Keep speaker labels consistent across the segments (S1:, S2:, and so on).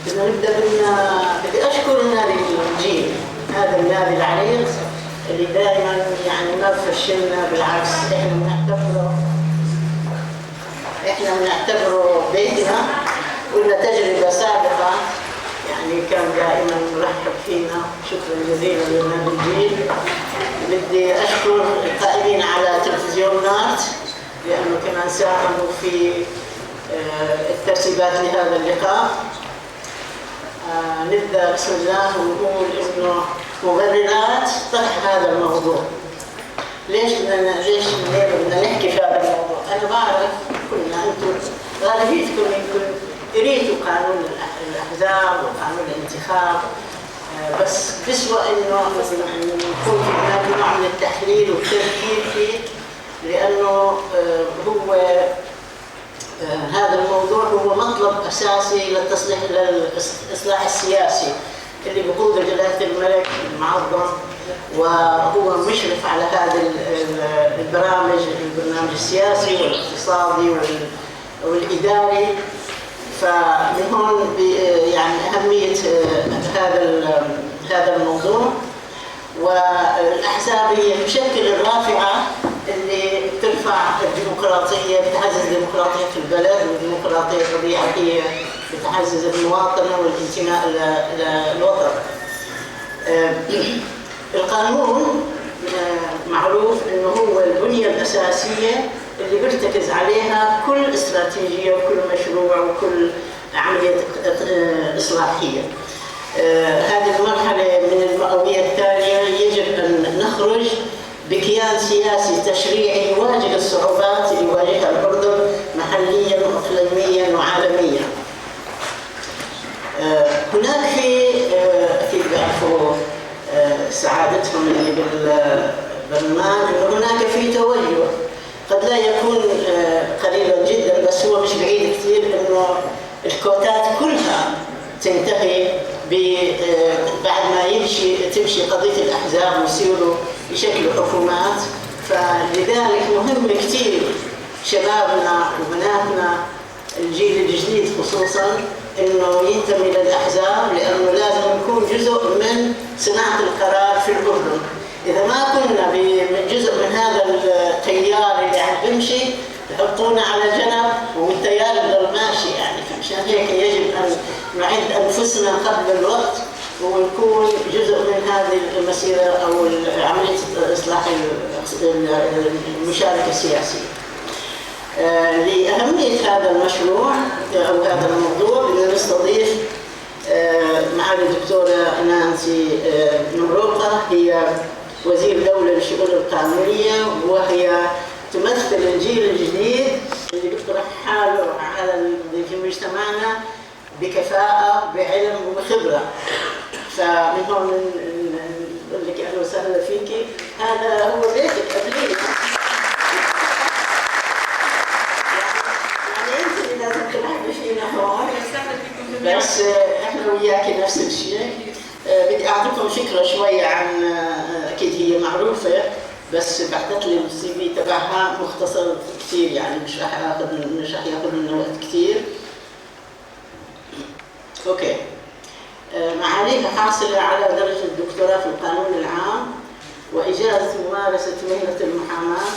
S1: بدنا نبدا بدي اشكر النادي الجيل، هذا النادي العريق اللي دائما يعني ما بفشلنا، بالعكس احنا بنعتبره بيتنا، ولنا تجربه سابقه يعني كان دائما مرحب فينا. شكرا جزيلا للنادي الجيل. بدي اشكر القائمين على تلفزيون نارت لانه كمان ساهموا في الترتيبات لهذا اللقاء. نبدا بسم الله ونقول انه مبررات طرح هذا الموضوع. ليش الليلة بدنا نحكي في هذا الموضوع؟ انا بعرف كلنا، انتم غالبيتكم يمكن قريتوا قانون الاحزاب وقانون الانتخاب، بس بسوى انه يكون في هناك نوع من التحليل والتفكير فيه، لانه هو هذا الموضوع هو مطلب اساسي للتصليح، للاصلاح السياسي اللي بقوده جلاله الملك المعظم، وهو مشرف على هذه البرامج، البرنامج السياسي والاقتصادي والاداري. فمن هون يعني اهمية هذا الموضوع. والاحزاب هي تشكل الرافعه اللي بترفع الديمقراطية، بتعزز الديمقراطية في البلد، والديمقراطية طبيعة هي بتعزز المواطنة والانتماء للوطن. القانون معروف انه هو البنية الاساسية اللي بيرتكز عليها كل استراتيجية وكل مشروع وكل عملية اصلاحية. هذه المرحلة من المئويه الثانية يجب ان نخرج بكيان سياسي تشريعي يواجه الصعوبات اللي يواجهها الاردن محليا واقليميا وعالميا. هناك في اكيد بيعرفوا سعادتهم اللي بالبرلمان انه هناك في توجه قد لا يكون قليلا جدا، بس هو مش بعيد كثير، انه الكوتات كلها تنتهي بعد ما تمشي قضية الاحزاب ويصيروا يشكلوا حكومات. فلذلك مهم كثير شبابنا وبناتنا، الجيل الجديد خصوصا، انه ينتمي للاحزاب، لانه لازم نكون جزء من صناعة القرار في الاردن. اذا ما كنا من جزء من هذا التيار اللي عم بيمشي، بحطونا على جنب والتيار بضل ماشي يعني. فمشان هيك يجب ان نعد انفسنا قبل الوقت ونكون جزء من هذه المسيرة او عملية اصلاح المشاركة السياسية. لأهمية هذا المشروع أو هذا الموضوع بدنا نستضيف معالي الدكتورة نانسي مروقة، هي وزير دولة للشؤون القانونية، وهي تمثل الجيل الجديد اللي بيطرح حاله على في مجتمعنا بكفاءة، بعلم وبخبرة. فمن هون نقول لك أهلا وسهلا فيكي، هذا هو بيتك قبلينا. يعني انت اللي لازم ترحبي فينا هون، بس احنا وياكي نفس الشيء. بدي اعطيكم فكرة شوي عن، اكيد هي معروفة، بس بعثت لي ال CV تبعها مختصر كثير، يعني مش راح ياخذ منا وقت كثير. okay. معاليها حاصله على درجه الدكتوراه في القانون العام واجازه ممارسة مهنة المحاماة.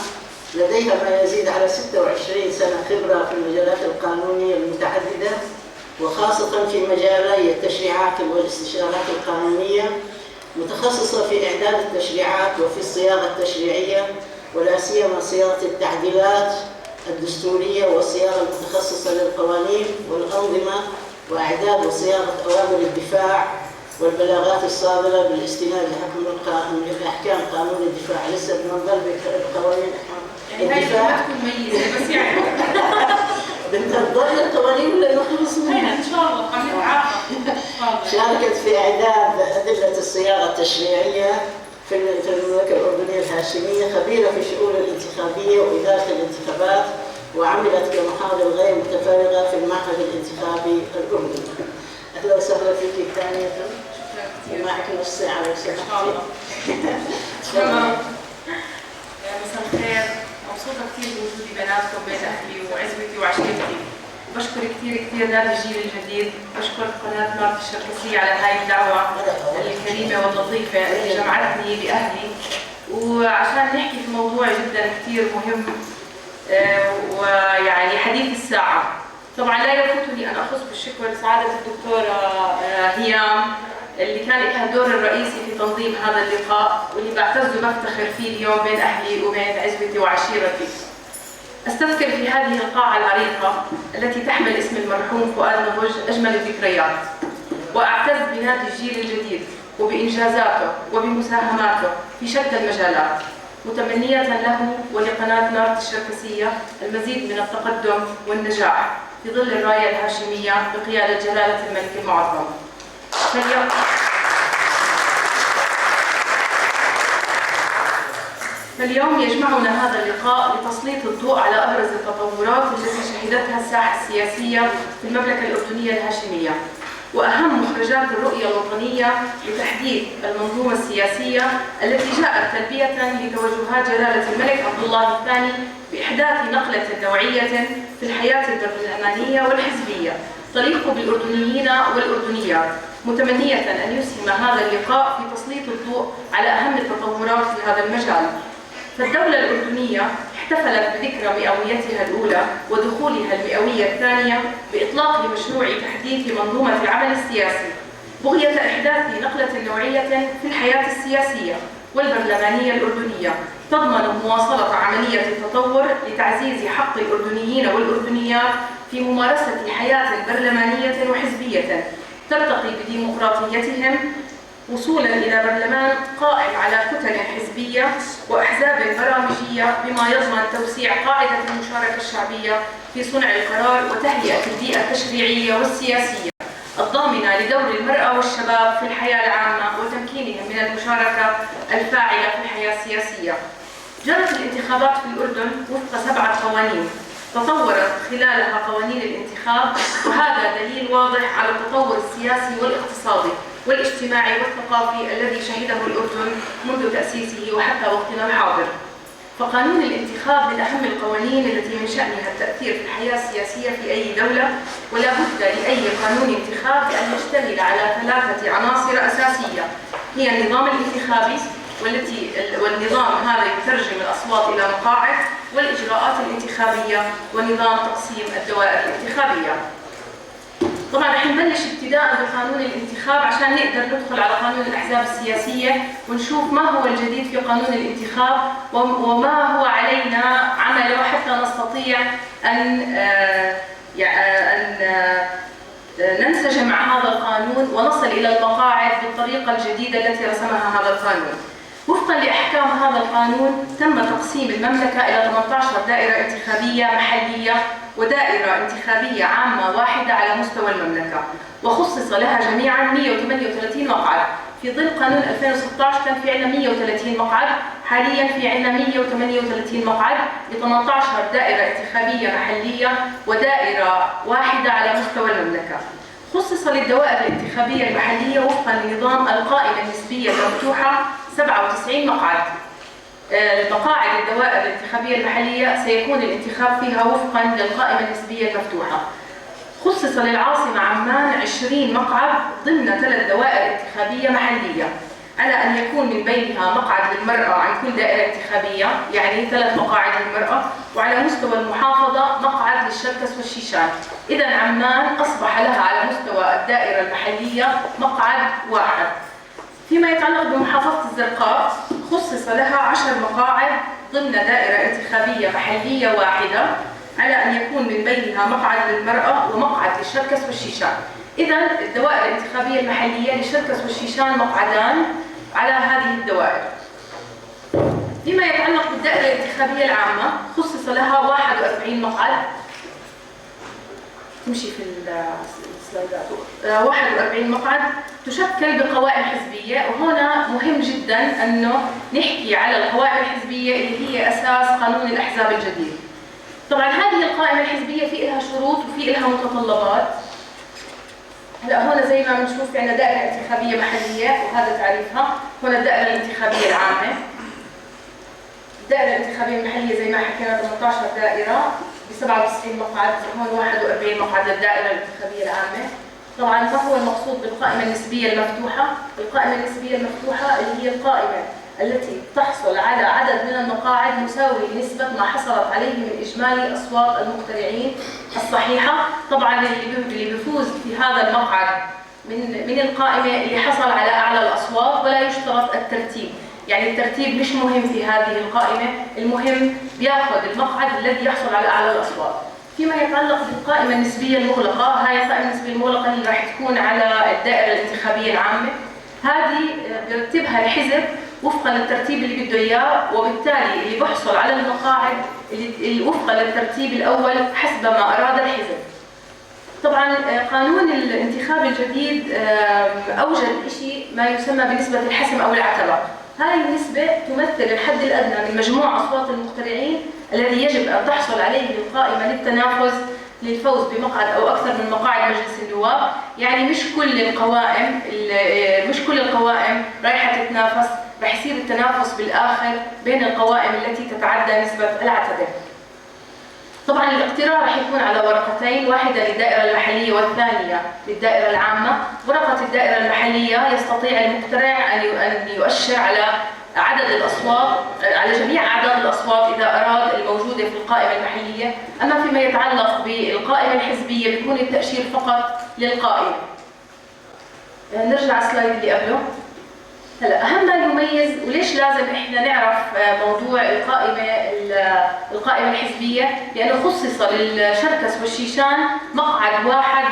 S1: لديها ما يزيد على 26 سنة خبره في المجالات القانونية المتعددة، وخاصة في مجالي التشريعات والاستشارات القانونية، متخصصة في إعداد التشريعات وفي الصياغة التشريعية، ولا سيما صياغة التعديلات الدستورية والصياغة المتخصصة للقوانين والأنظمة، وإعداد وصياغة أوامر الدفاع والبلاغات الصادرة بالاستناد لأحكام قانون الدفاع. لسه بدنا نضل بقوانين
S2: يعني
S1: الدفاع.
S2: هاي ما تكون ميزة بس يعني
S1: بدنا نضل القوانين ولا نخلص منها؟
S2: ان شاء الله عم نتعاقب.
S1: شاركت في إعداد أدلة الصياغة التشريعية في المملكة الأردنية الهاشمية، خبيرة في الشؤون الانتخابية وإدارة الانتخابات، وعملت كمحاضر غير متفرغة في المعهد الانتخابي الأردني. أهلا وسهلا فيك ثانية.
S2: شكرا كثير.
S1: ومعك نص ساعة لو
S2: ان شاء الله.
S1: سمحتي.
S2: مساء الخير، مبسوطة كثير بوجودي بيناتكم، بين أهلي وعزوتي وعشيرتي. بشكر كثير كثير نادي الجيل الجديد، بشكر قناة نارت الشركسية على هاي الدعوة الكريمة واللطيفة اللي جمعتني بأهلي، وعشان نحكي في موضوع جدا كثير مهم ويعني حديث الساعة. طبعا لا يفوتني أن أخص بالشكر سعادة الدكتورة هيام اللي كان لها الدور الرئيسي في تنظيم هذا اللقاء، واللي بعتز وبفتخر فيه اليوم بين أهلي وبين عزوتي وعشيرتي. أستذكر في هذه القاعة العريقة التي تحمل اسم المرحوم فؤاد نهج أجمل الذكريات، وأعتز بنادي الجيل الجديد وبإنجازاته وبمساهماته في شتى المجالات، متمنية له ولقناة نارت الشركسية المزيد من التقدم والنجاح في ظل الراية الهاشمية بقيادة جلالة الملك المعظم. فاليوم يجمعنا هذا اللقاء لتسليط الضوء على أبرز التطورات التي شهدتها الساحة السياسية في المملكة الأردنية الهاشمية، وأهم مخرجات الرؤية الوطنية لتحديث المنظومة السياسية التي جاءت تلبية لتوجهات جلالة الملك عبد الله الثاني بإحداث نقلة نوعية في الحياة البرلمانية والحزبية تليق بالأردنيين والأردنيات، متمنية أن يسهم هذا اللقاء في تسليط الضوء على أهم التطورات في هذا المجال. فالدولة الأردنية احتفلت بذكرى مئويتها الأولى ودخولها المئوية الثانية بإطلاق مشروع تحديث منظومة العمل السياسي، بغية إحداث نقلة نوعية في الحياة السياسية والبرلمانية الأردنية تضمن مواصلة عملية التطور لتعزيز حق الأردنيين والأردنيات في ممارسة حياة برلمانية وحزبية ترتقي بديمقراطيتهم وصولا إلى برلمان قائم على كتل حزبية وأحزاب برامجية، بما يضمن توسيع قاعدة المشاركة الشعبية في صنع القرار وتهيئة البيئة التشريعية والسياسية الضامنة لدور المرأة والشباب في الحياة العامة وتمكينهم من المشاركة الفاعلة في الحياة السياسية. جرت الانتخابات في الأردن وفق 7 قوانين تطورت خلالها قوانين الانتخاب، وهذا دليل واضح على التطور السياسي والاقتصادي والاجتماعي والثقافي الذي شهده الأردن منذ تأسيسه وحتى وقتنا الحاضر. فقانون الانتخاب من أهم القوانين التي من شأنها التأثير في الحياة السياسية في أي دولة، ولا بد لأي قانون انتخاب بأن يشتمل على 3 عناصر أساسية، هي النظام الانتخابي والنظام هذا يترجم الأصوات إلى مقاعد، والإجراءات الانتخابية، ونظام تقسيم الدوائر الانتخابية. طبعا رح نبلش ابتداء بقانون الانتخاب عشان نقدر ندخل على قانون الأحزاب السياسية ونشوف ما هو الجديد في قانون الانتخاب وما هو علينا عمله حتى نستطيع أن ننسجم مع هذا القانون ونصل إلى المقاعد بالطريقة الجديدة التي رسمها هذا القانون. وفقا لأحكام هذا القانون تم تقسيم المملكة إلى 18 دائرة انتخابية محلية ودائرة انتخابية عامة واحدة على مستوى المملكة، وخصص لها جميعا 138 مقعد. في ظل قانون 2016 كان في عندنا 130 مقعد، حاليا في عندنا 138 مقعد ل 18 دائرة انتخابية محلية ودائرة واحدة على مستوى المملكة. خصص للدوائر الانتخابية المحلية وفقا لنظام القائمة النسبية المفتوحة 97 مقعد. المقاعد الدوائر الانتخابية المحلية سيكون الانتخاب فيها وفقا للقائمة النسبية المفتوحة. خصص للعاصمة عمان 20 مقعد ضمن 3 دوائر انتخابية محلية، على أن يكون من بينها مقعد للمرأة عن كل دائرة انتخابية، يعني 3 مقاعد للمرأة، وعلى مستوى المحافظة مقعد للشركس والشيشان. إذا عمان أصبح لها على مستوى الدائرة المحلية مقعد واحد. فيما يتعلق بمحافظة الزرقاء خصص لها 10 مقاعد ضمن دائرة انتخابية محلية واحدة، على أن يكون من بينها مقعد للمرأة ومقعد للشركس والشيشان. إذا الدوائر الانتخابية المحلية للشركس والشيشان مقعدان على هذه الدوائر. فيما يتعلق بالدائرة الانتخابية العامة خصص لها 41 مقعد. تمشي في السلايدات. 41 مقعد تشكل بقوائم حزبية، وهنا مهم جدا أنه نحكي على القوائم الحزبية اللي هي أساس قانون الأحزاب الجديد. طبعا هذه القائمة الحزبية في لها شروط وفي لها متطلبات. هلا هون زي ما بنشوف في عندنا دائرة انتخابية محلية وهذا تعريفها، هنا الدائرة الانتخابية العامة. الدائرة الانتخابية المحلية زي ما حكينا 18 دائرة ب 97 مقعد، هون 41 مقعد للدائرة الانتخابية العامة. طبعا ما هو المقصود بالقائمة النسبية المفتوحة؟ القائمة النسبية المفتوحة اللي هي القائمة التي تحصل على عدد من المقاعد مساوي لنسبة ما حصلت عليه من إجمالي أصوات المقترعين الصحيحة. طبعا اللي بيفوز في هذا المقعد من القائمة اللي حصل على أعلى الأصوات، ولا يشترط الترتيب، يعني الترتيب مش مهم في هذه القائمة، المهم بياخذ المقعد الذي يحصل على أعلى الأصوات. فيما يتعلق بالقائمة النسبية المغلقة، هاي القائمة النسبية المغلقة اللي راح تكون على الدائرة الانتخابية العامة، هذه بيرتبها الحزب وفقا للترتيب اللي بده اياه، وبالتالي اللي بحصل على المقاعد اللي وفقا للترتيب الاول حسب ما اراد الحزب. طبعا قانون الانتخاب الجديد اوجد شيء ما يسمى بنسبة الحسم او العتبة. هذه النسبة تمثل الحد الادنى من مجموع اصوات المقترعين الذي يجب ان تحصل عليه القائمة للتنافس للفوز بمقعد او اكثر من مقاعد مجلس النواب. يعني مش كل القوائم رايحة تتنافس، رح يصير التنافس بالاخر بين القوائم التي تتعدى نسبه العتبة. طبعا الاقتراع رح يكون على ورقتين، واحدة للدائره المحلية والثانية للدائره العامة. ورقة الدائرة المحلية يستطيع المقترع ان يؤشر على عدد الاصوات، على جميع اعداد الاصوات اذا اراد الموجودة في القائمة المحلية. اما فيما يتعلق بالقائمه الحزبية بيكون التاشير فقط للقائمه. نرجع السلايد اللي قبله. هلا اهم ما يميز وليش لازم احنا نعرف موضوع القائمة الحزبية، لانه خصص للشركس والشيشان مقعد واحد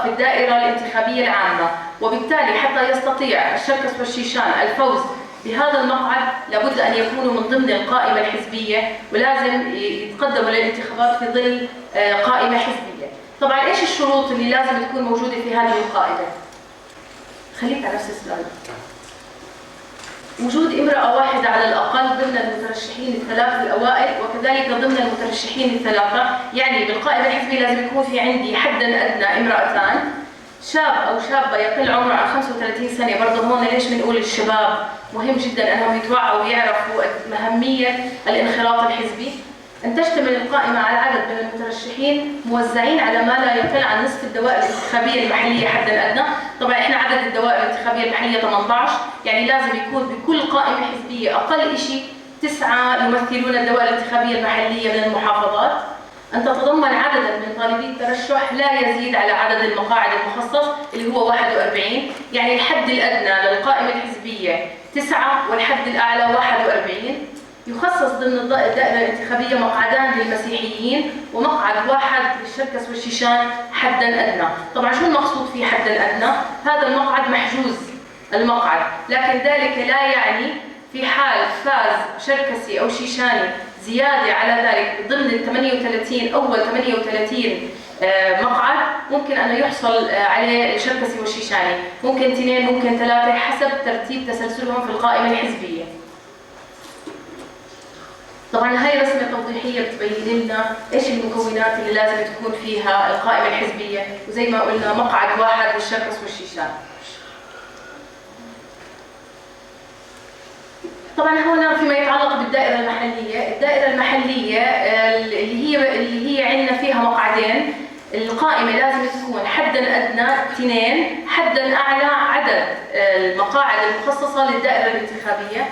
S2: في الدائرة الانتخابية العامة، وبالتالي حتى يستطيع الشركس والشيشان الفوز بهذا المقعد لابد ان يكونوا من ضمن القائمة الحزبية، ولازم يتقدموا للانتخابات في ظل قائمة حزبية. طبعا ايش الشروط اللي لازم تكون موجودة في هذه القائمة؟ خليك على نفس السلايد. وجود امرأة واحدة على الأقل ضمن المترشحين الثلاث الأوائل، وكذلك ضمن المترشحين الثلاثة، يعني بالقائمة الحزبية لازم يكون في عندي حدا أدنى امرأتان، شاب أو شابة يقل عمره عن 35 سنة. برضه هون ليش بنقول الشباب مهم جدا أنهم يتوعوا ويعرفوا أهمية الانخراط الحزبي. أن تشتمل القائمة على عدد من المترشحين موزعين على ما لا يقل عن نصف الدوائر الانتخابية المحلية حدا أدنى. طبعا إحنا عدد الدوائر الانتخابية المحلية 18، يعني لازم يكون بكل قائمة حزبية أقل شيء 9 يمثلون الدوائر الانتخابية المحلية من المحافظات. أن تتضمن عددا من طالبي الترشح لا يزيد على عدد المقاعد المخصص اللي هو 41، يعني الحد الأدنى للقائمة الحزبية 9 والحد الأعلى 41. يخصص ضمن الدائرة الانتخابية مقعدان للمسيحيين ومقعد واحد للشركس والشيشان حدا أدنى. طبعا شو المقصود في حدا أدنى؟ هذا المقعد محجوز المقعد، لكن ذلك لا يعني في حال فاز شركسي أو شيشاني زيادة على ذلك ضمن ال 38 أول 38 مقعد ممكن أنه يحصل عليه الشركسي والشيشاني، ممكن 2 ممكن 3 حسب ترتيب تسلسلهم في القائمة الحزبية. طبعا هاي رسمة توضيحية بتبين لنا ايش المكونات اللي لازم تكون فيها القائمة الحزبية، وزي ما قلنا مقعد واحد للشركس والشيشان. طبعا هنا فيما يتعلق بالدائرة المحلية، الدائرة المحلية اللي هي عندنا فيها مقعدين، القائمة لازم تكون حدا أدنى 2، حدا أعلى عدد المقاعد المخصصة للدائرة الانتخابية.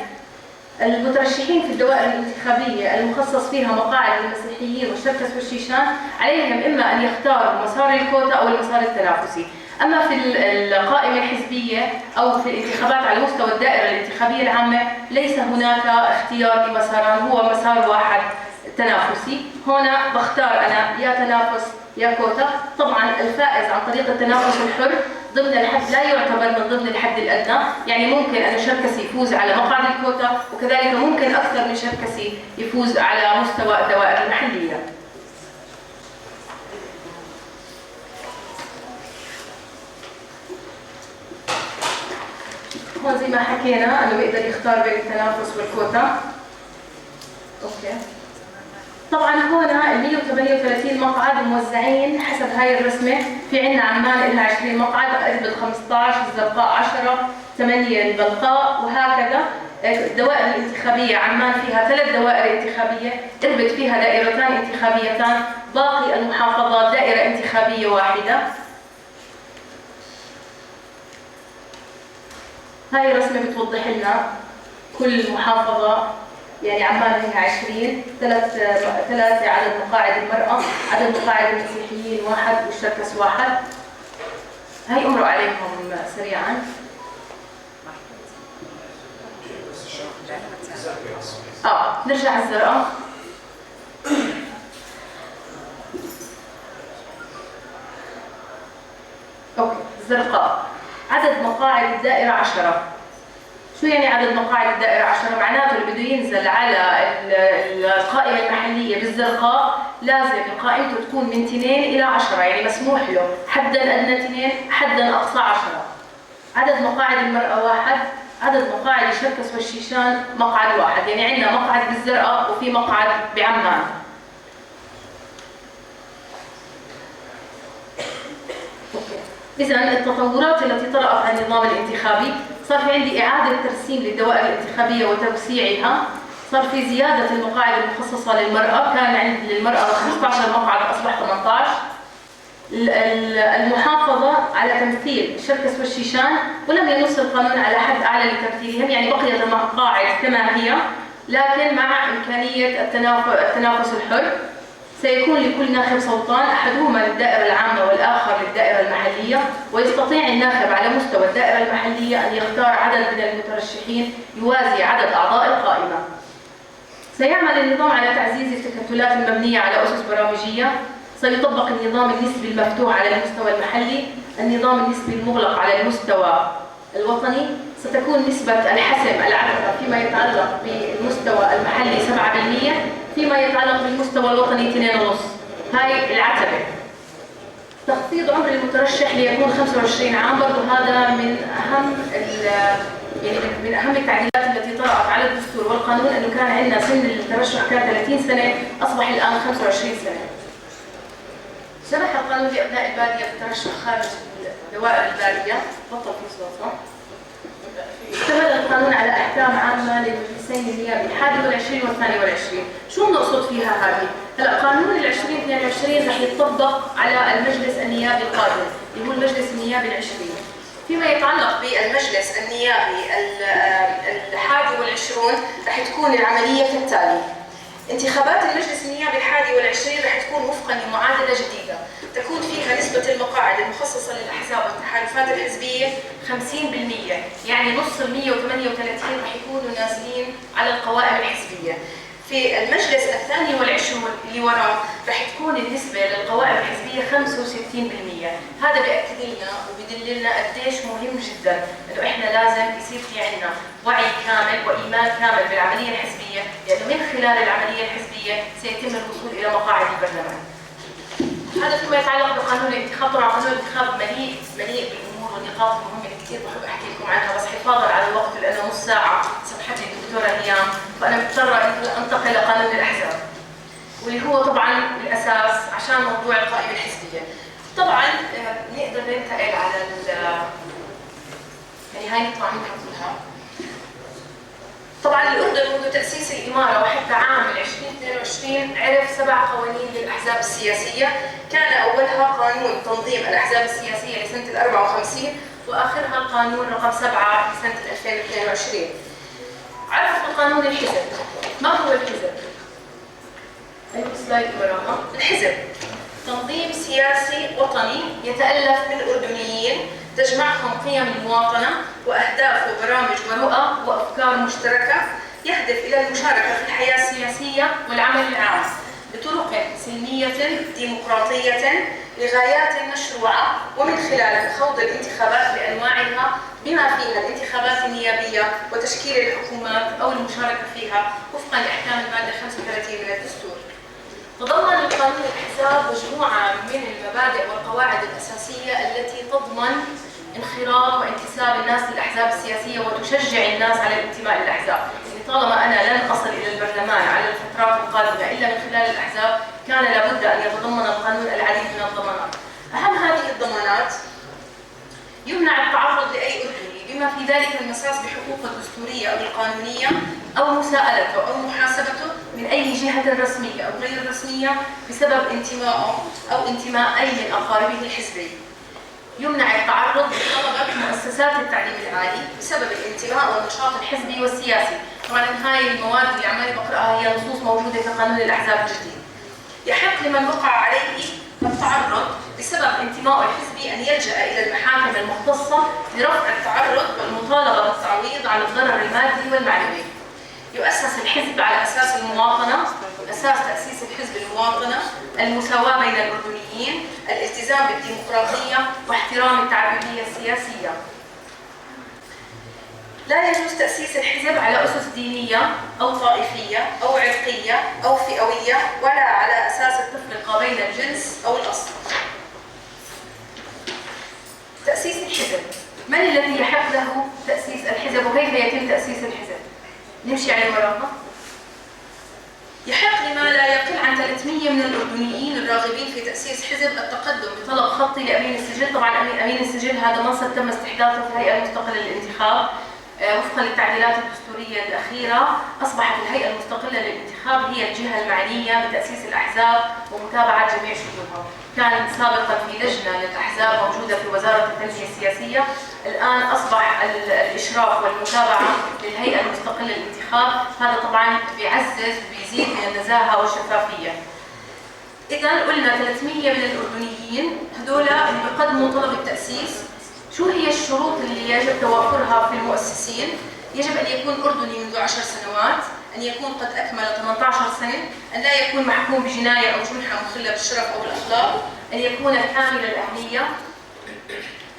S2: المترشحين في الدوائر الانتخابية المخصص فيها مقاعد للمسيحيين والشركس والشيشان عليهم إما أن يختاروا مسار الكوتا أو المسار التنافسي. أما في القائمة الحزبية أو في الانتخابات على مستوى الدائرة الانتخابية العامة ليس هناك اختيار لمساران، هو مسار واحد تنافسي. هنا بختار أنا يا تنافس يا كوتا. طبعا الفائز عن طريق التنافس الحر ضمن الحد لا يعتبر من ضمن الحد الأدنى، يعني ممكن أن شركسي يفوز على مقعد الكوتا، وكذلك ممكن أكثر من شركسي يفوز على مستوى الدوائر المحلية. هون زي ما حكينا أنه بيقدر يختار بين التنافس والكوتا. okay. طبعا هنا ال 138 مقعد موزعين حسب هاي الرسمة، في عندنا عمان لها 20 مقعد، اربد 15، الزرقاء 10، 8 البلقاء، وهكذا. الدوائر الانتخابية عمان فيها 3 دوائر انتخابية، إربد فيها دائرتان انتخابيتان، باقي المحافظات دائرة انتخابية واحدة. هاي الرسمة بتوضح لنا كل محافظة، يعني عمان فيها 20، 3 عدد مقاعد المرأة، عدد مقاعد المسيحيين 1 والشركس 1. هاي امرؤ عليهم سريعا. نرجع على الزرقاء. okay، الزرقاء عدد مقاعد الدائرة 10. شو يعني عدد مقاعد الدائرة 10؟ معناته اللي بده ينزل على القائمة المحلية بالزرقاء لازم قائمته تكون من 2 إلى 10، يعني مسموح له حدا أدنى 2، حدا أقصى 10. عدد مقاعد المرأة 1، عدد مقاعد الشركس والشيشان مقعد 1، يعني عندنا مقعد بالزرقاء وفي مقعد بعمان. إذا التطورات التي طرأت على النظام الانتخابي، صار في عندي إعادة ترسيم للدوائر الانتخابية وتوسيعها، صار في زيادة المقاعد المخصصة للمرأة، كان عند للمرأة 15 مقعد أصبح 18. المحافظة على تمثيل الشركس والشيشان، ولم ينص القانون على حد أعلى لتمثيلهم، يعني بقيت المقاعد كما هي لكن مع إمكانية التنافس الحر. سيكون لكل ناخب صوتان، أحدهما للدائرة العامة والآخر للدائرة المحلية، ويستطيع الناخب على مستوى الدائرة المحلية أن يختار عدد من المترشحين يوازي عدد أعضاء القائمة. سيعمل النظام على تعزيز التكتلات المبنية على أسس برامجية. سيطبق النظام النسبي المفتوح على المستوى المحلي، النظام النسبي المغلق على المستوى الوطني. ستكون نسبة الحسم العتبة فيما يتعلق بالمستوى المحلي 7%، فيما يتعلق بالمستوى الوطني 2.5. هاي العتبة. تخفيض عمر المترشح ليكون 25 عام، برضه هذا من أهم يعني من أهم التعديلات التي طرأت على الدستور والقانون، أنه كان عندنا سن الترشح كان 30 سنة، أصبح الآن 25 سنة. سمح القانون لأبناء البادية بالترشح خارج دوائر البادية، بطل في صوت صح؟ اشتمل القانون على أحكام عامة للمجلسين النيابي 21 و22. شو بنقصد فيها هذه؟ هلا قانون 2022 رح يتطبق على المجلس النيابي القادم اللي هو المجلس النيابي 20. فيما يتعلق بالمجلس النيابي 21 رح تكون العملية كالتالي: انتخابات المجلس النيابي 21 رح تكون وفقا لمعادلة جديدة تكون فيها نسبة المقاعد المخصصة للأحزاب والتحالفات الحزبية 50%، يعني نص ال 138 رح يكونوا نازلين على القوائم الحزبية. في المجلس 22 اللي وراه رح تكون النسبة للقوائم الحزبية 65%. هذا بيأكد لنا وبيدل لنا قديش مهم جدا انه احنا لازم يصير في عندنا وعي كامل وإيمان كامل بالعملية الحزبية، لأنه من خلال العملية الحزبية سيتم الوصول إلى مقاعد البرلمان. هذا فيما يتعلق بقانون الانتخاب. طبعا قانون الانتخاب مليء بالامور والنقاط المهمة اللي كثير بحب احكي لكم عنها، بس حفاظا على الوقت لانه نص ساعة سمحت لي الدكتورة هيام، فانا مضطرة انتقل لقانون الاحزاب واللي هو طبعا الاساس عشان موضوع القائمة الحزبية. طبعا نقدر ننتقل على يعني هاي نطلع منها كلها. طبعا الاردن منذ تاسيس الامارة وحتى عام 2022 عرف 7 قوانين للاحزاب السياسية، كان اولها قانون تنظيم الاحزاب السياسية لسنه 54 واخرها القانون رقم 7 لسنه 2022. عرف القانون الحزب. ما هو الحزب؟ السلايد وراها. الحزب تنظيم سياسي وطني يتألف من أردنيين تجمعهم قيم المواطنة وأهداف وبرامج ورؤى وأفكار مشتركة، يهدف إلى المشاركة في الحياة السياسية والعمل العام بطرق سلمية ديمقراطية لغايات مشروعة، ومن خلال خوض الانتخابات بأنواعها بما فيها الانتخابات النيابية وتشكيل الحكومات أو المشاركة فيها وفقا لأحكام المادة 35 من الدستور. تضمن القانون الأحزاب مجموعة من المبادئ والقواعد الأساسية التي تضمن انخراط وانتساب الناس للأحزاب السياسية وتشجع الناس على الانتماء للأحزاب. يعني طالما أنا لن أصل إلى البرلمان على الفترات القادمة إلا من خلال الأحزاب، كان لابد أن يتضمن القانون العديد من الضمانات. أهم هذه الضمانات: يمنع التعرض لأي أردني بما في ذلك المساس بحقوقه الدستورية أو القانونية أو مساءلته أو محاسبته من أي جهة رسمية أو غير رسمية بسبب انتمائه أو انتماء أي من أقاربه الحزبي. يمنع التعرض لطلبة مؤسسات التعليم العالي بسبب الانتماء والنشاط الحزبي والسياسي. طبعا هاي المواد اللي عمالي بقرأها هي نصوص موجودة في قانون الأحزاب الجديد. يحق لمن وقع عليه التعرض بسبب انتمائه الحزبي أن يلجأ إلى المحاكم المختصة لرفع التعرض والمطالبة بالتعويض عن الضرر المادي والمعنوي. يؤسس الحزب على أساس المواطنة، أساس تأسيس الحزب المواطنة، المساواة بين الأردنيين، الالتزام بالديمقراطية، واحترام التعددية السياسية. لا يجوز تأسيس الحزب على أسس دينية أو طائفية أو عرقية أو فئوية، ولا على أساس التفرقة بين الجنس أو الأصل. تأسيس الحزب، من الذي يحق له تأسيس الحزب وكيف يتم تأسيس الحزب؟ نمشي على الورقة. يحق لما لا يقل عن 300 من الأردنيين الراغبين في تأسيس حزب التقدم بطلب خطي لأمين السجل. طبعا أمين السجل هذا منصب تم استحداثه في الهيئة المستقلة للانتخاب وفقا للتعديلات الدستورية الأخيرة. أصبحت الهيئة المستقلة للانتخاب هي الجهة المعنية بتأسيس الأحزاب ومتابعة جميع شؤونها. كان سابقا في لجنة للأحزاب موجودة في وزارة التنمية السياسية، الآن أصبح الإشراف والمتابعة للهيئة المستقلة للانتخاب. هذا طبعا بيعزز وبيزيد من النزاهة والشفافية. إذا قلنا 300 من الأردنيين هذول اللي بيقدموا طلب التأسيس. شو هي الشروط اللي يجب توافرها في المؤسسين؟ يجب أن يكون أردني منذ 10 سنوات، أن يكون قد أكمل 18 سنة، أن لا يكون محكوم بجناية أو جنحة مخلة بالشرف أو الأخلاق، أن يكون كامل الأهلية،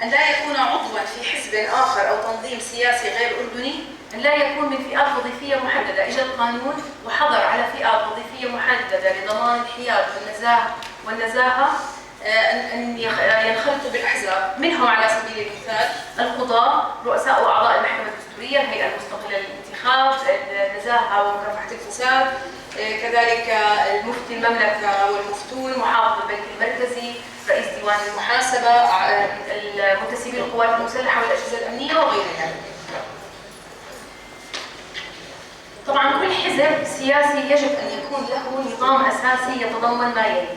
S2: أن لا يكون عضوا في حزب آخر أو تنظيم سياسي غير أردني، أن لا يكون من فئات وظيفية محددة. إجا القانون وحظر على فئات وظيفية محددة لضمان الحياد والنزاهة أن ينخرطوا بالأحزاب، منهم على سبيل المثال القضاة، رؤساء وأعضاء المحكمة الدستورية، الهيئة المستقلة للانتخاب، النزاهة ومكافحة الفساد، كذلك المفتي المملكة والمفتون، محافظ البنك المركزي، رئيس ديوان المحاسبة، المنتسبين للقوات المسلحة والأجهزة الأمنية وغيرها. طبعا كل حزب سياسي يجب أن يكون له نظام أساسي يتضمن ما يلي.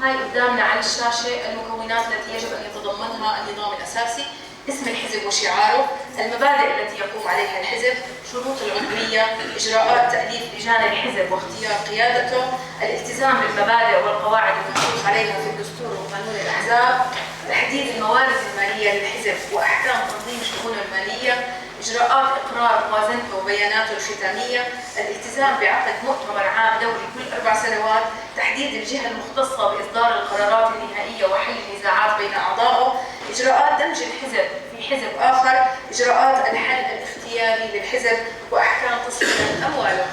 S2: هاي قدامنا على الشاشة المكونات التي يجب أن يتضمنها النظام الأساسي: اسم الحزب وشعاره، المبادئ التي يقوم عليها الحزب، شروط العضوية، إجراءات تأليف لجان الحزب واختيار قيادته، الالتزام بالمبادئ والقواعد المنصوص عليها في الدستور وقانون الأحزاب، تحديد الموارد المالية للحزب وأحكام تنظيم شؤونه المالية، إجراءات إقرار موازنته وبياناته الختامية، الالتزام بعقد مؤتمر عام دوري كل 4 سنوات، تحديد الجهة المختصة بإصدار القرارات النهائية وحل النزاعات بين أعضائه، إجراءات دمج الحزب في حزب آخر، إجراءات الحل الاختياري للحزب، وأحكام تصفية أمواله.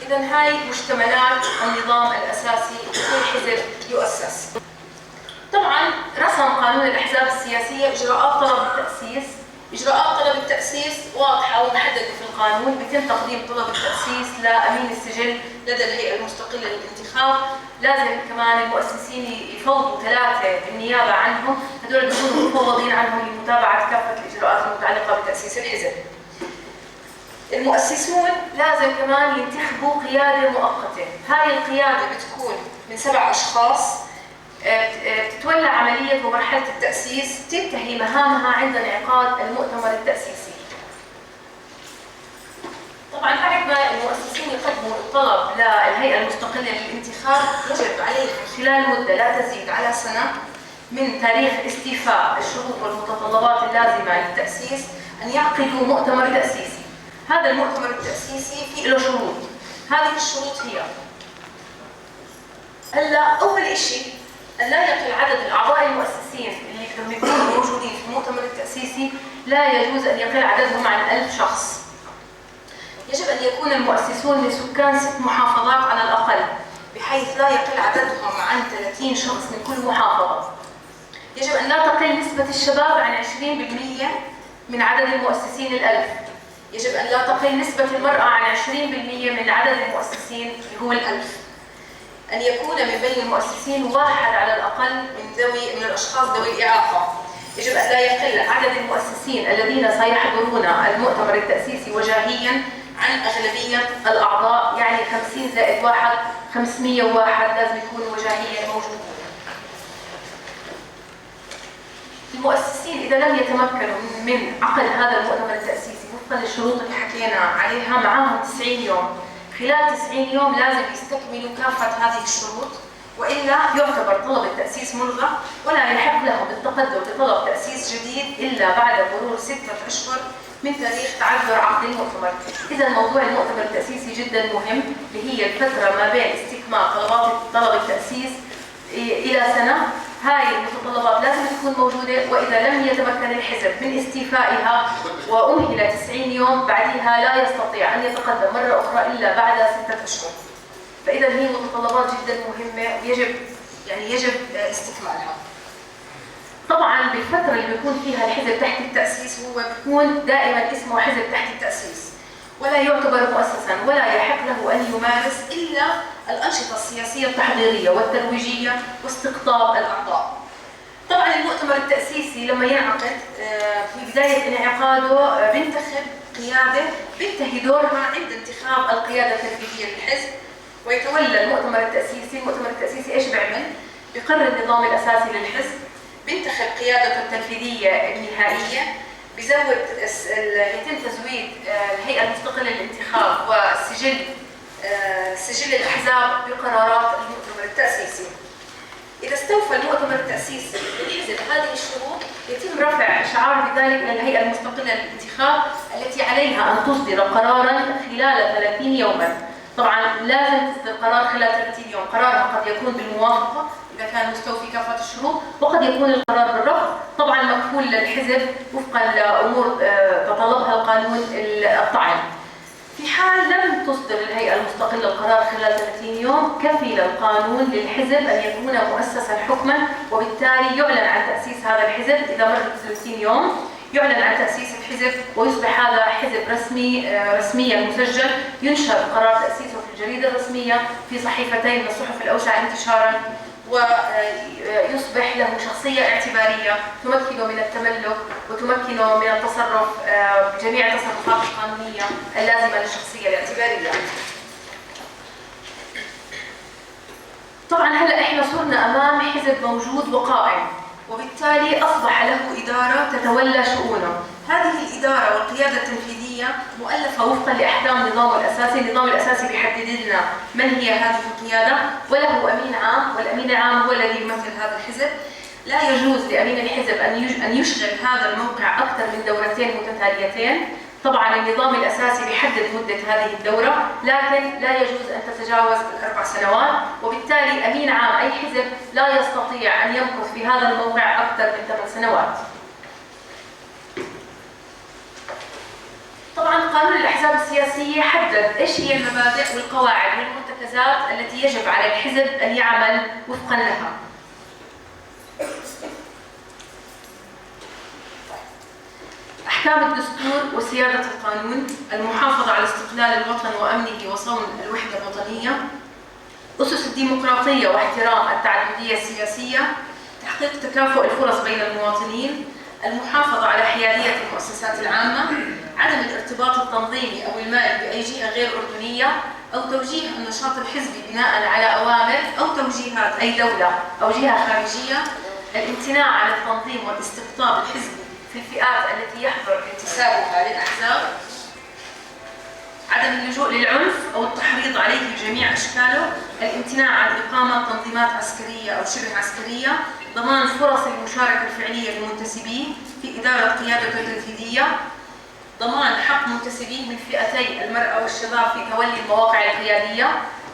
S2: إذا هاي مشتملات النظام الأساسي لكل حزب يؤسس. طبعا رسم قانون الأحزاب السياسية إجراءات طلب التأسيس. إجراءات طلب التأسيس واضحة ومحددة في القانون. بيتم تقديم طلب التأسيس لأمين السجل لدى الهيئة المستقلة للانتخاب. لازم كمان المؤسسين يفوضوا 3 بالنيابة عنهم، هذول بيكونوا مفوضين عنهم لمتابعة كافة الإجراءات المتعلقة بتأسيس الحزب. المؤسسون لازم كمان ينتخبوا قيادة مؤقتة. هاي القيادة بتكون من 7 أشخاص، بتتولى عملية ومرحلة التأسيس، تنتهي مهامها عند انعقاد المؤتمر التأسيسي. طبعا بعد ما المؤسسين يقدموا الطلب للهيئة المستقلة للانتخاب يجب عليهم خلال مدة لا تزيد على سنة من تاريخ استيفاء الشروط والمتطلبات اللازمة للتأسيس أن يعقدوا مؤتمر تأسيسي. هذا المؤتمر التأسيسي في له شروط. هذه الشروط هي: هلا أول شيء أن لا يقل عدد الأعضاء المؤسسين اللي بدهم يكونوا موجودين في المؤتمر التأسيسي لا يجوز أن يقل عددهم عن 1000 شخص. يجب أن يكون المؤسسون من سكان 6 محافظات على الأقل، بحيث لا يقل عددهم عن 30 شخص من كل محافظة. يجب أن لا تقل نسبة الشباب عن 20% من عدد المؤسسين 1000. يجب أن لا تقل نسبة المرأة عن 20% من عدد المؤسسين اللي هو 1000. أن يكون من بين المؤسسين واحد على الأقل من الأشخاص ذوي الإعاقة. يجب أن لا يقل عدد المؤسسين الذين سيحضرون المؤتمر التأسيسي وجاهيا عن أغلبية الأعضاء، يعني 50 زائد 1 501 لازم يكونوا وجاهيا موجودين. المؤسسين إذا لم يتمكنوا من عقد هذا المؤتمر التأسيسي وفقا للشروط اللي حكينا عليها معاهم 90 يوم، خلال 90 يوم لازم يستكملوا كافة هذه الشروط، وإلا يعتبر طلب التأسيس ملغى ولا يحق لهم التقدم بطلب تأسيس جديد إلا بعد مرور 6 أشهر من تاريخ تعذر عقد المؤتمر. إذا موضوع المؤتمر التأسيسي جدا مهم، اللي هي الفترة ما بين استكمال طلبات طلب التأسيس إلى سنة. هاي المتطلبات لازم تكون موجودة، وإذا لم يتمكن الحزب من استيفائها وأمهل 90 يوم بعدها لا يستطيع أن يتقدم مرة أخرى إلا بعد 6 أشهر. فإذا هي متطلبات جدا مهمة ويجب يجب استكمالها. طبعا بالفترة اللي بيكون فيها الحزب تحت التأسيس هو بيكون دائما اسمه حزب تحت التأسيس، ولا يعتبر مؤسسا ولا يحق له أن يمارس إلا الأنشطة السياسية التحضيرية والترويجية واستقطاب الأعضاء. طبعا المؤتمر التأسيسي لما ينعقد في بداية انعقاده بينتخب قيادة بينتهي دورها عند انتخاب القيادة التنفيذية للحزب، ويتولى المؤتمر التأسيسي. المؤتمر التأسيسي إيش بيعمل؟ بيقرر النظام الأساسي للحزب، بينتخب قيادته التنفيذية النهائية، بزود يتم تزويد الهيئة المستقلة للانتخاب والسجل سجل الأحزاب بقرارات المؤتمر التأسيسي. إذا استوفى المؤتمر التأسيسي للحزب هذه الشروط يتم رفع شعار بذلك إلى الهيئة المستقلة للانتخاب التي عليها أن تصدر قرارا خلال 30 يوما. طبعا لازم تصدر قرار خلال 30 يوم، قرارها قد يكون بالموافقة إذا كان مستوفي كافة الشروط، وقد يكون القرار بالرفض. طبعا مكفول للحزب وفقا لأمور تطلبها القانون الطعن. في حال لم تصدر الهيئة المستقلة القرار خلال 30 يوم كفل القانون للحزب أن يكون مؤسسا حكما، وبالتالي يعلن عن تأسيس هذا الحزب. إذا مرت 30 يوم يعلن عن تأسيس الحزب ويصبح هذا حزب رسمي رسميا مسجل، ينشر قرار تأسيسه في الجريدة الرسمية في صحيفتين من الصحف الأوسع انتشارا، ويصبح له شخصية اعتبارية تمكنه من التملك وتمكنه من التصرف بجميع التصرفات القانونية اللازمة للشخصية الاعتبارية. طبعا هلا احنا صرنا امام حزب موجود وقائم، وبالتالي اصبح له إدارة تتولى شؤونه. هذه الإدارة والقيادة التنفيذية مؤلفة وفقا لأحكام نظامه الأساسي. النظام الأساسي بيحدد لنا من هي هذه القيادة، وله أمين عام، والأمين العام هو الذي يمثل هذا الحزب. لا يجوز لأمين الحزب أن يشغل هذا الموقع أكثر من دورتين متتاليتين. طبعا النظام الأساسي بيحدد مدة هذه الدورة، لكن لا يجوز أن تتجاوز 4 سنوات، وبالتالي أمين عام أي حزب لا يستطيع أن يمكث في هذا الموقع أكثر من 8 سنوات. طبعا قانون الأحزاب السياسية حدد إيش هي المبادئ والقواعد والمرتكزات التي يجب على الحزب أن يعمل وفقا لها. أحكام الدستور وسيادة القانون، المحافظة على استقلال الوطن وأمنه وصون الوحدة الوطنية، أسس الديمقراطية واحترام التعددية السياسية، تحقيق تكافؤ الفرص بين المواطنين، المحافظة على حيادية المؤسسات العامة، عدم الارتباط التنظيمي أو المالي بأي جهة غير أردنية، أو توجيه النشاط الحزبي بناء على أوامر أو توجيهات أي دولة أو جهة خارجية، الامتناع عن التنظيم والاستقطاب الحزبي في الفئات التي يحظر انتسابها للأحزاب، عدم اللجوء للعنف أو التحريض عليه بجميع أشكاله، الامتناع عن إقامة تنظيمات عسكرية أو شبه عسكرية، ضمان فرص المشاركة الفعلية لمنتسبيه في إدارة قيادته التنفيذية، ضمان حق منتسبيه من فئتي المرأة والشباب في تولي المواقع القيادية.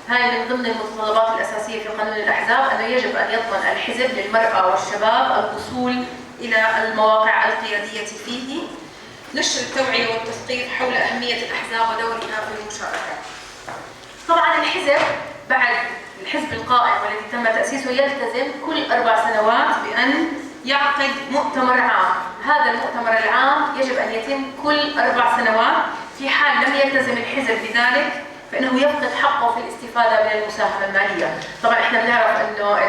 S2: هاي من ضمن المتطلبات الأساسية في قانون الأحزاب، أنه يجب أن يضمن الحزب للمرأة والشباب الوصول إلى المواقع القيادية فيه، نشر التوعية والتثقيف حول أهمية الأحزاب ودورها في المشاركة. طبعا الحزب بعد الحزب القائم والذي تم تأسيسه يلتزم كل 4 سنوات بأن يعقد مؤتمر عام. هذا المؤتمر العام يجب أن يتم كل 4 سنوات. في حال لم يلتزم الحزب بذلك فإنه يفقد حقه في الاستفادة من المساهمة المالية. طبعا احنا بنعرف انه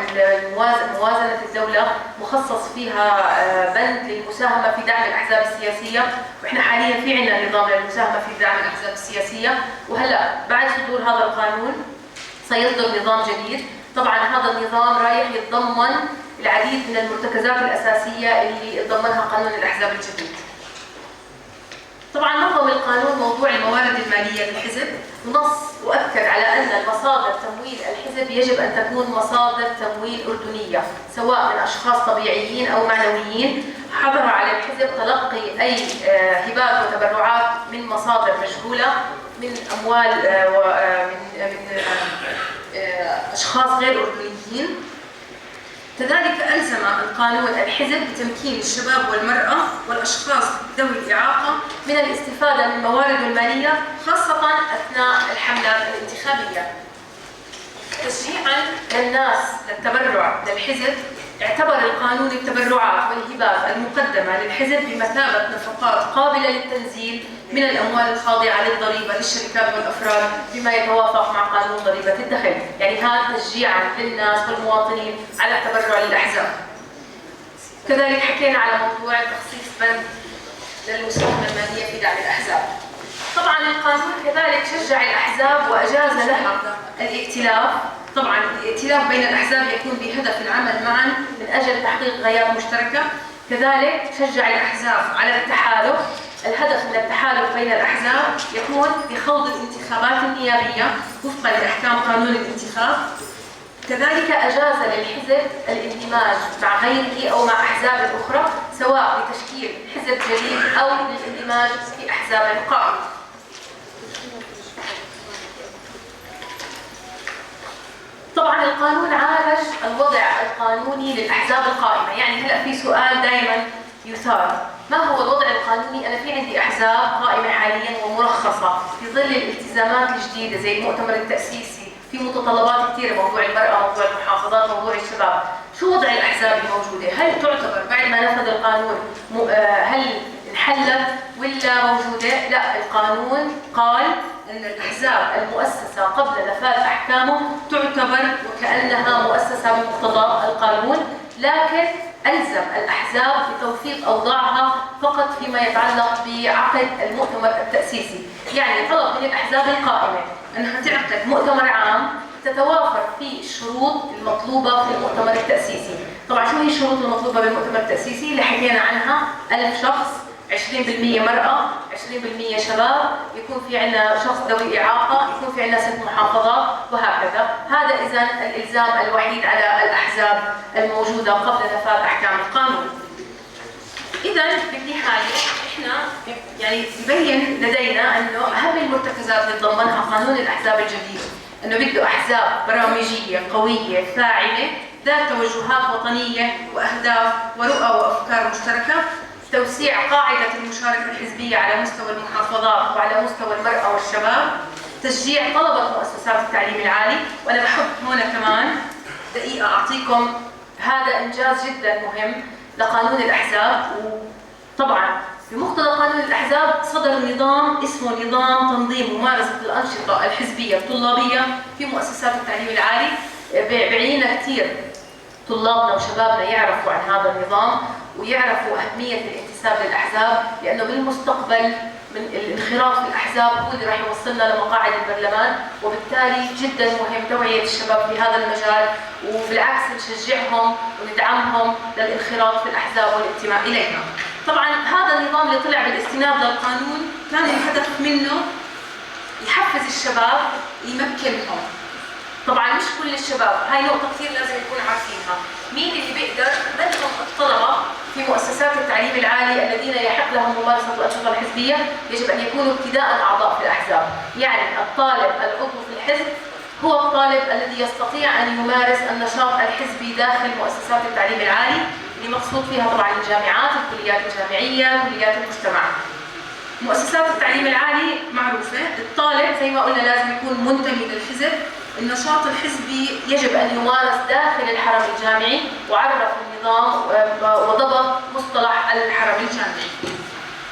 S2: موازنة الدولة مخصص فيها بند للمساهمة في دعم الأحزاب السياسية، واحنا حاليا في عندنا نظام للمساهمة في دعم الأحزاب السياسية، وهلا بعد صدور هذا القانون سيصدر نظام جديد. طبعا هذا النظام رايح يتضمن العديد من المرتكزات الأساسية اللي تضمنها قانون الأحزاب الجديد. طبعا نظم القانون موضوع الموارد المالية للحزب، ونص وأكد على أن المصادر تمويل الحزب يجب أن تكون مصادر تمويل أردنية، سواء من أشخاص طبيعيين أو معنويين. حظر على الحزب تلقي أي هبات وتبرعات من مصادر مجهولة، من أموال من أشخاص غير أردنيين.
S3: كذلك ألزم القانون الحزب بتمكين الشباب والمرأة والأشخاص ذوي الإعاقة
S2: من الاستفادة من موارده المالية، خاصة أثناء الحملات الانتخابية. تشجيعاً للناس للتبرع للحزب، اعتبر القانون التبرعات والهبات المقدمة للحزب بمثابة نفقات قابلة للتنزيل من الأموال الخاضعة للضريبة للشركات والأفراد بما يتوافق مع قانون ضريبة الدخل. يعني هذا تشجيعاً للناس والمواطنين على التبرع للأحزاب. كذلك حكينا على موضوع تخصيص بند للمساهمة المالية في دعم الأحزاب. طبعاً القانون كذلك شجع الأحزاب وأجاز لها الائتلاف. طبعاً الائتلاف بين الأحزاب يكون بهدف العمل معاً من أجل تحقيق غايات مشتركة. كذلك شجع الأحزاب على التحالف. الهدف من التحالف بين الأحزاب يكون بخوض الانتخابات النيابية وفقاً لأحكام قانون الانتخاب. كذلك أجاز للحزب الاندماج مع غيره أو مع أحزاب أخرى، سواء لتشكيل حزب جديد أو للاندماج في أحزاب قائمة. طبعاً القانون عالج الوضع القانوني للأحزاب القائمة. يعني هلأ في سؤال دائماً يثار، ما هو الوضع القانوني؟ أنا في عندي أحزاب قائمة حالياً ومرخصة في ظل الالتزامات الجديدة زي المؤتمر التأسيسي، في متطلبات كثيرة، موضوع المرأة، موضوع المحافظات، موضوع الشباب. شو وضع الأحزاب الموجودة؟ هل تعتبر بعد ما نفذ القانون هل انحلت ولا موجودة؟ لا، القانون قال أن الأحزاب المؤسسة قبل نفاذ أحكامه تعتبر وكأنها مؤسسة بمقتضى القانون، لكن ألزم الأحزاب بتوثيق أوضاعها فقط فيما يتعلق بعقد المؤتمر التأسيسي. يعني طلب من الأحزاب القائمة أنها تعقد مؤتمر عام تتوافر فيه الشروط المطلوبة في المؤتمر التأسيسي. طبعا شو هي الشروط المطلوبة بالمؤتمر التأسيسي اللي حكينا عنها؟ 1000 شخص، 20% مرأة، 20% شباب، يكون في عندنا شخص ذوي إعاقة، يكون في عندنا 6 محافظات، وهكذا. هذا إذن الإلزام الوحيد على الأحزاب الموجودة قبل نفاذ أحكام القانون. إذن بالنهاية إحنا يعني يبين لدينا أنه أهم المرتكزات اللي تضمنها قانون الأحزاب الجديد أنه بده أحزاب برامجية قوية فاعلة ذات توجهات وطنية وأهداف ورؤى وأفكار مشتركة، توسيع قاعدة المشاركة الحزبية على مستوى المحافظات وعلى مستوى المرأة والشباب، تشجيع طلبة مؤسسات التعليم العالي. وأنا بحب هنا كمان دقيقة أعطيكم هذا إنجاز جدا مهم لقانون الأحزاب. وطبعا بمقتضى قانون الأحزاب صدر نظام اسمه نظام تنظيم ممارسة الأنشطة الحزبية الطلابية في مؤسسات التعليم العالي. بعينا كثير طلابنا وشبابنا يعرفوا عن هذا النظام ويعرفوا أهمية الانتساب للأحزاب، لأنه بالمستقبل من الانخراط في الأحزاب هو اللي راح يوصلنا لمقاعد البرلمان، وبالتالي جدا مهم توعية الشباب في هذا المجال، وبالعكس نشجعهم وندعمهم للانخراط في الأحزاب والانتماء إليها. طبعا هذا النظام اللي طلع بالاستناد للقانون كان الهدف منه يحفز الشباب، يمكنهم. طبعا مش كل الشباب، هاي نقطة كثير لازم يكون عارفينها، مين اللي بيقدر؟ من هم الطلبة في مؤسسات التعليم العالي الذين يحق لهم ممارسة الأنشطة الحزبية؟ يجب أن يكونوا ابتداء أعضاء في الأحزاب. يعني الطالب العضو في الحزب هو الطالب الذي يستطيع أن يمارس النشاط الحزبي داخل مؤسسات التعليم العالي، اللي مقصود فيها طبعا الجامعات، الكليات الجامعية، كليات المجتمع. مؤسسات التعليم العالي معروفة، الطالب زي ما قلنا لازم يكون منتمي للحزب، النشاط الحزبي يجب أن يمارس داخل الحرم الجامعي، وعرف النظام وضبط مصطلح الحرم الجامعي.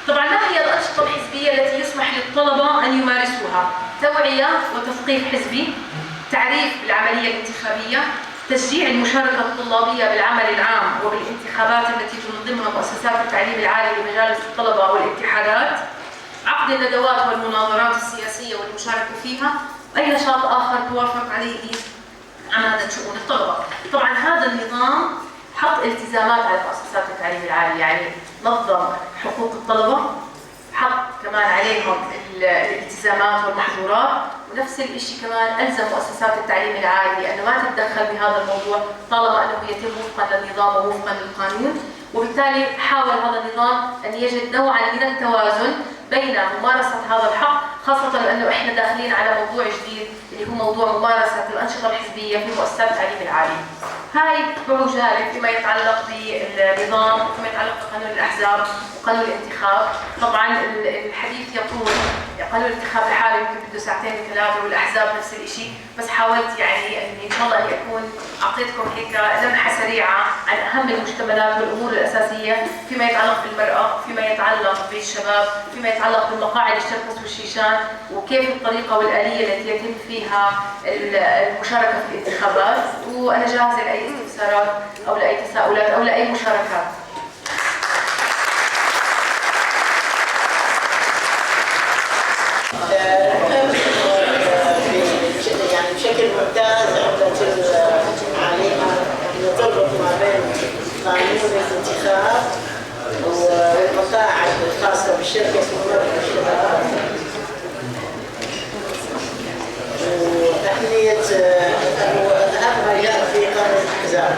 S3: طبعا ما هي الأنشطة الحزبية التي يسمح للطلبة أن يمارسوها؟ توعية وتثقيف حزبي، تعريف بالعملية الانتخابية، تشجيع المشاركة الطلابية بالعمل العام وبالانتخابات التي تنظمها مؤسسات التعليم العالي لمجالس الطلبة والاتحادات، عقد الندوات والمناظرات السياسية والمشاركة فيها، أي نشاط آخر توافق عليه عمادة شؤون الطلبة. طبعا هذا النظام حط التزامات على مؤسسات التعليم العالي، يعني نظم حقوق الطلبة، حط كمان عليهم الالتزامات والمحظورات، ونفس الشيء كمان ألزم مؤسسات التعليم العالي أنه ما تتدخل بهذا الموضوع طالما أنه يتم وفقا للنظام ووفقا للقانون. وبالتالي حاول هذا النظام أن يجد نوعا من التوازن بين ممارسة هذا الحق، خاصة أنه إحنا داخلين على موضوع جديد اللي هو موضوع ممارسة الأنشطة الحزبية في مؤسسات التعليم العالي. هاي بعجالة فيما يتعلق بالنظام، فيما يتعلق بقانون الأحزاب وقانون الانتخاب. طبعا الحديث يطول، قانون الانتخاب لحاله يمكن بده ساعتين وثلاثة، والأحزاب نفس الشيء، بس حاولت يعني إني إن شاء الله إني أكون أعطيتكم هيك لمحة سريعة عن أهم المشتملات والأمور الأساسية فيما يتعلق بالمرأة، فيما يتعلق بالشباب، فيما يتعلق بالمقاعد الشركس والشيشان، وكيف الطريقة والآلية التي يتم فيها المشاركة في الانتخابات. وأنا جاهزة لأي استفسارات أو لأي تساؤلات أو لأي مشاركات.
S1: يعني بشكل ممتاز عملت عليها انه تربط ما بين قانون الانتخاب والمقاعد الخاصة بالشركة والشباب، وأهمية وأهم ما جاء في قانون الأحزاب.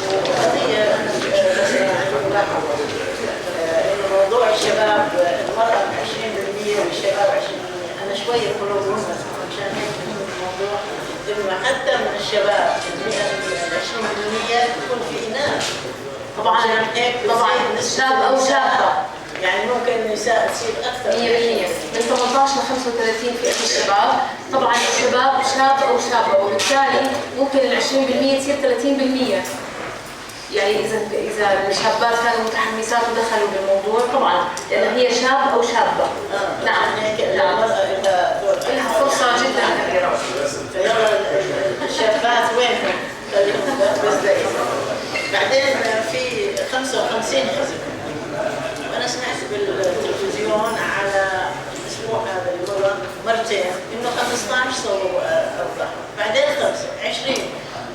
S1: وقضية بس أنا عندي ملاحظة، إنه موضوع الشباب، المرأة 20% والشباب 20%، أنا شوي قلوبهم عشان هيك الموضوع إنه حتى من الشباب 20% يكون في إناث.
S3: طبعا طبعا شاب أو شابة،
S1: يعني ممكن النساء تصير أكثر
S3: 100% من 18 ل 35 فئة الشباب. طبعا الشباب شاب أو شابة، وبالتالي ممكن ال 20% تصير 30%. يعني إذا الشابات كانوا متحمسات ودخلوا بالموضوع، طبعا لأن هي شاب أو شابة.
S1: نعم نعم،
S3: لها فرصة جدا كبيرة.
S1: فيلا الشابات وينهم؟ بس بعدين في 55 حزب. أنا سمعت بالتلفزيون على الأسبوع هذا اللي مر مرتين إنه 15 صوروا أوضاعهم، بعدين 5 20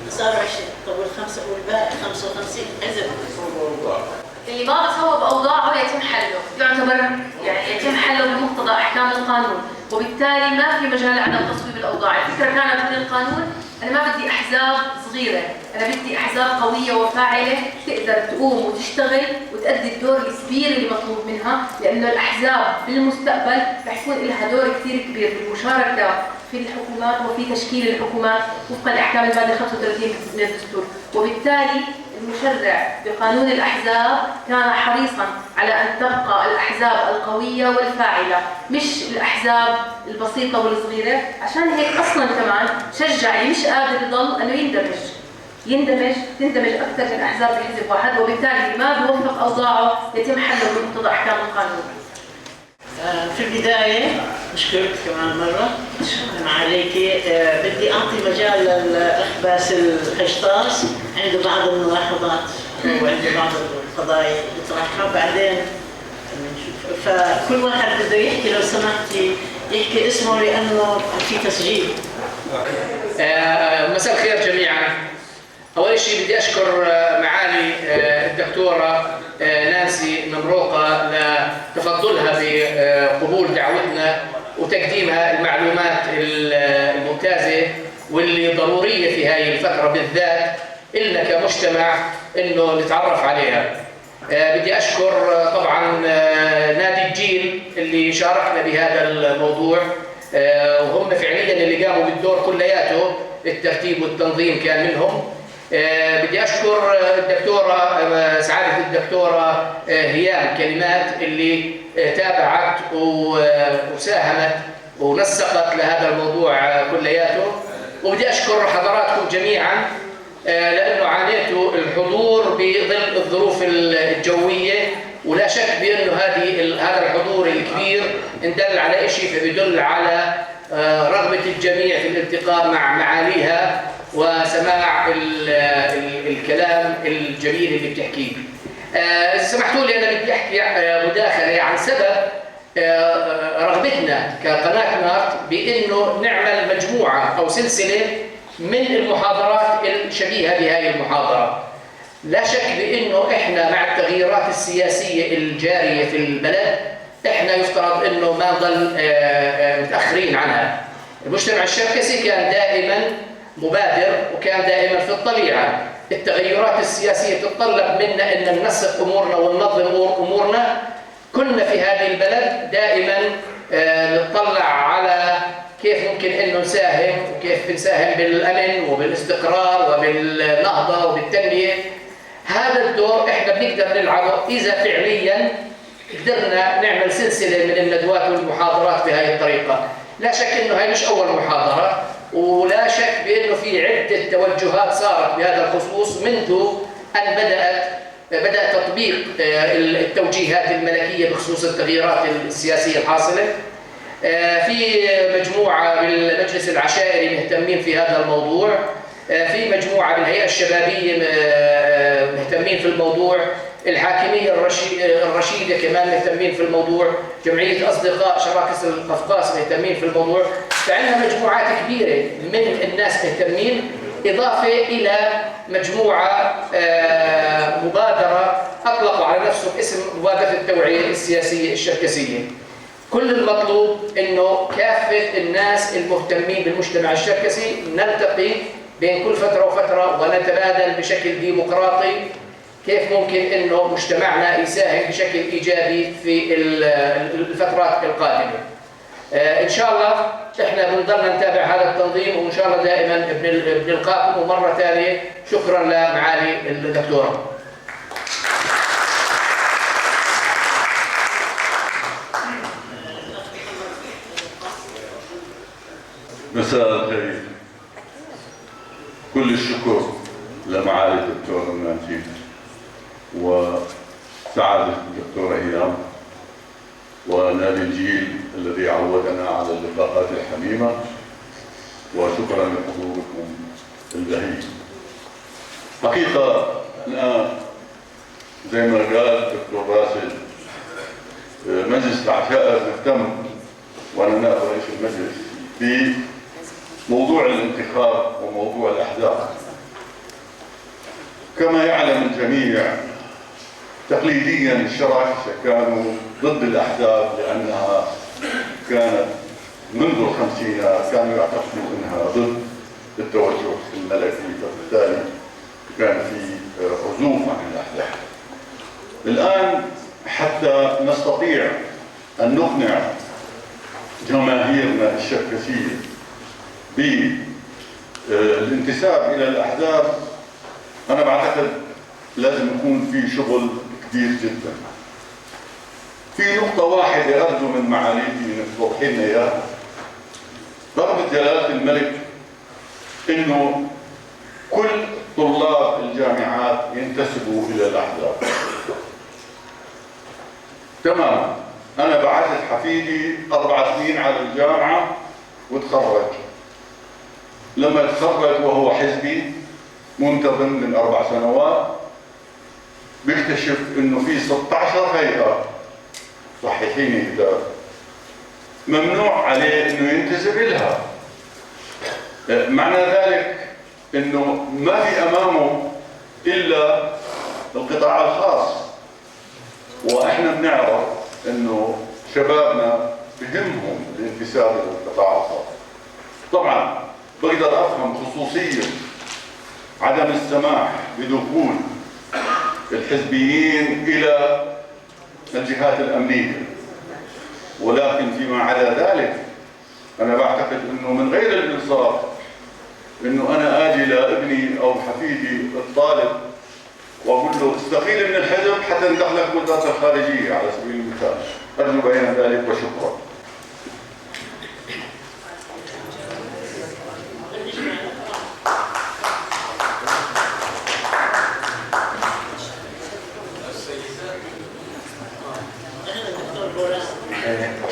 S1: صاروا 20، طب والخمسة والباقي 55 حزب.
S3: اللي ما بصوب أوضاعه يتم حله، يعتبر يعني يتم حله بمقتضى أحكام القانون، وبالتالي ما في مجال لعدم تصويب الأوضاع. الفكرة كانت من القانون أنا ما بدي أحزاب صغيرة، أنا بدي أحزاب قوية وفاعلة تقدر تقوم وتشتغل وتأدي الدور الكبير اللي مطلوب منها، لأنه الأحزاب بالمستقبل رح يكون لها دور كثير كبير بالمشاركة في الحكومات وفي تشكيل الحكومات وفقا لأحكام المادة 35 من الدستور. وبالتالي المشرع بقانون الأحزاب كان حريصا على أن تبقى الأحزاب القوية والفاعلة، مش الأحزاب البسيطة والصغيرة. عشان هيك أصلا كمان شجع اللي مش قادر يضل أنه يندمج تندمج أكثر من أحزاب بحزب واحد، وبالتالي ما بيوفق أوضاعه يتم حله بمقتضى أحكام القانون.
S1: في البداية أشكرك كمان مرة، شكرا عليك. بدي أعطي مجال للأخ باسل حشطاس، عنده بعض الملاحظات وعنده بعض القضايا يطرحها، بعدين بنشوف. فكل واحد بده يحكي لو سمحتي يحكي اسمه لأنه في تسجيل.
S4: مساء الخير جميعا. أول شيء بدي أشكر معالي الدكتورة نانسي نمروقة لتفضلها بقبول دعوتنا وتقديمها المعلومات الممتازة واللي ضرورية في هذه الفترة بالذات إلنا كمجتمع إنه نتعرف عليها. بدي أشكر طبعا نادي الجيل اللي شاركنا بهذا الموضوع، وهم فعليا اللي قاموا بالدور كلياته، الترتيب والتنظيم كان منهم. بدي أشكر الدكتورة سعادة الدكتورة هيام كلمات اللي تابعت وساهمت ونسقت لهذا الموضوع كلياته. وبدي أشكر حضراتكم جميعا لأنه عانيتوا الحضور بظل الظروف الجوية ولا شك بأنه هذا الحضور الكبير إن دل على شيء فبيدل على رغبة الجميع في الالتقاء مع معاليها وسماع الكلام الجميل اللي بتحكيه. إذا سمحتوا لي أنا بدي أحكي مداخلة عن سبب رغبتنا كقناة نارت بأنه نعمل مجموعة أو سلسلة من المحاضرات الشبيهة بهذه المحاضرة. لا شك بأنه إحنا مع التغييرات السياسية الجارية في البلد إحنا يفترض أنه ما نضل متأخرين عنها. المجتمع الشركسي كان دائما مبادر وكان دائما في الطليعة. التغيرات السياسية تتطلب منا أن ننسق أمورنا وننظم أمورنا. كنا في هذه البلد دائما نطلع على كيف ممكن أنه نساهم وكيف نساهم بالأمن وبالاستقرار وبالنهضة وبالتنمية. هذا الدور إحنا بنقدر نلعبه إذا فعليا قدرنا نعمل سلسلة من الندوات والمحاضرات بهذه الطريقة. لا شك أنه هاي مش أول محاضرة، ولا شك بأنه في عدة توجهات صارت بهذا الخصوص منذ أن بدأ تطبيق التوجيهات الملكية بخصوص التغييرات السياسية الحاصلة. في مجموعة بالمجلس العشائري مهتمين في هذا الموضوع، في مجموعة بالهيئة الشبابية مهتمين في الموضوع، الحاكمية الرشيدة كمان مهتمين في الموضوع، جمعية أصدقاء شراكس القفقاس مهتمين في الموضوع. فعندنا مجموعات كبيرة من الناس مهتمين، إضافة إلى مجموعة مبادرة أطلقوا على نفسهم اسم مبادرة التوعية السياسية الشركسية. كل المطلوب إنه كافة الناس المهتمين بالمجتمع الشركسي نلتقي بين كل فترة وفترة ونتبادل بشكل ديمقراطي كيف ممكن إنه مجتمعنا يساهم بشكل إيجابي في الفترات القادمة. إن شاء الله إحنا بنضلنا نتابع هذا التنظيم، وإن شاء الله دائما بنلقاكم. ومرة ثانية شكرا لمعالي الدكتورة.
S5: مساء الخير. كل الشكر لمعالي الدكتور ناجي وسعادة الدكتورة هيام ونادي الجيل الذي عودنا على اللقاءات الحميمة، وشكرا لحضوركم البهي. حقيقة الآن زي ما قال الدكتور راشد، مجلس العشائر مهتم، وأنا نائب رئيس المجلس، بموضوع الانتخاب وموضوع الأحزاب. كما يعلم الجميع تقليديا الشراكسة كانوا ضد الأحزاب لأنها كانت منذ الخمسينات كانوا يعتقدوا أنها ضد التوجه الملكي، فبالتالي كان في عزوف عن الأحزاب. الآن حتى نستطيع أن نقنع جماهيرنا الشركسية بالانتساب إلى الأحزاب، أنا بعتقد لازم يكون في شغل كبير جدا. في نقطة واحدة أرجو من معاليكي إنك توضحي لنا إياها. رغبة جلالة الملك إنه كل طلاب الجامعات ينتسبوا إلى الأحزاب. تماما. أنا بعثت حفيدي 4 سنين على الجامعة وتخرج. لما تخرج وهو حزبي منتظم من 4 سنوات، بيكتشف انه في 16 هيئة، صححيني اذا ممنوع عليه انه ينتسب لها. معنى ذلك انه ما في امامه الا القطاع الخاص، واحنا بنعرف انه شبابنا بهمهم الانتساب الى القطاع الخاص. طبعا بقدر افهم خصوصية عدم السماح بدخول الحزبيين إلى الجهات الأمنية، ولكن فيما عدا ذلك أنا بعتقد أنه من غير الإنصاف أنه أنا آجي لابني أو حفيدي الطالب وأقول له استقيل من الحزب حتى ندخلك وزارة الخارجية على سبيل المثال. أرجو بيان ذلك وشكرا.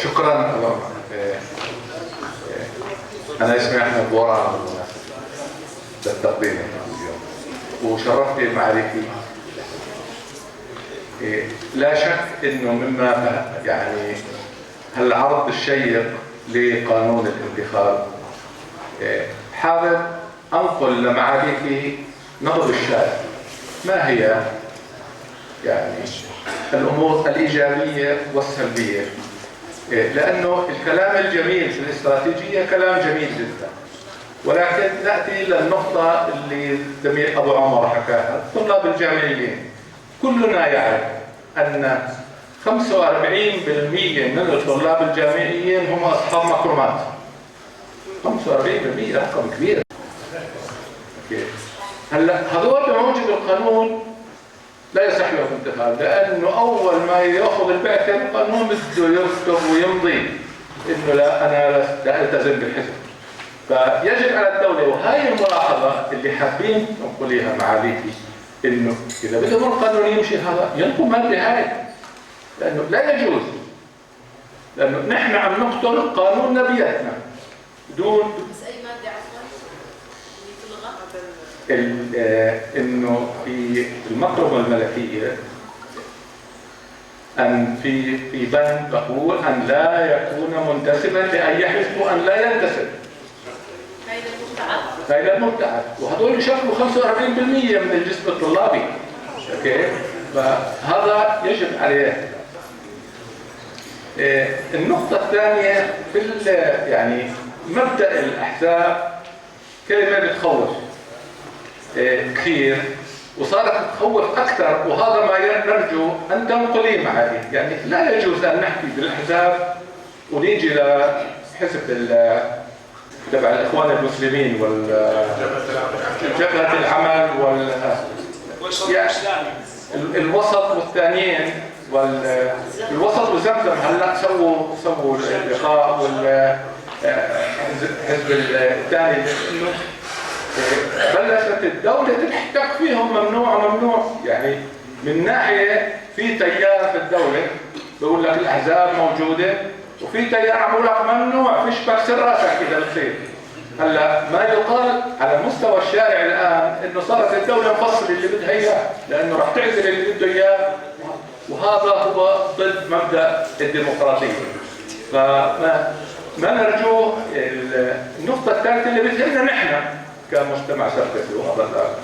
S6: شكرا. أنا اسمي أحمد بوران بالمناسبة للتقديم اليوم، وشرفتني بمعرفتي. لا شك انه مما يعني هالعرض الشيق لقانون الانتخاب، حابب انقل لمعاليك نبض الشارع، ما هي يعني الامور الايجابية والسلبيه، لانه الكلام الجميل في الاستراتيجية كلام جميل جدا، ولكن ناتي للنقطة اللي الزميل ابو عمر حكاها، الطلاب الجامعيين. كلنا يعرف أن 45% من الطلاب الجامعيين هم أصحاب مكرمات. 45% رقم كبير. هلا هذول بموجب القانون لا يصح لهم الانتخاب، لأنه أول ما يأخذ البعثة القانون بده يكتب ويمضي إنه لا أنا لا ألتزم بالحزب. فيجب على الدولة، وهي الملاحظة اللي حابين ننقليها معاليكي، انه اذا بدهم القانون يمشي هذا ينقوا مادة هاي، لانه لا يجوز، لانه نحن عم نقتل قانوننا بيدنا بدون.
S2: بس اي مادة عفوا اللي تلغى؟
S6: انه في المقربة الملكية ان في بند تقول ان لا يكون منتسبا لاي حزب وان لا ينتسب.
S2: هاي للمبتعث؟
S6: هاي للمبتعث، وهذول يشكلوا 45% من الجسم الطلابي. okay؟ فهذا يجب عليه. النقطة الثانية في يعني مبدأ الأحزاب كلمة بتخوف كثير، وصارت تخوف أكثر، وهذا ما نرجو أن تنقليه معي. يعني لا يجوز أن نحكي بالأحزاب ونيجي لحزب تبع الإخوان المسلمين جبهة العمل يعني الوسط والثانيين والوسط وزمزم. هلا سووا اللقاء والحزب الثاني، انه بلشت الدولة تحتك فيهم ممنوع ممنوع. يعني من ناحية في تيار في الدولة بيقول لك الأحزاب موجودة، وفي تيار عم بيقول لك ممنوع، فيش بكسر راسك إذا بتصير. هلا ما يقال على مستوى الشارع الآن إنه صارت الدولة مفصلة اللي بدها إياه، لأنه رح تعزل اللي بده إياه، وهذا هو ضد مبدأ الديمقراطية. فما ما نرجوه. النقطة الثالثة اللي بتهمنا نحن كمجتمع شركسي، وهذا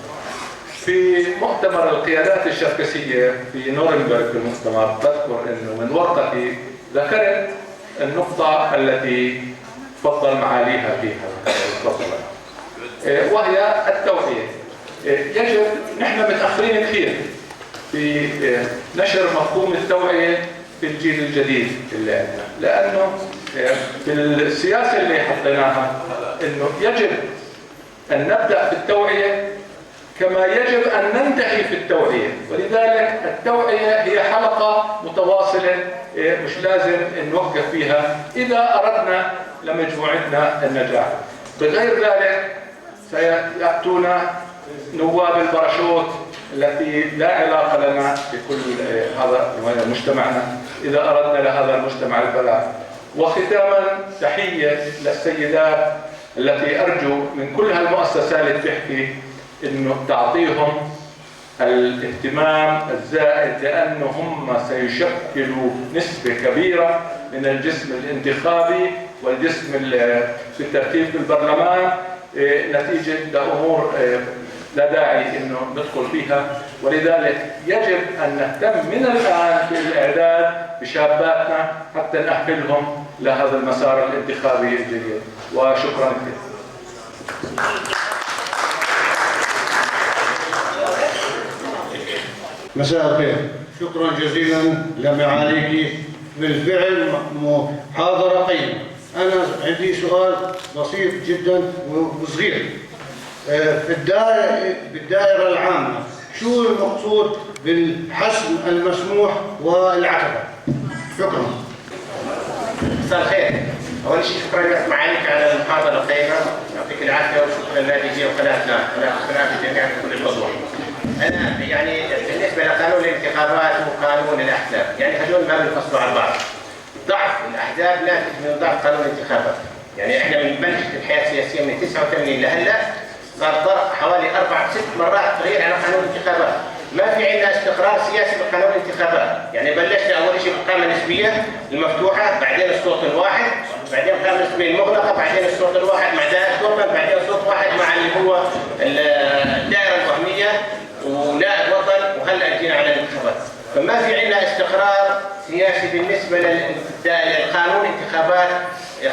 S6: في مؤتمر القيادات الشركسية في نورنبرغ، في المؤتمر بذكر إنه من ورقتي ذكرت النقطة التي تفضل معاليها فيها، تفضل، وهي التوعية. يجب، نحن متأخرين كثير في نشر مفهوم التوعية في الجيل الجديد اللي عندنا، لأنه في السياسة اللي حطيناها إنه يجب أن نبدأ بالتوعية كما يجب أن ننتهي في التوعية، ولذلك التوعية هي حلقة متواصلة مش لازم نوقف فيها إذا أردنا لمجموعتنا النجاح. بغير ذلك سيأتون نواب الباراشوت التي لا علاقة لنا بكل هذا مجتمعنا إذا أردنا لهذا المجتمع البلاء. وختاما تحية للسيدات التي أرجو من كل هالمؤسسات اللي بتحكي إنه تعطيهم الاهتمام الزائد، لأنه هم سيشكلوا نسبة كبيرة من الجسم الانتخابي والجسم في الترتيب في البرلمان، نتيجة لأمور لا داعي إنه ندخل فيها. ولذلك يجب أن نهتم من الآن في الإعداد بشاباتنا حتى نأهلهم لهذا المسار الانتخابي الجديد. وشكرا كثير.
S7: مساء الخير، شكرا جزيلا لمعاليك، بالفعل محاضرة قيمة. أنا عندي سؤال بسيط جدا وصغير. في الدائرة العامة شو المقصود بالحسم المسموح والعتبة؟ شكرا.
S8: مساء الخير. أول شيء شكرا لك معاليك على المحاضرة القيمة، يعطيك العافية، وشكرا لنادي جي وقناتنا قناة الجميع بكل الحضور. أنا يعني بالنسبة لقانون الانتخابات وقانون الأحزاب، يعني هذول ما بينفصلوا عن بعض. ضعف الاحزاب ناتج من ضعف قانون الانتخابات. يعني احنا من بلشت الحياة السياسية من 89 لهلا صار طرق حوالي 4 6 مرات تغيير على قانون الانتخابات. ما في عندنا استقرار سياسي بقانون الانتخابات، يعني بلشنا اول شيء بالقائمه النسبية المفتوحة، بعدين الصوت الواحد، بعدين القائمة النسبية المغلقة، بعدين الصوت الواحد مع دائرة وطن، بعدين صوت واحد مع اللي هو الدائرة الوهمية ونائب وطن، وهلا جينا على الانتخابات. فما في عندنا استقرار سياسي بالنسبة للقانون الانتخابات،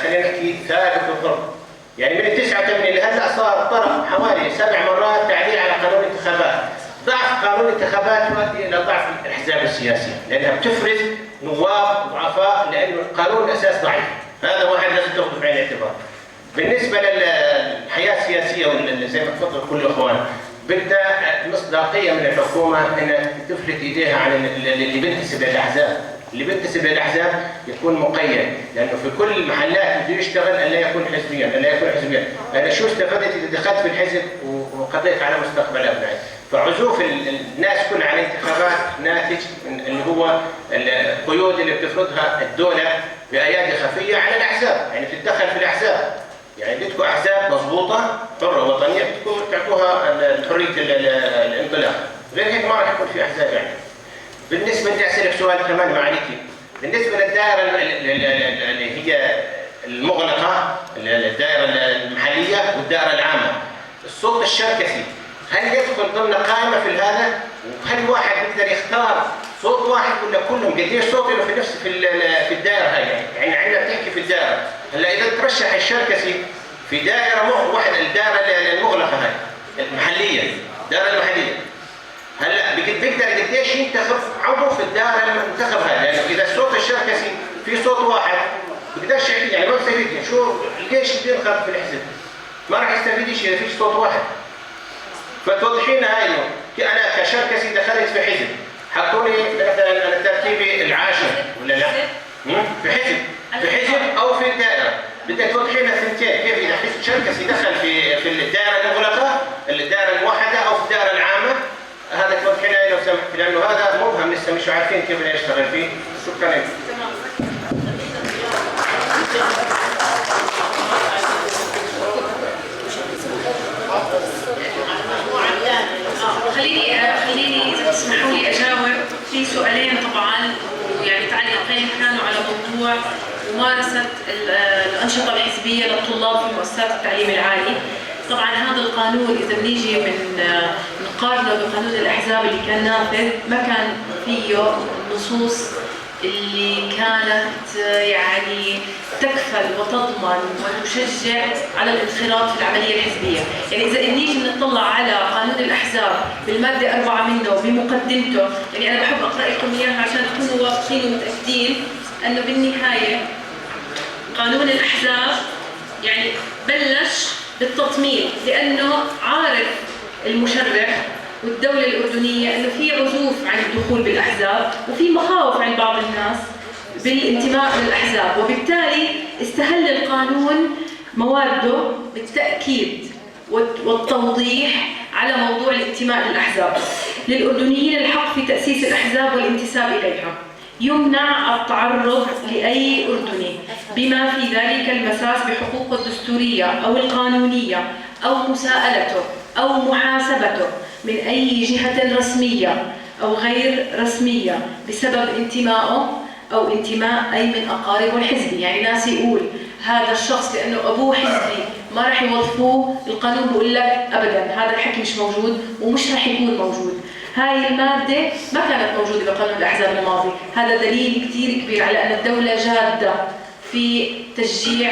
S8: خلينا نحكي ثابت القرب. يعني من 89 لهلا صار طرح حوالي 7 مرات تعديل على قانون الانتخابات. ضعف قانون الانتخابات يؤدي الى ضعف الاحزاب السياسية، لانها بتفرز نواب ضعفاء لانه القانون الاساس ضعيف، هذا واحد لازم تاخذه في عين الاعتبار. بالنسبة للحياة السياسية زي ما تفضل كل الاخوان، بدنا مصداقية من الحكومة انها تفلت ايديها عن اللي بينتسب للاحزاب، اللي بينتسب للاحزاب يكون مقيد، لانه في كل المحلات بده يشتغل الا يكون حزبيا، الا يكون حزبيا، انا شو استفدت اذا دخلت في الحزب وقضيت على مستقبل ابنائي؟ فعزوف الناس كلها على الانتخابات ناتج من اللي هو القيود اللي بتفرضها الدولة بايادي خفيه على الاحزاب، يعني بتتدخل في الاحزاب. يعني بدكم احزاب مضبوطة حره وطنية بدكم تعطوها حرية الانطلاق، غير هيك ما راح يكون في احزاب يعني. بالنسبة بدي اسالك سؤال كمان معاليكي، بالنسبة للدائره اللي هي المغلقة، الدائرة المحلية والدائره العامة، الصوت الشركسي هل يدخل ضمن قائمة في هذا؟ وهل واحد بيقدر يختار صوت واحد ولا كلهم؟ قديش صوت له في نفس في الدائرة هاي؟ يعني عندنا بتحكي في الدائرة، هلا اذا ترشح الشركسي في دائرة واحدة، الدائرة المغلقة هاي المحلية، الدائرة المحلية، هلا بيقدر قديش ينتخب عضو في الدائرة المنتخب هاي؟ لانه اذا الصوت الشركسي في صوت واحد بيقدرش يعني ما بيستفيد، شو ليش بده ينخرط في الحزب؟ ما راح يستفيد شيء اذا فيش صوت واحد. فتوضحي لنا هاي انه انا كشركسي دخلت في حزب، حطوني مثلا انا ترتيبي العاشر ولا لا؟ في حزب، في حزب او في دائرة، بدك توضحي لنا الثنتين، كيف اذا حزب شركسي دخل في الدائرة المغلقة، الدائرة الموحدة او في الدائرة العامة، هذا توضحي لنا لو سمحت، لانه هذا مبهم لسه مش عارفين كيف بدنا نشتغل فيه. شكرا لك.
S3: خليني اذا تسمحوا لي اجاوب في سؤالين طبعا، ويعني تعليقين كانوا على موضوع ممارسة الانشطة الحزبية للطلاب في مؤسسات التعليم العالي. طبعا هذا القانون اذا بنيجي من نقارنه بقانون الاحزاب اللي كان نافذ، ما كان فيه النصوص اللي كانت يعني تكفل وتضمن وتشجع على الانخراط في العملية الحزبية. يعني إذا بنيجي نطلع على قانون الأحزاب بالمادة 4 منه بمقدمته، يعني أنا بحب أقرأ لكم إياها عشان تكونوا واثقين ومتأكدين أنه بالنهاية قانون الأحزاب يعني بلش بالتطمين، لأنه عارف المشرع والدولة الأردنية أنه في عزوف عن الدخول بالأحزاب وفي مخاوف عند بعض الناس بالانتماء للأحزاب، وبالتالي استهل القانون مواده بالتأكيد والتوضيح على موضوع الانتماء للأحزاب. للأردنيين الحق في تأسيس الأحزاب والانتساب إليها. يمنع التعرض لأي أردني بما في ذلك المساس بحقوقه الدستورية أو القانونية أو مساءلته أو محاسبته من أي جهة رسمية أو غير رسمية بسبب انتمائه أو انتماء أي من أقاربه الحزبي. يعني ناس يقول هذا الشخص لأنه أبوه حزبي ما راح يوظفوه، القانون بيقول لك أبدا هذا الحكي مش موجود ومش راح يكون موجود. هاي المادة ما كانت موجودة بقانون الأحزاب الماضي، هذا دليل كثير كبير على أن الدولة جادة في تشجيع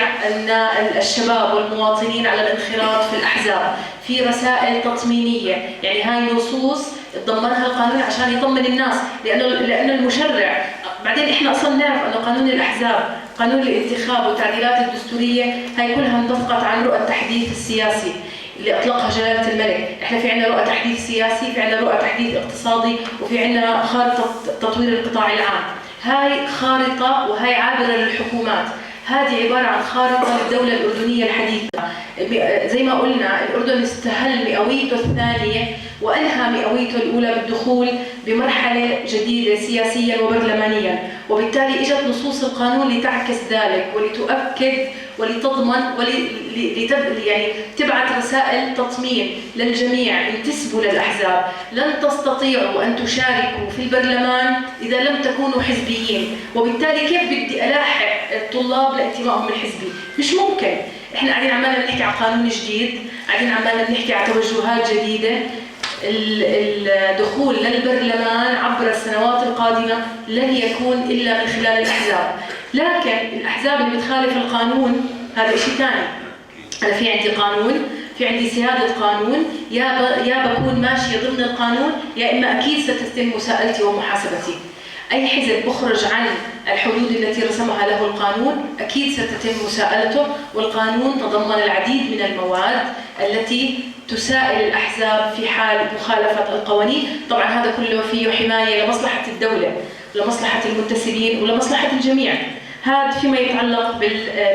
S3: الشباب والمواطنين على الانخراط في الأحزاب، في رسائل تطمينية، يعني هاي نصوص تضمنها القانون عشان يطمن الناس، لأنه المشرع، بعدين إحنا أصلا نعرف أنه قانون الأحزاب، قانون الانتخاب والتعديلات الدستورية هاي كلها انطبقت عن رؤى التحديث السياسي اللي أطلقها جلالة الملك. إحنا في عندنا رؤى تحديث سياسي، في عندنا رؤى تحديث اقتصادي، وفي عندنا خارطة تطوير القطاع العام. هاي خارطة وهاي عابرة للحكومات، هذه عبارة عن خارطة للدولة الأردنية الحديثة. زي ما قلنا الأردن استهل مئويته الثانية وأنهى مئويته الأولى بالدخول بمرحلة جديدة سياسيا وبرلمانيا، وبالتالي إجت نصوص القانون لتعكس ذلك ولتؤكد ولتضمن يعني تبعث رسائل تطمين للجميع. انتسبوا للأحزاب، لن تستطيعوا أن تشاركوا في البرلمان إذا لم تكونوا حزبيين، وبالتالي كيف بدي ألاحق الطلاب لانتمائهم الحزبي؟ مش ممكن. احنا قاعدين عمالنا بنحكي على قانون جديد، قاعدين عمالنا بنحكي على توجهات جديدة. الدخول للبرلمان عبر السنوات القادمة لن يكون إلا من خلال الأحزاب، لكن الأحزاب اللي بتخالف القانون هذا شيء ثاني. أنا في عندي قانون، في عندي سيادة قانون، يا بكون ماشية ضمن القانون يا إما أكيد ستتم مساءلتي ومحاسبتي. أي حزب بخرج عن الحدود التي رسمها له القانون أكيد ستتم مساءلته، والقانون تضمن العديد من المواد التي تسائل الأحزاب في حال مخالفة القوانين. طبعا هذا كله فيه حماية لمصلحة الدولة، لمصلحة المنتسبين، ولمصلحة الجميع. هذا فيما يتعلق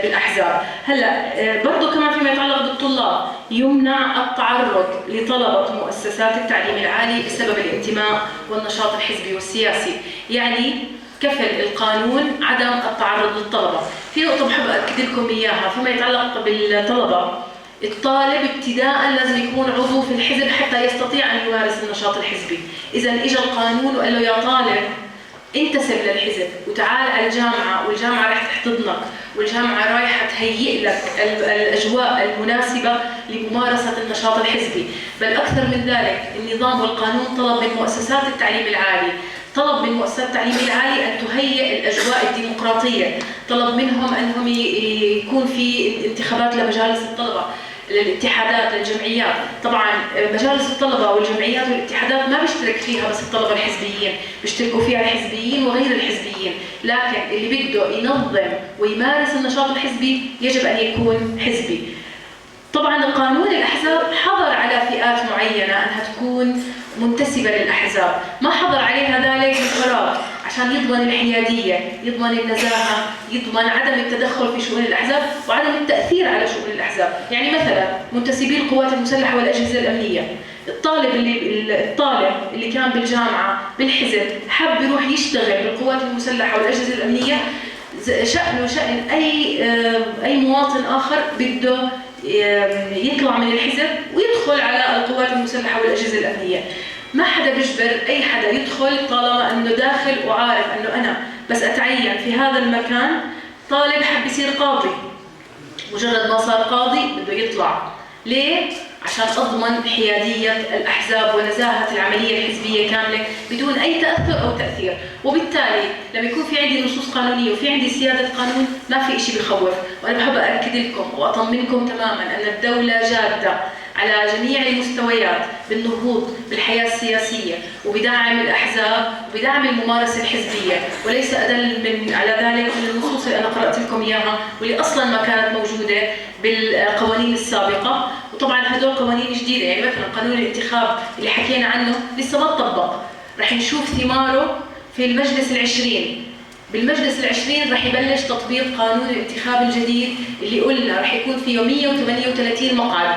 S3: بالأحزاب. هلا برضه كمان فيما يتعلق بالطلاب، يمنع التعرض لطلبة مؤسسات التعليم العالي بسبب الانتماء والنشاط الحزبي والسياسي، يعني كفل القانون عدم التعرض للطلبة. في نقطة بحب أكد لكم إياها فيما يتعلق بالطلبة، الطالب ابتداء لازم يكون عضو في الحزب حتى يستطيع أن يمارس النشاط الحزبي. إذا إجا القانون وقال له يا طالب انتسب للحزب وتعال على الجامعة، والجامعة راح تحتضنك، والجامعة رايحة تهيئ لك الأجواء المناسبة لممارسة النشاط الحزبي. بل أكثر من ذلك، النظام والقانون طلب من مؤسسات التعليم العالي، طلب من مؤسسات التعليم العالي أن تهيئ الأجواء الديمقراطية، طلب منهم أنهم يكون في انتخابات لمجالس الطلبة، للاتحادات، للجمعيات. طبعا مجالس الطلبة والجمعيات والاتحادات ما بيشترك فيها بس الطلبة الحزبيين، بيشتركوا فيها الحزبيين وغير الحزبيين، لكن اللي بده ينظم ويمارس النشاط الحزبي يجب أن يكون حزبي. طبعا قانون الأحزاب حظر على فئات معينة أنها تكون منتسبة للأحزاب، ما حظر عليها ذلك بقرار عشان يضمن الحيادية، يضمن النزاهة، يضمن عدم التدخل في شؤون الأحزاب وعدم التأثير على شؤون الأحزاب. يعني مثلا منتسبي القوات المسلحة والأجهزة الأمنية، الطالب اللي كان بالجامعة بالحزب حب يروح يشتغل بالقوات المسلحة والأجهزة الأمنية، شأنه شأن أي مواطن آخر بده يطلع من الحزب ويدخل على القوات المسلحة والأجهزة الأمنية. ما حدا بيجبر أي حدا يدخل طالما أنه داخل وعارف أنه أنا بس أتعين في هذا المكان. طالب حب يصير قاضي، مجرد ما صار قاضي بده يطلع. ليه؟ عشان أضمن حيادية الأحزاب ونزاهة العملية الحزبية كاملة بدون أي تأثر أو تأثير. وبالتالي لما يكون في عندي نصوص قانونية وفي عندي سيادة قانون ما في إشي بخوف. وأنا بحب أأكد لكم وأطمنكم تماما أن الدولة جادة على جميع المستويات بالنهوض بالحياة السياسية وبدعم الأحزاب وبدعم الممارسة الحزبية، وليس أدل من على ذلك من النصوص اللي أنا قرأت لكم إياها واللي أصلاً ما كانت موجودة بالقوانين السابقة. وطبعاً هدول قوانين جديدة، يعني مثلاً قانون الانتخاب اللي حكينا عنه لسه ما تطبق، رح نشوف ثماره في المجلس العشرين. بالمجلس العشرين رح يبلش تطبيق قانون الانتخاب الجديد اللي قلنا رح يكون فيه 138 مقعد،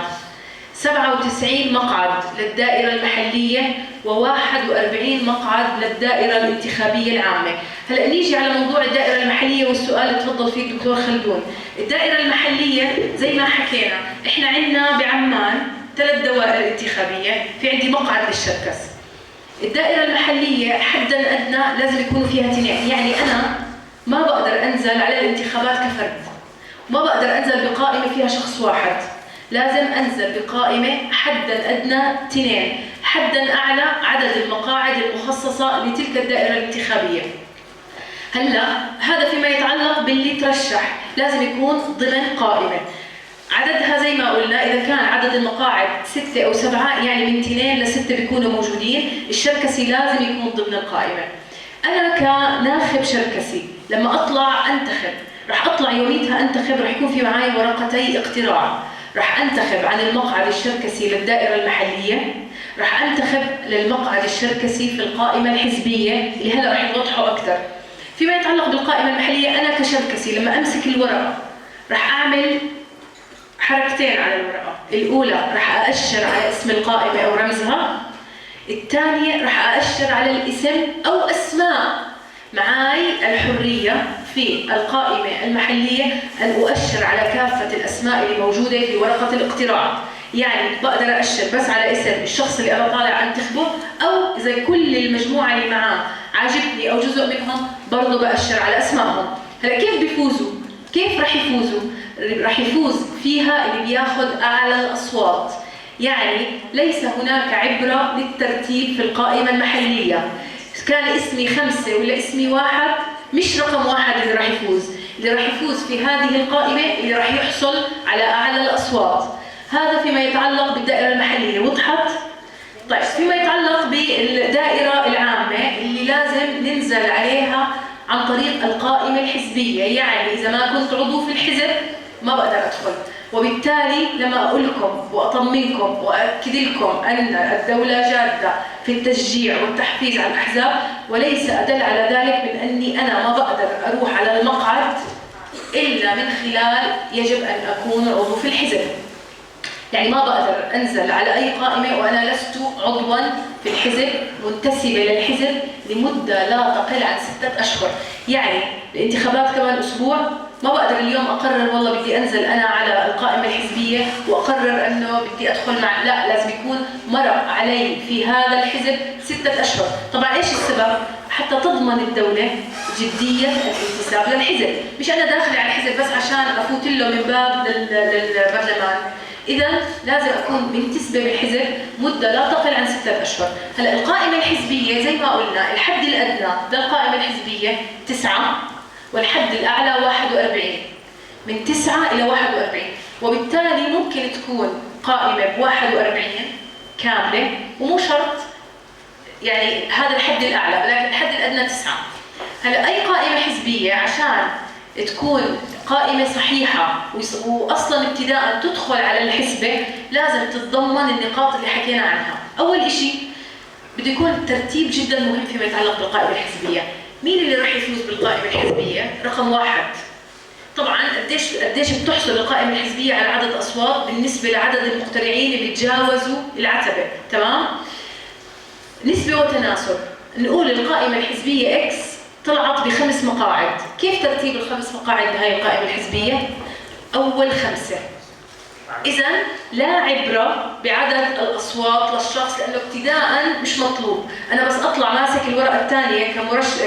S3: 97 مقعد للدائرة المحلية و41 مقعد للدائرة الانتخابية العامة. هلأ نيجي على موضوع الدائرة المحلية والسؤال اللي تفضل فيه الدكتور خلدون. الدائرة المحلية زي ما حكينا احنا عندنا بعمان 3 دوائر انتخابية، في عندي مقعد للشركس. الدائرة المحلية حداً أدنى لازم يكونوا فيها 2، يعني أنا ما بقدر أنزل على الانتخابات كفرد، ما بقدر أنزل بقائمة فيها شخص واحد، لازم أنزل بقائمة حداً أدنى 2، حداً أعلى عدد المقاعد المخصصة لتلك الدائرة الانتخابية. هلا هذا فيما يتعلق باللي ترشح، لازم يكون ضمن قائمة عددها زي ما قلنا إذا كان عدد المقاعد 6 أو 7، يعني من 2 ل6 بيكونوا موجودين، الشركسي لازم يكون ضمن القائمة. أنا كناخب شركسي لما أطلع أنتخب، رح أطلع يوميتها أنتخب، رح يكون في معي ورقتي اقتراع، رح أنتخب عن المقعد الشركسي للدائرة المحلية، رح أنتخب للمقعد الشركسي في القائمة الحزبية اللي هلأ رح نوضحه أكثر. فيما يتعلق بالقائمة المحلية، أنا كشركسي لما أمسك الورقة رح أعمل حركتين على الورقة، الأولى رح أأشر على اسم القائمة أو رمزها، الثانية رح أأشر على الاسم أو أسماء. معاي الحرية في القائمة المحلية أن أؤشر على كافة الأسماء اللي موجودة في ورقة الاقتراع، يعني بقدر أأشر بس على اسم الشخص اللي أنا طالع أنتخبه، أو إذا كل المجموعة اللي معاه عاجبني أو جزء منهم برضه بأشر على أسمائهم. هلا كيف بيفوزوا؟ كيف رح يفوزوا؟ رح يفوز فيها اللي بياخذ أعلى الأصوات، يعني ليس هناك عبرة للترتيب في القائمة المحلية. كان اسمي 5 ولا اسمي 1، مش رقم 1 اللي راح يفوز، اللي راح يفوز في هذه القائمة اللي راح يحصل على أعلى الأصوات. هذا فيما يتعلق بالدائرة المحلية، وضحت؟ طيب فيما يتعلق بالدائرة العامة اللي لازم ننزل عليها عن طريق القائمة الحزبية، يعني إذا ما كنت عضو في الحزب ما بقدر أدخل. وبالتالي لما أقول لكم وأطمنكم وأكد لكم أن الدولة جادة في التشجيع والتحفيز على الأحزاب، وليس أدل على ذلك من أني أنا ما بقدر أروح على المقعد إلا من خلال يجب أن أكون عضو في الحزب. يعني ما بقدر أنزل على أي قائمة وأنا لست عضواً في الحزب، منتسبة للحزب لمدة لا تقل عن 6 أشهر. يعني الانتخابات كمان أسبوع، ما بقدر اليوم أقرر والله بدي أنزل أنا على القائمة الحزبية وأقرر أنه بدي أدخل مع، لا، لازم يكون مرق علي في هذا الحزب 6 أشهر. طبعاً إيش السبب؟ حتى تضمن الدولة جدية الانتساب للحزب، مش أنا داخلة على الحزب بس عشان أفوت له من باب للبرلمان. إذا لازم أكون منتسبة بالحزب مدة لا تقل عن 6 أشهر. هلا القائمة الحزبية زي ما قلنا الحد الأدنى للقائمة الحزبية 9 والحد الأعلى 41، من 9 إلى 41، وبالتالي ممكن تكون قائمة ب 41 كاملة، ومو شرط يعني هذا الحد الأعلى، لكن الحد الأدنى 9. هلا أي قائمة حزبية عشان تكون قائمة صحيحة وأصلاً ابتداءً تدخل على الحسبة لازم تتضمن النقاط اللي حكينا عنها. أول إشي بده يكون الترتيب جداً مهم فيما يتعلق بالقائمة الحزبية. مين اللي راح يفوز بالقائمة الحزبية؟ رقم 1. طبعاً قديش بتحصل القائمة الحزبية على عدد أصوات بالنسبة لعدد المقترعين اللي تجاوزوا العتبة، تمام؟ نسبة وتناسب. نقول القائمة الحزبية X طلعت ب5 مقاعد، كيف ترتيب ال5 مقاعد بهاي القائمة الحزبية؟ أول 5. إذا لا عبرة بعدد الأصوات للشخص لأنه ابتداءً مش مطلوب، أنا بس أطلع ماسك الورقة الثانية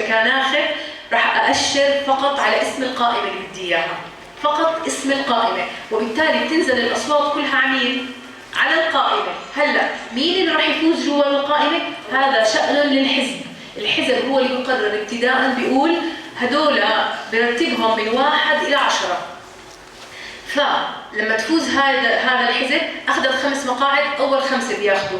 S3: كناخب راح أأشر فقط على اسم القائمة اللي بدي إياها، فقط اسم القائمة، وبالتالي بتنزل الأصوات كلها على مين؟ على القائمة. هلا مين اللي راح يفوز جوا القائمة؟ هذا شأن للحزب، الحزب هو اللي بيقرر ابتداءً، بيقول هدول برتبهم من 1 إلى 10. فلما تفوز هذا الحزب أخذت 5 مقاعد، أول 5 بياخذوا.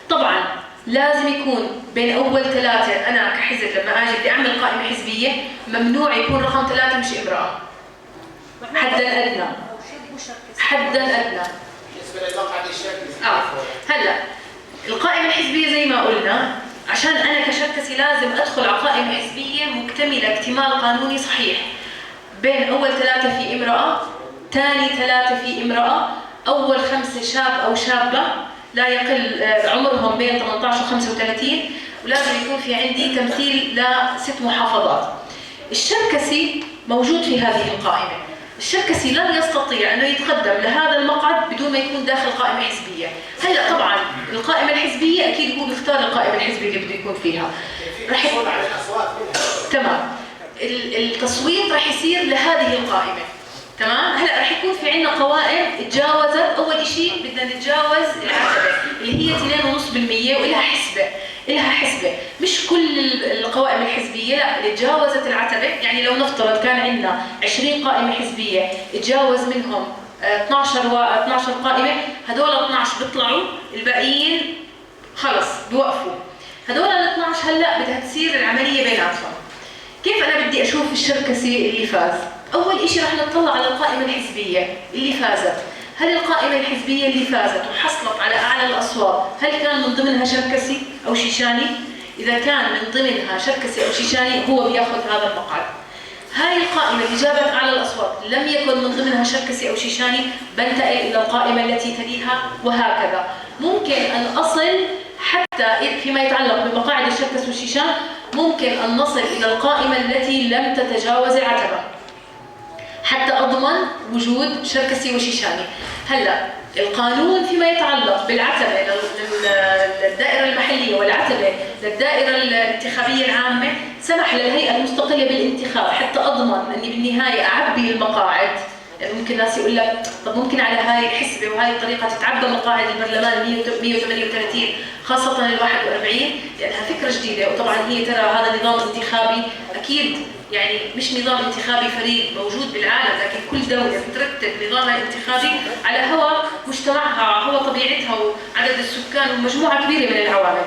S3: طبعاً لازم يكون بين أول 3، أنا كحزب لما أجي بدي أعمل قائمة حزبية ممنوع يكون رقم 3 مش امرأة. حداً أدنى. حداً أدنى.
S8: بالنسبة للمقعد الشركسي.
S3: هلا القائمة الحزبية زي ما قلنا، عشان أنا كشركسي لازم أدخل على قائمة حزبية مكتملة اكتمال قانوني صحيح. بين أول 3 في امرأة، ثاني 3 في امرأة، أول 5 شاب أو شابة لا يقل عمرهم بين 18 و 35، ولازم يكون في عندي تمثيل ل6 محافظات. الشركسي موجود في هذه القائمة. الشركسي لن يستطيع أنه يتقدم لهذا المقعد بدون ما يكون داخل قائمة حزبية. هلا طبعاً القائمة الحزبية أكيد هو بيختار القائمة الحزبية اللي بده يكون فيها. رح تمام. التصويت رح يصير لهذه القائمة. تمام؟ هلا رح يكون في عندنا قوائم تجاوزت، أول شيء بدنا نتجاوز العتبة اللي هي 2.5% وإلها حسبة، إلها حسبة، مش كل القوائم الحزبية، لا، اللي تجاوزت العتبة، يعني لو نفترض كان عندنا 20 قائمة حزبية تجاوز منهم 12 قائمة، هدول 12 بيطلعوا، الباقيين خلص بوقفوا. هدول ال 12 هلا بدها تصير العملية بيناتهم. كيف أنا بدي أشوف الشركسي اللي فاز؟ أول إشي رح نطلع على القائمة الحزبية اللي فازت. هل القائمة الحزبية اللي فازت وحصلت على أعلى الأصوات، هل كان من ضمنها شركسي أو شيشاني؟ إذا كان من ضمنها شركسي أو شيشاني هو بياخذ هذا المقعد. هاي القائمة اللي جابت أعلى الأصوات لم يكن من ضمنها شركسي أو شيشاني، بنتقل إلى القائمة التي تليها وهكذا. ممكن أن أصل حتى فيما يتعلق بمقاعد الشركس والشيشان ممكن أن نصل إلى القائمة التي لم تتجاوز العتبة حتى أضمن وجود شركسي وشيشاني. هلا القانون فيما يتعلق بالعتبة للدائرة المحلية والعتبة للدائرة الانتخابية العامة سمح للهيئة المستقلة بالانتخاب حتى أضمن أني بالنهاية أعبي المقاعد. لأنه ممكن ناس يقول لك طب ممكن على هاي الحسبة وهاي الطريقة تتعبى مقاعد البرلمان 138 خاصة ال 41، لأنها فكرة جديدة. وطبعا هي ترى هذا نظام انتخابي أكيد، يعني مش نظام انتخابي فريد موجود بالعالم، لكن كل دولة بترتب نظامها الانتخابي على هوى مجتمعها، على هوى طبيعتها وعدد السكان ومجموعة كبيرة من العوامل.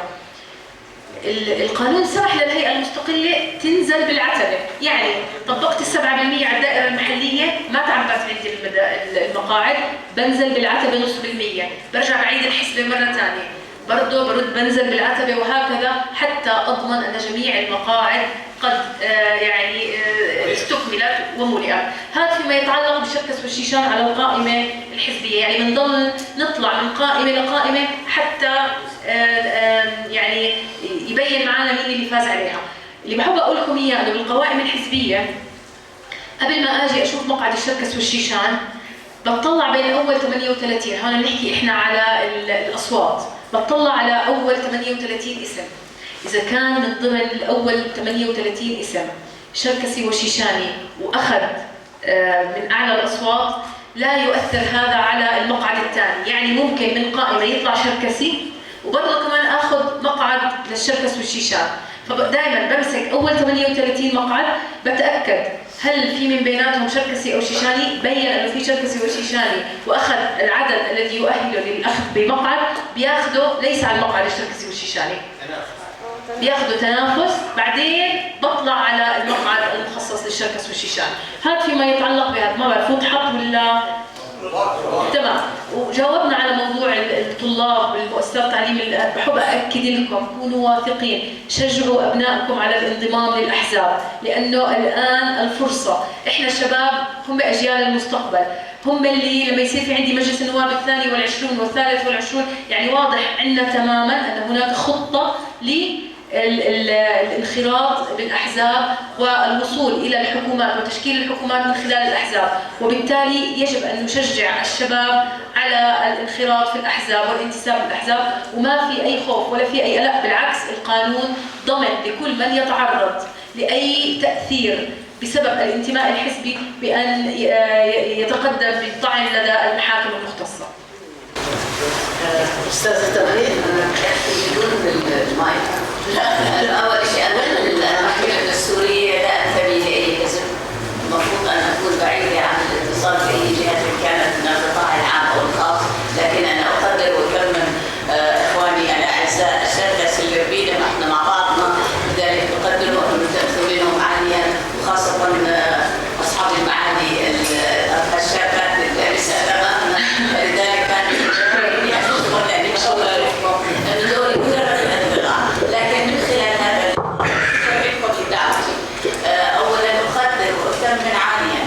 S3: القانون سمح للهيئة المستقلة تنزل بالعتبة، يعني طبقت 7% على الدائرة المحلية ما تعبت عندي المقاعد، بنزل بالعتبة 0.5%، برجع بعيد الحسبة مرة ثانية، برضه برد بنزل بالعتبة، وهكذا حتى أضمن أن جميع المقاعد قد يعني استكملت وملئت. هذا فيما يتعلق بالشركس والشيشان على القائمة الحزبية، يعني بنضل نطلع من قائمة لقائمة حتى يعني يبين معنا مين اللي فاز عليها. اللي بحب أقول لكم إياه إنه بالقوائم الحزبية قبل ما أجي أشوف مقعد الشركس والشيشان بطلع بين أول 38، هون بنحكي إحنا على الأصوات، بطلع على أول 38 اسم. إذا كان من ضمن الأول 38 اسم شركسي وشيشاني وأخذ من أعلى الأصوات لا يؤثر هذا على المقعد الثاني، يعني ممكن من قائمة يطلع شركسي وبرضه كمان آخذ مقعد للشركس والشيشان. فدائما بمسك أول 38 مقعد بتأكد هل في من بيناتهم شركسي أو شيشاني، بين أنه في شركسي وشيشاني وأخذ العدد الذي يؤهله للأخذ بمقعد بياخده ليس على المقعد الشركسي والشيشاني، بياخذوا تنافس، بعدين بطلع على المقعد المخصص للشركس والشيشان. هذا فيما يتعلق بهذا، ما بعرف وضحت ولا تمام. وجاوبنا على موضوع الطلاب والمؤسسات التعليم. بحب اكد لكم كونوا واثقين، شجعوا ابنائكم على الانضمام للاحزاب، لانه الان الفرصة، احنا الشباب هم اجيال المستقبل، هم اللي لما يصير في عندي مجلس النواب 22 و23، يعني واضح عندنا تماما ان هناك خطه الانخراط بالاحزاب والوصول الى الحكومات وتشكيل الحكومات من خلال الاحزاب، وبالتالي يجب ان نشجع الشباب على الانخراط في الاحزاب والانتساب للاحزاب، وما في اي خوف ولا في اي قلق، بالعكس القانون ضمن لكل من يتعرض لاي تاثير بسبب الانتماء الحزبي بان يتقدم بالطعن لدى المحاكم المختصة.
S1: استاذه تغريد،
S9: انا بدون المايك. لا، أول شيء أنا من السورية، لا أنتمي لأي حزب، المفروض أن أكون بعيدة عن الاتصال بأي جهة كانت من القطاع العام أو الخاص، لكن أنا أقدر وأكرم إخواني الأعزاء الشركس اللي ربينا نحن مع بعضنا، لذلك أقدرهم ومتأثرينهم عاليا، وخاصة أصحاب المعالي الشابات الجالسة أمامنا، لذلك كان أشكر لأني بشكر أن دوري مجرد الانطلاق، لكن من خلال هذا شكرا لدعوتي. أولا أقدر وأثمن عاليا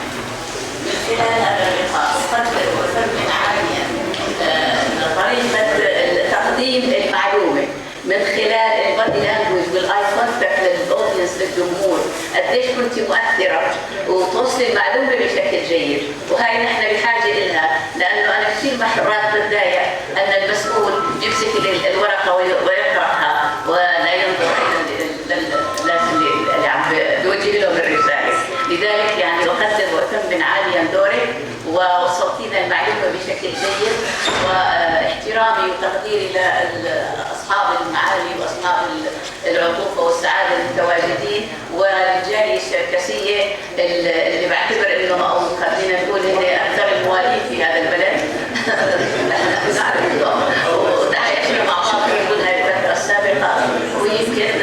S9: من خلال هذا اللقاء، أقدر وأثمن عاليا طريقة تقديم المعلومة من خلال ال body language وال eye contact لل audience للجمهور، قديش كنت مؤثرة وتوصلي المعلومة بشكل جيد، وهي نحن بحاجة لها، لأنه أنا كثير مرات بتضايق أن المسؤول يمسك الورقة ويقرأها ولا ينظر إلى الناس اللي عم بيوجه لهم الرسالة، لذلك يعني أقدر وأثمن عاليا دورك ووصلتينا المعلومة بشكل جيد، واحترامي وتقديري لأصحاب المعالي وأصحاب العطوفة والسعادة المتواجدين والجالية الشركسية اللي بعتبر إنه أو خلينا نقول هن أكثر المواليد في هذا البلد. وتعايشنا مع بعض في هذه الفترة السابقة، ويمكن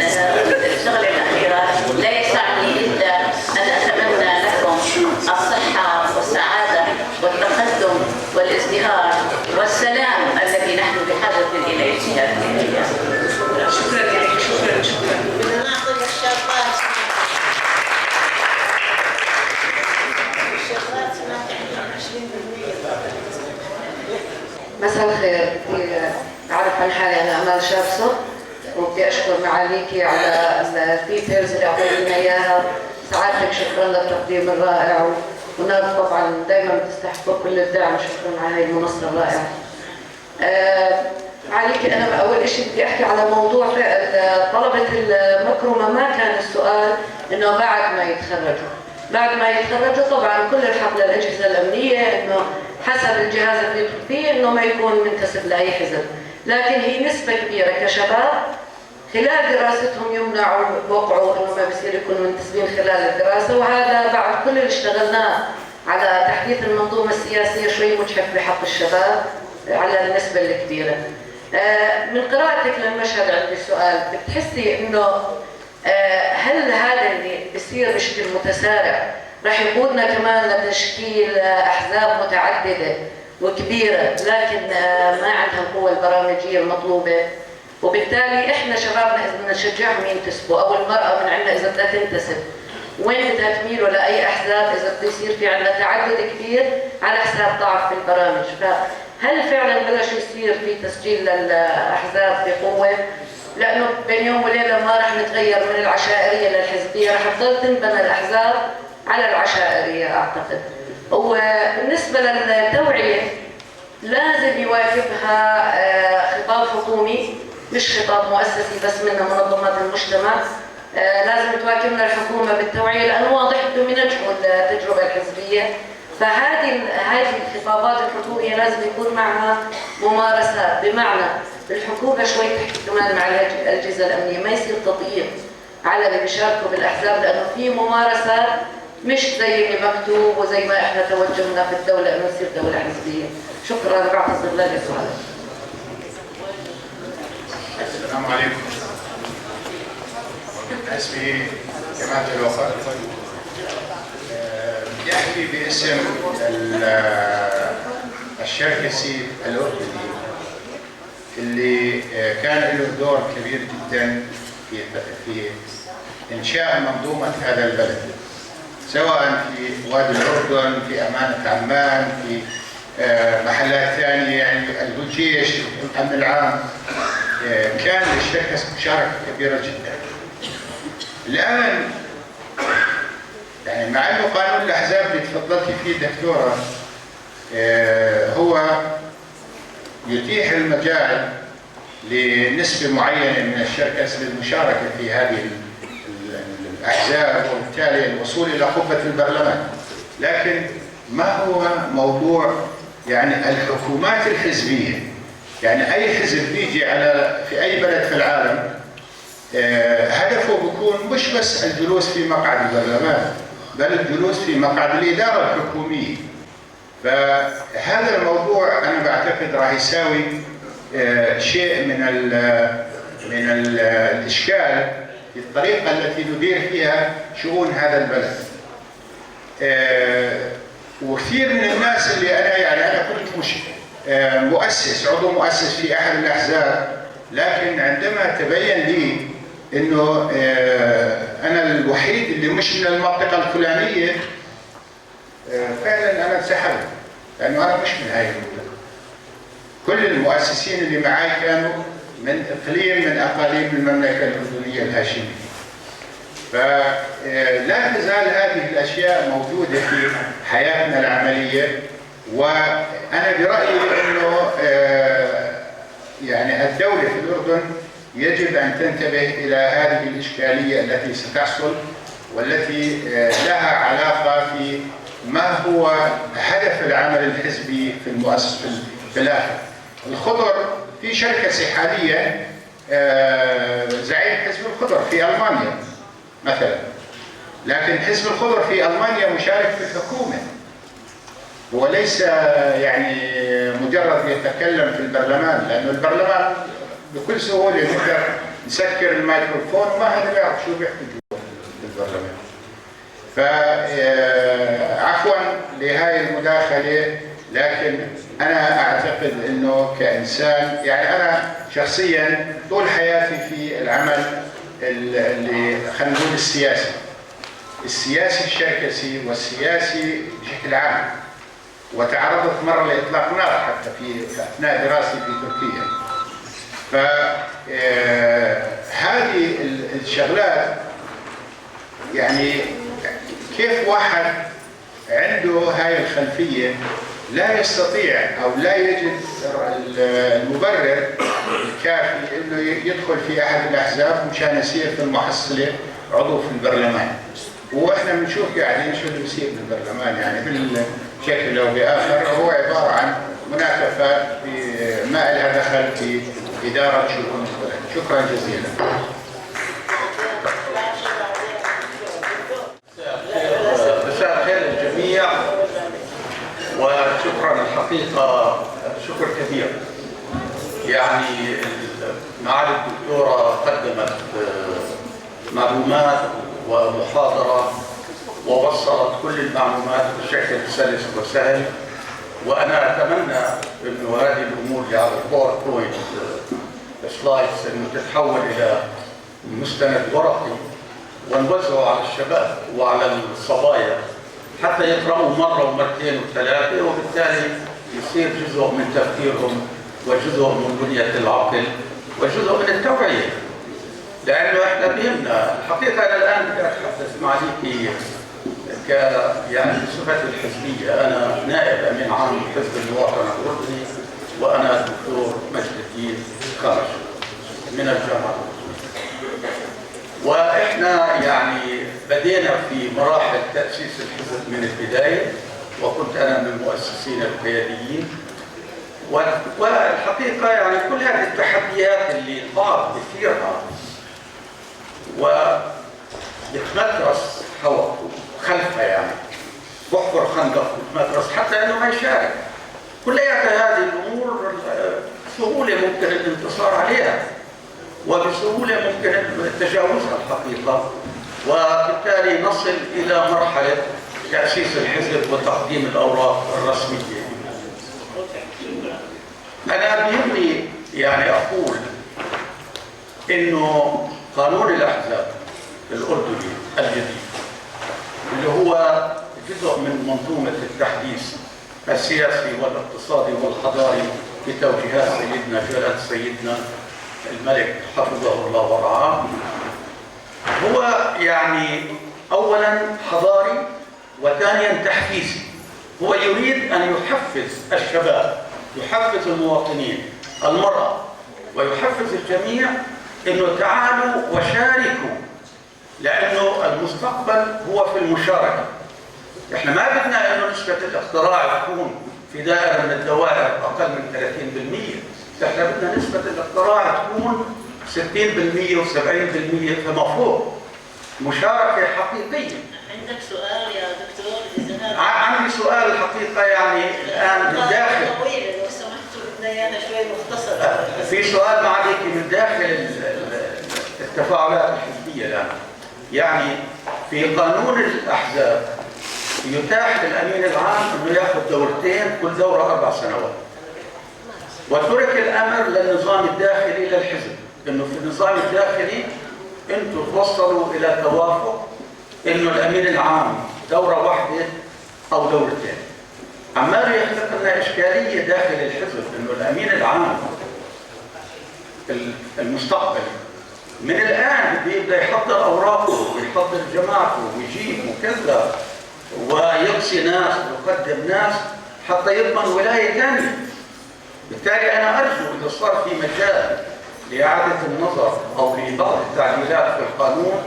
S9: الشغلة الأخيرة لا يسعني إلا أن أتمنى لكم الصحة والسعادة والتقدم والازدهار والسلام الذي نحن بحاجة إليه في هذه الأيام.
S2: شكرا لك، شكرا شكرا.
S1: بدنا نعطي للشابات، الشابات سمعت عندهم 20%.
S10: مساء الخير. بدي أعرف اعرف عن حالي، انا امال شابسو، وبدي اشكر معاليكي على ال details اللي اعطيتينا اياها. سعادتك شكرا للتقديم الرائع، ونار طبعا دائما بتستحقوا كل الدعم، شكرا على هاي المنصة الرائعة. معاليكي، انا اول شيء بدي احكي على موضوع طلبه المكرمه. ما كان السؤال انه بعد ما يتخرجوا، بعد ما يتخرجوا طبعا كل الحق للاجهزة الامنية انه حسب الجهاز اللي يدخل فيه انه ما يكون منتسب لاي حزب، لكن هي نسبه كبيرة كشباب خلال دراستهم يمنعوا، بوقعوا انه ما بصير يكونوا منتسبين خلال الدراسة، وهذا بعد كل اللي اشتغلناه على تحديث المنظومة السياسية شوي مجحف بحق الشباب على النسبة الكبيرة. من قراءتك للمشهد عندي سؤال، بتحسي انه هل هذا اللي بصير بشكل متسارع راح يقودنا كمان لتشكيل احزاب متعددة وكبيره، لكن ما عندها القوة البرامجيه المطلوبة، وبالتالي احنا شبابنا اذا بدنا نشجعهم ينتسبوا، او المراة من عندنا اذا بدها تنتسب، وين بدها تميل ولا اي احزاب اذا بده يصير في عندنا تعدد كبير على حساب ضعف في البرامج؟ فهل فعلا بلش يصير في تسجيل للاحزاب بقوة؟ لانه بين يوم وليلة ما راح نتغير من العشائريه للحزبيه، راح تضل تنبنى الاحزاب على العشائريه اعتقد. وبالنسبة للتوعية لازم يواكبها خطاب حكومي، مش خطاب مؤسسي بس من منظمات المجتمع. لازم تواكبنا الحكومة بالتوعية، لانه واضح بدهم ينجحوا التجربة الحزبية، فهذه الخطابات الحكومية لازم يكون معها ممارسات، بمعنى الحكومة شوي تحكي كمان مع الاجهزة الامنية، ما يصير تضييق على اللي بيشاركوا بالاحزاب، لانه في ممارسات مش زي اللي مكتوب وزي ما احنا توجهنا في الدولة انه نصير دولة حزبية. شكرا، بعتذر للسؤال.
S11: السلام عليكم. اسمي كمال جلوفر. بدي احكي باسم الشركسي الاردني اللي كان له دور كبير جدا في انشاء منظومة هذا البلد، سواء في وادي الاردن، في امانه عمان، في محلات ثانية، يعني الجيش، الامن العام. كان للشركس مشاركة كبيرة جدا. الان يعني مع انه قانون الاحزاب اللي تفضلتي فيه دكتورة هو يتيح المجال لنسبه معينة من الشركس للمشاركة في هذه الاحزاب وبالتالي الوصول الى قبه البرلمان، لكن ما هو موضوع يعني الحكومات الحزبية؟ يعني اي حزب بيجي على في اي بلد في العالم هدفه بيكون مش بس الجلوس في مقعد البرلمان، بل الجلوس في مقعد الإدارة الحكومية. فهذا الموضوع أنا بعتقد راح يساوي شيء من الإشكال في الطريقة التي ندير فيها شؤون هذا البلد. وكثير من الناس اللي أنا يعني أنا كنت مش مؤسس، عضو مؤسس في أحد الأحزاب، لكن عندما تبين لي انه انا الوحيد اللي مش من المنطقة الفلانية، فعلا انا انسحبت، لانه انا مش من هاي المنطقة. كل المؤسسين اللي معي كانوا من اقليم من اقاليم المملكة الاردنية الهاشمية. فلا تزال هذه الاشياء موجودة في حياتنا العملية، وانا برايي انه يعني الدولة في الاردن يجب أن تنتبه إلى هذه الإشكالية التي ستحصل والتي لها علاقة في ما هو هدف العمل الحزبي في المؤسسة في الآخر. الخضر في شركسي حاليا زعيم حزب الخضر في ألمانيا مثلا، لكن حزب الخضر في ألمانيا مشارك في الحكومة، وليس يعني مجرد يتكلم في البرلمان، لأنه البرلمان بكل سهولة نقدر نسكر الميكروفون وما حدا بيعرف شو بيحكي جوا بالبرلمان. فعفوا لهذه المداخلة، لكن أنا أعتقد أنه كإنسان، يعني أنا شخصيا طول حياتي في العمل اللي خلينا نقول السياسي، السياسي الشركسي والسياسي بشكل عام، وتعرضت مرة لإطلاق نار حتى في أثناء دراستي في تركيا. فهذه الشغلات يعني كيف واحد عنده هاي الخلفية لا يستطيع أو لا يجد المبرر الكافي إنه يدخل في أحد الأحزاب مشان يصير في المحصلة عضو في البرلمان. وإحنا بنشوف يعني شو اللي بيصير بالبرلمان، يعني بشكل أو بآخر هو عبارة عن مناكفات ما لها دخل في إدارة شؤون البلد. شكرا جزيلا.
S12: مساء الخير للجميع، وشكرا الحقيقة شكر كبير. يعني معالي الدكتورة قدمت معلومات ومحاضرة ووصلت كل المعلومات بشكل سلس وسهل، وأنا أتمنى أنه هذه الأمور اللي على ال PowerPoint slides أنه تتحول إلى مستند ورقي ونوزعه على الشباب وعلى الصبايا حتى يقرأوا مرة ومرتين وثلاثة، وبالتالي يصير جزء من تفكيرهم وجزء من بنية العقل وجزء من التوعية. لأنه إحنا بهمنا الحقيقة. أنا الآن بدي أتحدث معاليكي ك يعني بصفتي الحزبية، أنا نائب أمين عام حزب المواطنة الأردني، وأنا الدكتور مجد الدين خرج من الجامعة الأردنية. وإحنا يعني بدينا في مراحل تأسيس الحزب من البداية، وكنت أنا من المؤسسين القياديين. والحقيقة يعني كل هذه التحديات اللي البعض بيثيرها ويتمترس خلفها، يعني بحفر خندق ويتمترس حتى انه ما يشارك، كلياتها هذه الامور بسهولة ممكن الانتصار عليها وبسهوله ممكن تجاوزها الحقيقة، وبالتالي نصل الى مرحلة تاسيس الحزب وتقديم الاوراق الرسمية. انا بيهمني يعني اقول انه قانون الاحزاب الاردني الجديد اللي هو جزء من منظومة التحديث السياسي والاقتصادي والحضاري بتوجيهات سيدنا جلاله سيدنا الملك حفظه الله ورعاه، هو يعني اولا حضاري وثانيا تحفيزي. هو يريد ان يحفز الشباب، يحفز المواطنين، المرأة، ويحفز الجميع انه تعالوا وشاركوا، لانه المستقبل هو في المشاركة. احنا ما بدنا انه نسبه الاقتراع تكون في دائرة من الدوائر اقل من 30%، احنا بدنا نسبه الاقتراع تكون 60% و70% فما فوق، مشاركة حقيقية.
S1: عندك سؤال يا دكتور؟ اذا
S12: عندي سؤال الحقيقة يعني الان من داخل
S1: طويل لو سمحتوا، بدنا ايانا شوي مختصر.
S12: في سؤال معاليكي من داخل التفاعلات الحزبية الان. يعني في قانون الاحزاب يتاح للامين العام انه ياخذ دورتين، كل دوره 4 سنوات. وترك الامر للنظام الداخلي للحزب، انه في النظام الداخلي انتم توصلوا الى توافق انه الامين العام دوره واحدة او دورتين. عمال يخلق لنا اشكالية داخل الحزب انه الامين العام المستقبلي من الان بده يبدا يحضر اوراقه ويحضر جماعته ويجيب وكذا ويقصي ناس ويقدم ناس حتى يضمن ولاية ثانية. بالتالي انا ارجو اذا صار في مجال لاعادة النظر او لبعض التعديلات في القانون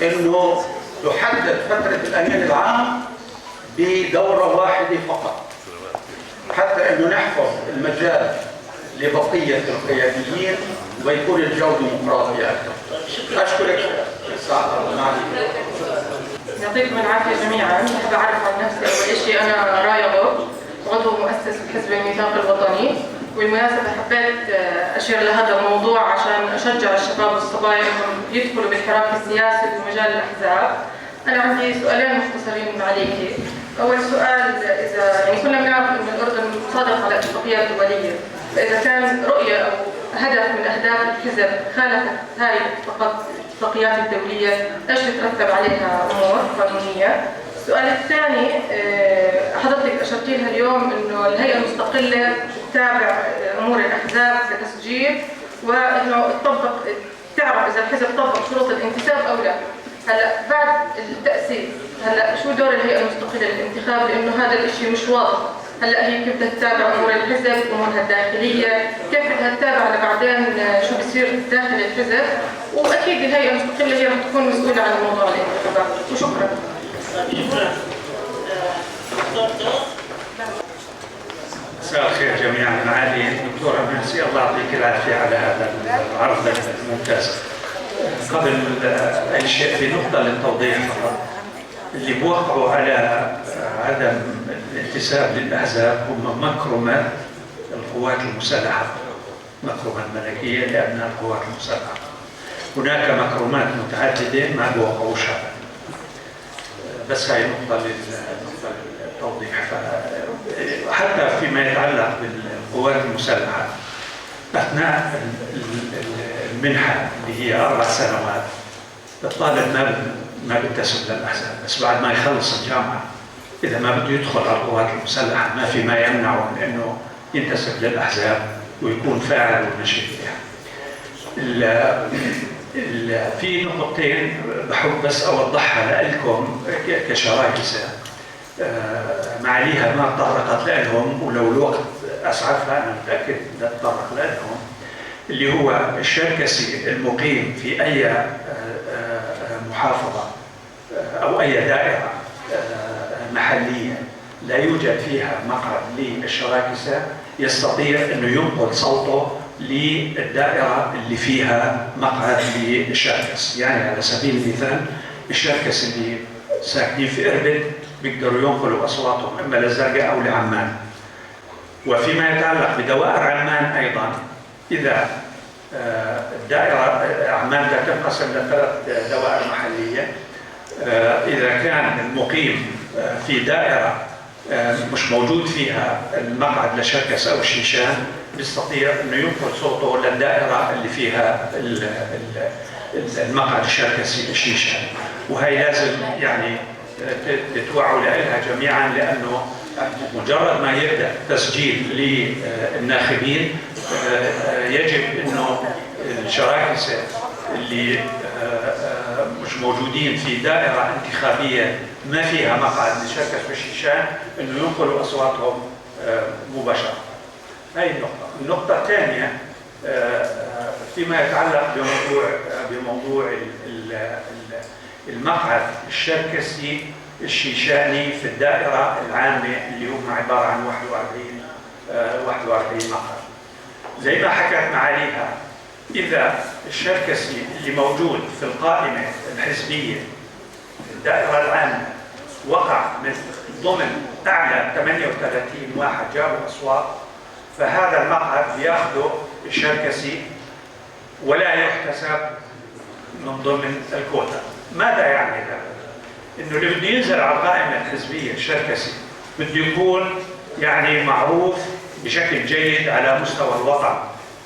S12: انه تحدد فترة الامين العام بدوره واحدة فقط، حتى انه نحفظ المجال لبقية القياديين ويكون الجو ديمقراطي اكثر. اشكرك
S2: يعطيكم العافية جميعا. بحب اعرف عن نفسي اول شيء، انا رايا غوب، عضو مؤسس بحزب الميثاق الوطني. والمناسبة حبيت اشير لهذا الموضوع عشان اشجع الشباب والصبايا انهم يدخلوا بالحراك السياسي بمجال الاحزاب. انا عندي سؤالين مختصرين عليكي. اول سؤال، اذا يعني كلنا بنعرف انه الاردن صادق على اتفاقيات دولية، فاذا كان رؤية او هدف من اهداف الحزب خالفت هاي الاتفاقيات الدولية، ايش بترتب عليها امور قانونية؟ السؤال الثاني، حضرتك اشرتي لها اليوم انه الهيئة المستقلة تتابع امور الاحزاب كتسجيل وانه تطبق، تعرف اذا الحزب طبق شروط الانتساب او لا. هلا بعد التاسيس، هلا شو دور الهيئة المستقلة للانتخاب؟ لانه هذا الشيء مش واضح. هلا هي كيف بدها تتابع امور الحزب، امورها الداخلية، كيف بدها تتابع لبعدين شو بصير داخل الحزب؟ واكيد الهيئة المستقلة هي رح تكون مسؤولة عن موضوع الانتخابات. وشكرا.
S1: شكرا. دكتور.
S13: مساء الخير جميعا. معالي الدكتورة نانسي، الله يعطيك العافية على هذا العرض الممتاز. قبل أي شيء في نقطة للتوضيح فقط. اللي بوقعوا على عدم الانتساب للأحزاب هم مكرمات القوات المسلحة، مكرمة الملكية لأبناء القوات المسلحة. هناك مكرمات متعددة ما بوقعوش على، بس هاي نقطة للتوضيح. حتى فيما يتعلق بالقوات المسلحة، أثناء المنحة اللي هي 4 سنوات الطالب ما بينتسب للأحزاب، بس بعد ما يخلص الجامعة إذا ما بده يدخل على القوات المسلحة ما في ما يمنعه من إنه ينتسب للأحزاب ويكون فاعل ونشيط فيها. في نقطتين بحب بس أوضحها لكم كشراكسة، معاليها ما تطرقت لهم، ولو الوقت أسعفها أنا متأكد بدها تطرق لهم، اللي هو الشركسي المقيم في أي محافظة أو أي دائرة محلية لا يوجد فيها مقعد للشراكسة يستطيع أنه ينقل صوته للدائرة اللي فيها مقعد للشركس. يعني على سبيل المثال الشركس اللي ساكنين في إربد بيقدروا ينقلوا أصواتهم إما للزرقاء أو لعمان. وفيما يتعلق بدوائر عمان أيضا، إذا الدائرة عمان تنقسم لثلاث دوائر محلية، إذا كان المقيم في دائرة مش موجود فيها المقعد لشركس أو الشيشان بيستطيع أنه ينقل صوته للدائرة اللي فيها المقعد الشركسي الشيشان. وهي لازم يعني تتوعوا لها جميعا، لأنه مجرد ما يبدأ تسجيل للناخبين يجب أنه الشراكسة اللي مش موجودين في دائرة انتخابية ما فيها مقعد لشركس والشيشان أنه ينقلوا أصواتهم مباشرة. هاي النقطة. النقطة الثانية فيما يتعلق بموضوع المقعد الشركسي الشيشاني في الدائرة العامة اللي هم عبارة عن 41 مقعد. زي ما حكت معاليها، إذا الشركسي اللي موجود في القائمة الحزبية في الدائرة العامة وقع من ضمن أعلى 38 واحد جابوا أصوات، فهذا المقعد بياخده الشركسي ولا يحتسب من ضمن الكوتا. ماذا يعني هذا؟ إنه اللي بده ينزل على القائمة الحزبية الشركسي بده يكون يعني معروف بشكل جيد على مستوى الوطن،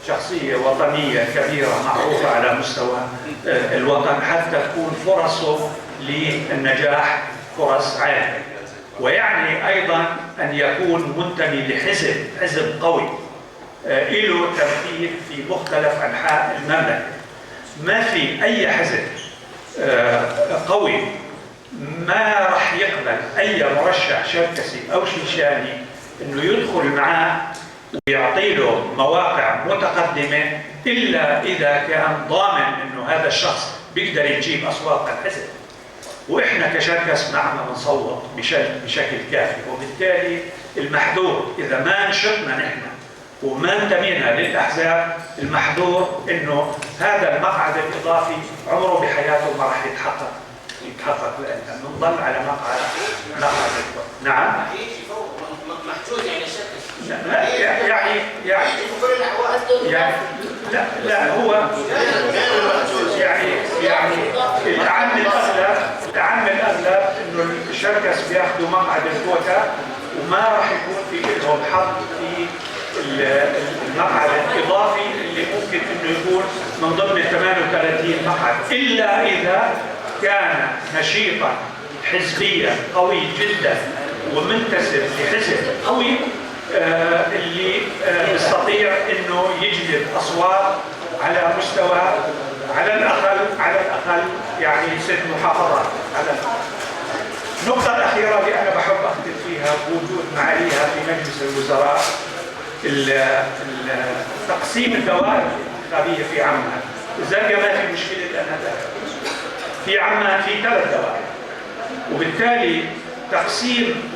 S13: شخصية وطنية كبيرة معروفة على مستوى الوطن حتى تكون فرصة للنجاح فرص عالية. ويعني أيضا أن يكون منتمي لحزب، حزب قوي له تمثيل في مختلف أنحاء المملكة. ما في أي حزب قوي ما راح يقبل أي مرشح شركسي أو شيشاني أنه يدخل معاه ويعطي له مواقع متقدمة إلا إذا كان ضامن أنه هذا الشخص بيقدر يجيب أصوات الحزب. وإحنا كشركس ما عم بنصوت بشكل كافي، وبالتالي المحذور إذا ما نشطنا نحن وما انتمينا للأحزاب، المحذور أنه هذا المقعد الإضافي عمره بحياته ما راح يتحقق لأنه بنضل على مقعد. نعم؟
S8: محجوز يعني الشركس.
S13: لا يعني يعني لا لا هو يعني العام الاغلب انه الشركس بياخذوا مقعد الكوتا وما راح يكون في لهم حق في المقعد الاضافي اللي ممكن انه يكون من ضمن 38 مقعد، الا اذا كان نشيطا حزبيا قوي جدا ومنتسب لحزب قوي اللي بيستطيع انه يجلب اصوات على مستوى على الاقل يعني 6 محافظات على الاقل. النقطة الأخيرة اللي أنا بحب أختم فيها بوجود معاليها في مجلس الوزراء، تقسيم الدوائر الانتخابية في عمان. الزرقاء ما في مشكلة لأنها دائرة. في عمان في 3 دوائر، وبالتالي تقسيم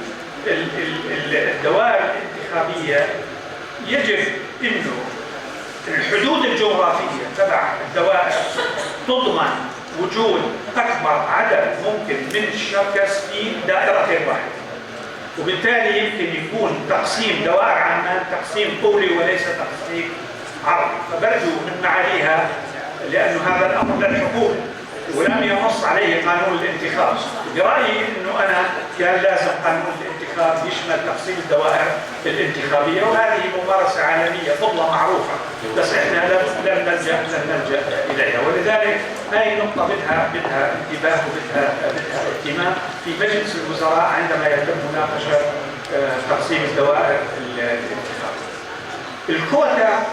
S13: الدوائر الانتخابية يجب إنه الحدود الجغرافية تبع الدوائر تضمن وجود أكبر عدد ممكن من الشركس في دائرة واحدة، وبالتالي يمكن يكون تقسيم دوائر عمان تقسيم طولي وليس تقسيم عرضي. فبرجو من معاليها، لأنه هذا الأمر للحكومة ولم ينص عليه قانون الانتخاب، برأيي أنه أنا كان لازم قانون الانتخاب يشمل تقسيم الدوائر الانتخابية، وهذه ممارسة عالمية فضلة معروفة، بس إحنا لم نلجأ إليها. ولذلك هذه النقطة بدها انتباه وبدها اهتمام في مجلس الوزراء عندما يتم مناقشة تقسيم الدوائر الانتخابية. الكوتا،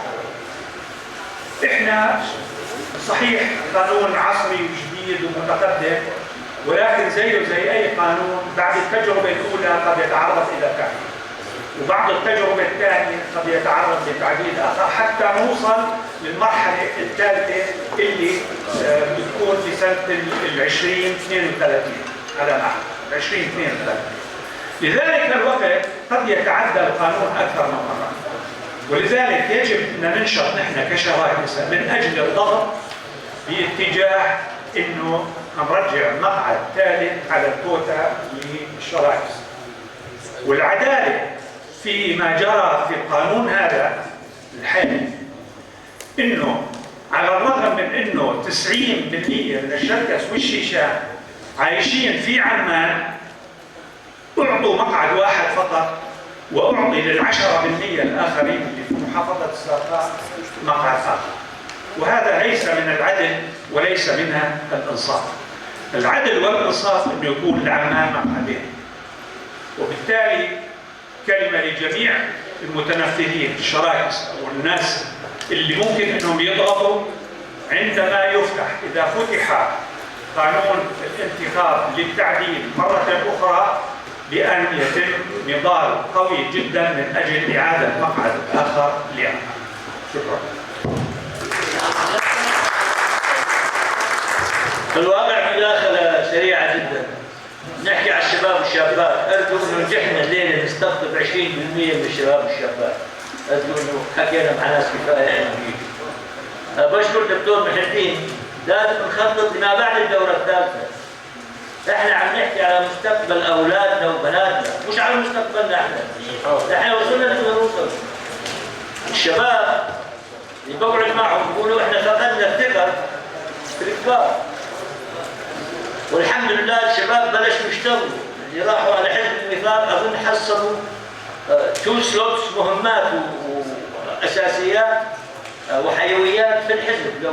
S13: إحنا صحيح قانون عصري وجديد ومتقدم، ولكن زيه زي أي قانون بعد التجربة الأولى قد يتعرض إلى تعديل، وبعد التجربة الثانية قد يتعرض لتعديل آخر، حتى نوصل للمرحلة الثالثة اللي بتكون في سنة 2032 على ما أعتقد، 2032. لذلك الوقت قد يتعدى القانون أكثر من مرة، ولذلك يجب أن ننشط نحن كشراكسة من أجل الضغط باتجاه أنه نرجع مقعد ثالث على الكوتا للشراكسة. والعدالة فيما جرى في القانون هذا الحالي أنه على الرغم من أنه 90% من الشركس والشيشان عايشين في عمان، أعطوا مقعد واحد فقط، وأعطي لل10% الآخرين اللي في محافظة الزرقاء مقعد آخر. وهذا ليس من العدل وليس من الإنصاف. العدل والإنصاف أنه يكون لعمان مقعدين. وبالتالي كلمة لجميع المتنفذين الشراكس أو الناس اللي ممكن أنهم يضغطوا عندما يفتح، إذا فتح قانون الانتخاب للتعديل مرة أخرى، بأن يتم نضال قوي جدا من أجل إعادة مقعد آخر لعمان. شكرا.
S14: في الواقع مداخلة سريعة جدا. نحكي على الشباب والشابات، أرجو أنه نجحنا الليلة نستقطب 20% من الشباب والشابات. أرجو أنه حكينا مع ناس كفاية أنه يجوا. بشكر دكتور محي الدين، لازم نخطط لما بعد الدورة الثالثة. احنا عم نحكي على مستقبل اولادنا وبناتنا، مش على مستقبلنا احنا. احنا وصلنا اللي بدنا نوصل. الشباب اللي بقعد معهم بيقولوا احنا فقدنا الثقة في الكبار. والحمد لله الشباب بلشوا يشتغلوا، اللي راحوا على حزب الميثاق اظن حصلوا 2 slots مهمات واساسيات وحيويات في الحزب.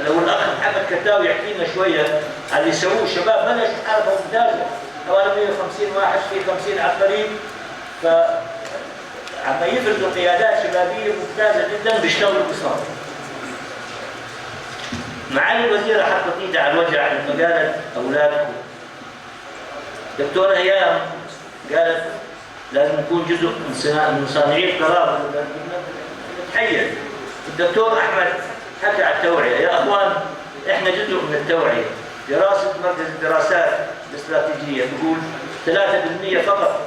S14: لو الاخ محمد كتاوي يحكي لنا شوية على اللي سووه الشباب، بلشوا حركة ممتازة، حوالي 150 واحد في 50 على الطريق، ف عم يفرزوا قيادات شبابية ممتازة جدا بيشتغلوا بصمت. معالي الوزيرة حطت ايدها على الوجع لما قالت اولادكم. دكتورة هيام قالت لازم نكون جزء من صانعي القرار، نتحيز. الدكتور احمد حكى على التوعية، يا اخوان احنا جزء من التوعية. دراسة مركز الدراسات الاستراتيجية بيقول 3% فقط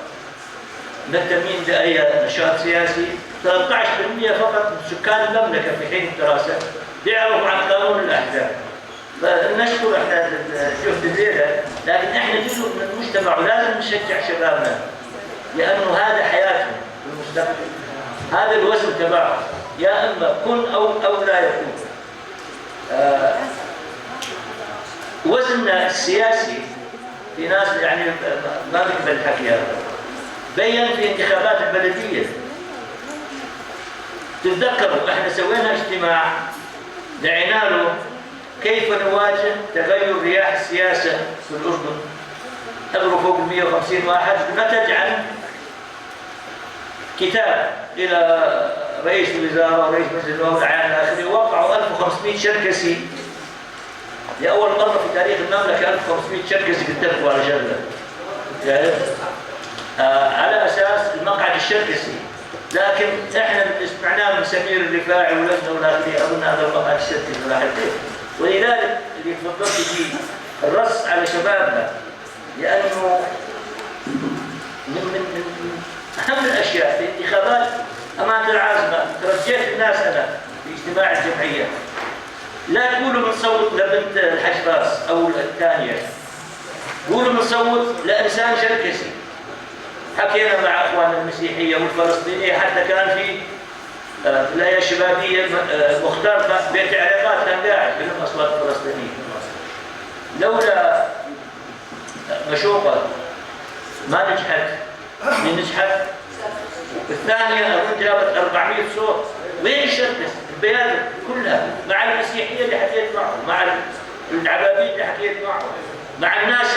S14: مهتمين باي نشاط سياسي، 13% فقط من سكان المملكة في حين الدراسة بيعرفوا عن قانون الاحزاب. فنشكر احنا جهد الليلة، لكن احنا جزء من المجتمع ولازم نشجع شبابنا، لانه هذا حياتهم في المستقبل، هذا الوزن تبعهم، يا اما كن او لا يكون. وزننا السياسي في ناس يعني ما بيقبل الحكي هذا، بين في انتخابات البلدية. تتذكروا احنا سوينا اجتماع دعينا له كيف نواجه تغير رياح السياسة في الاردن. حضروا فوق 150 واحد، نتج عن كتاب الى رئيس الوزراء ورئيس مجلس النواب والاعيان الى اخره، وقعوا 1500 شركسي لاول مرة في تاريخ المملكة 1500 شركسي بيتفقوا على شغله. على اساس المقعد الشركسي، لكن احنا اللي سمعناه من سمير الرفاعي ولجنه والاخرين اظن هذا المقعد الشركسي راح يطير، ولذلك اللي تفضلت فيه الرص على شبابنا، لانه من اهم الاشياء في انتخابات امانه العاصمة ترجيت الناس انا في اجتماع الجمعية، لا تقولوا بنصوت لبنت الحشراس او الثانية، قولوا بنصوت لانسان شركسي. حكينا مع اخواننا المسيحية والفلسطينيه، حتى كان في ولاية الشبابية مختار بيت عريقات كان قاعد بلم اصوات الفلسطينية. لولا مشوقة ما نجحت، من نجحت؟ الثانية اظن جابت 400 صوت. وين الشركس؟ البيادر كلها مع المسيحية اللي حكيت معهم، مع العبابيد اللي حكيت معهم، مع الناس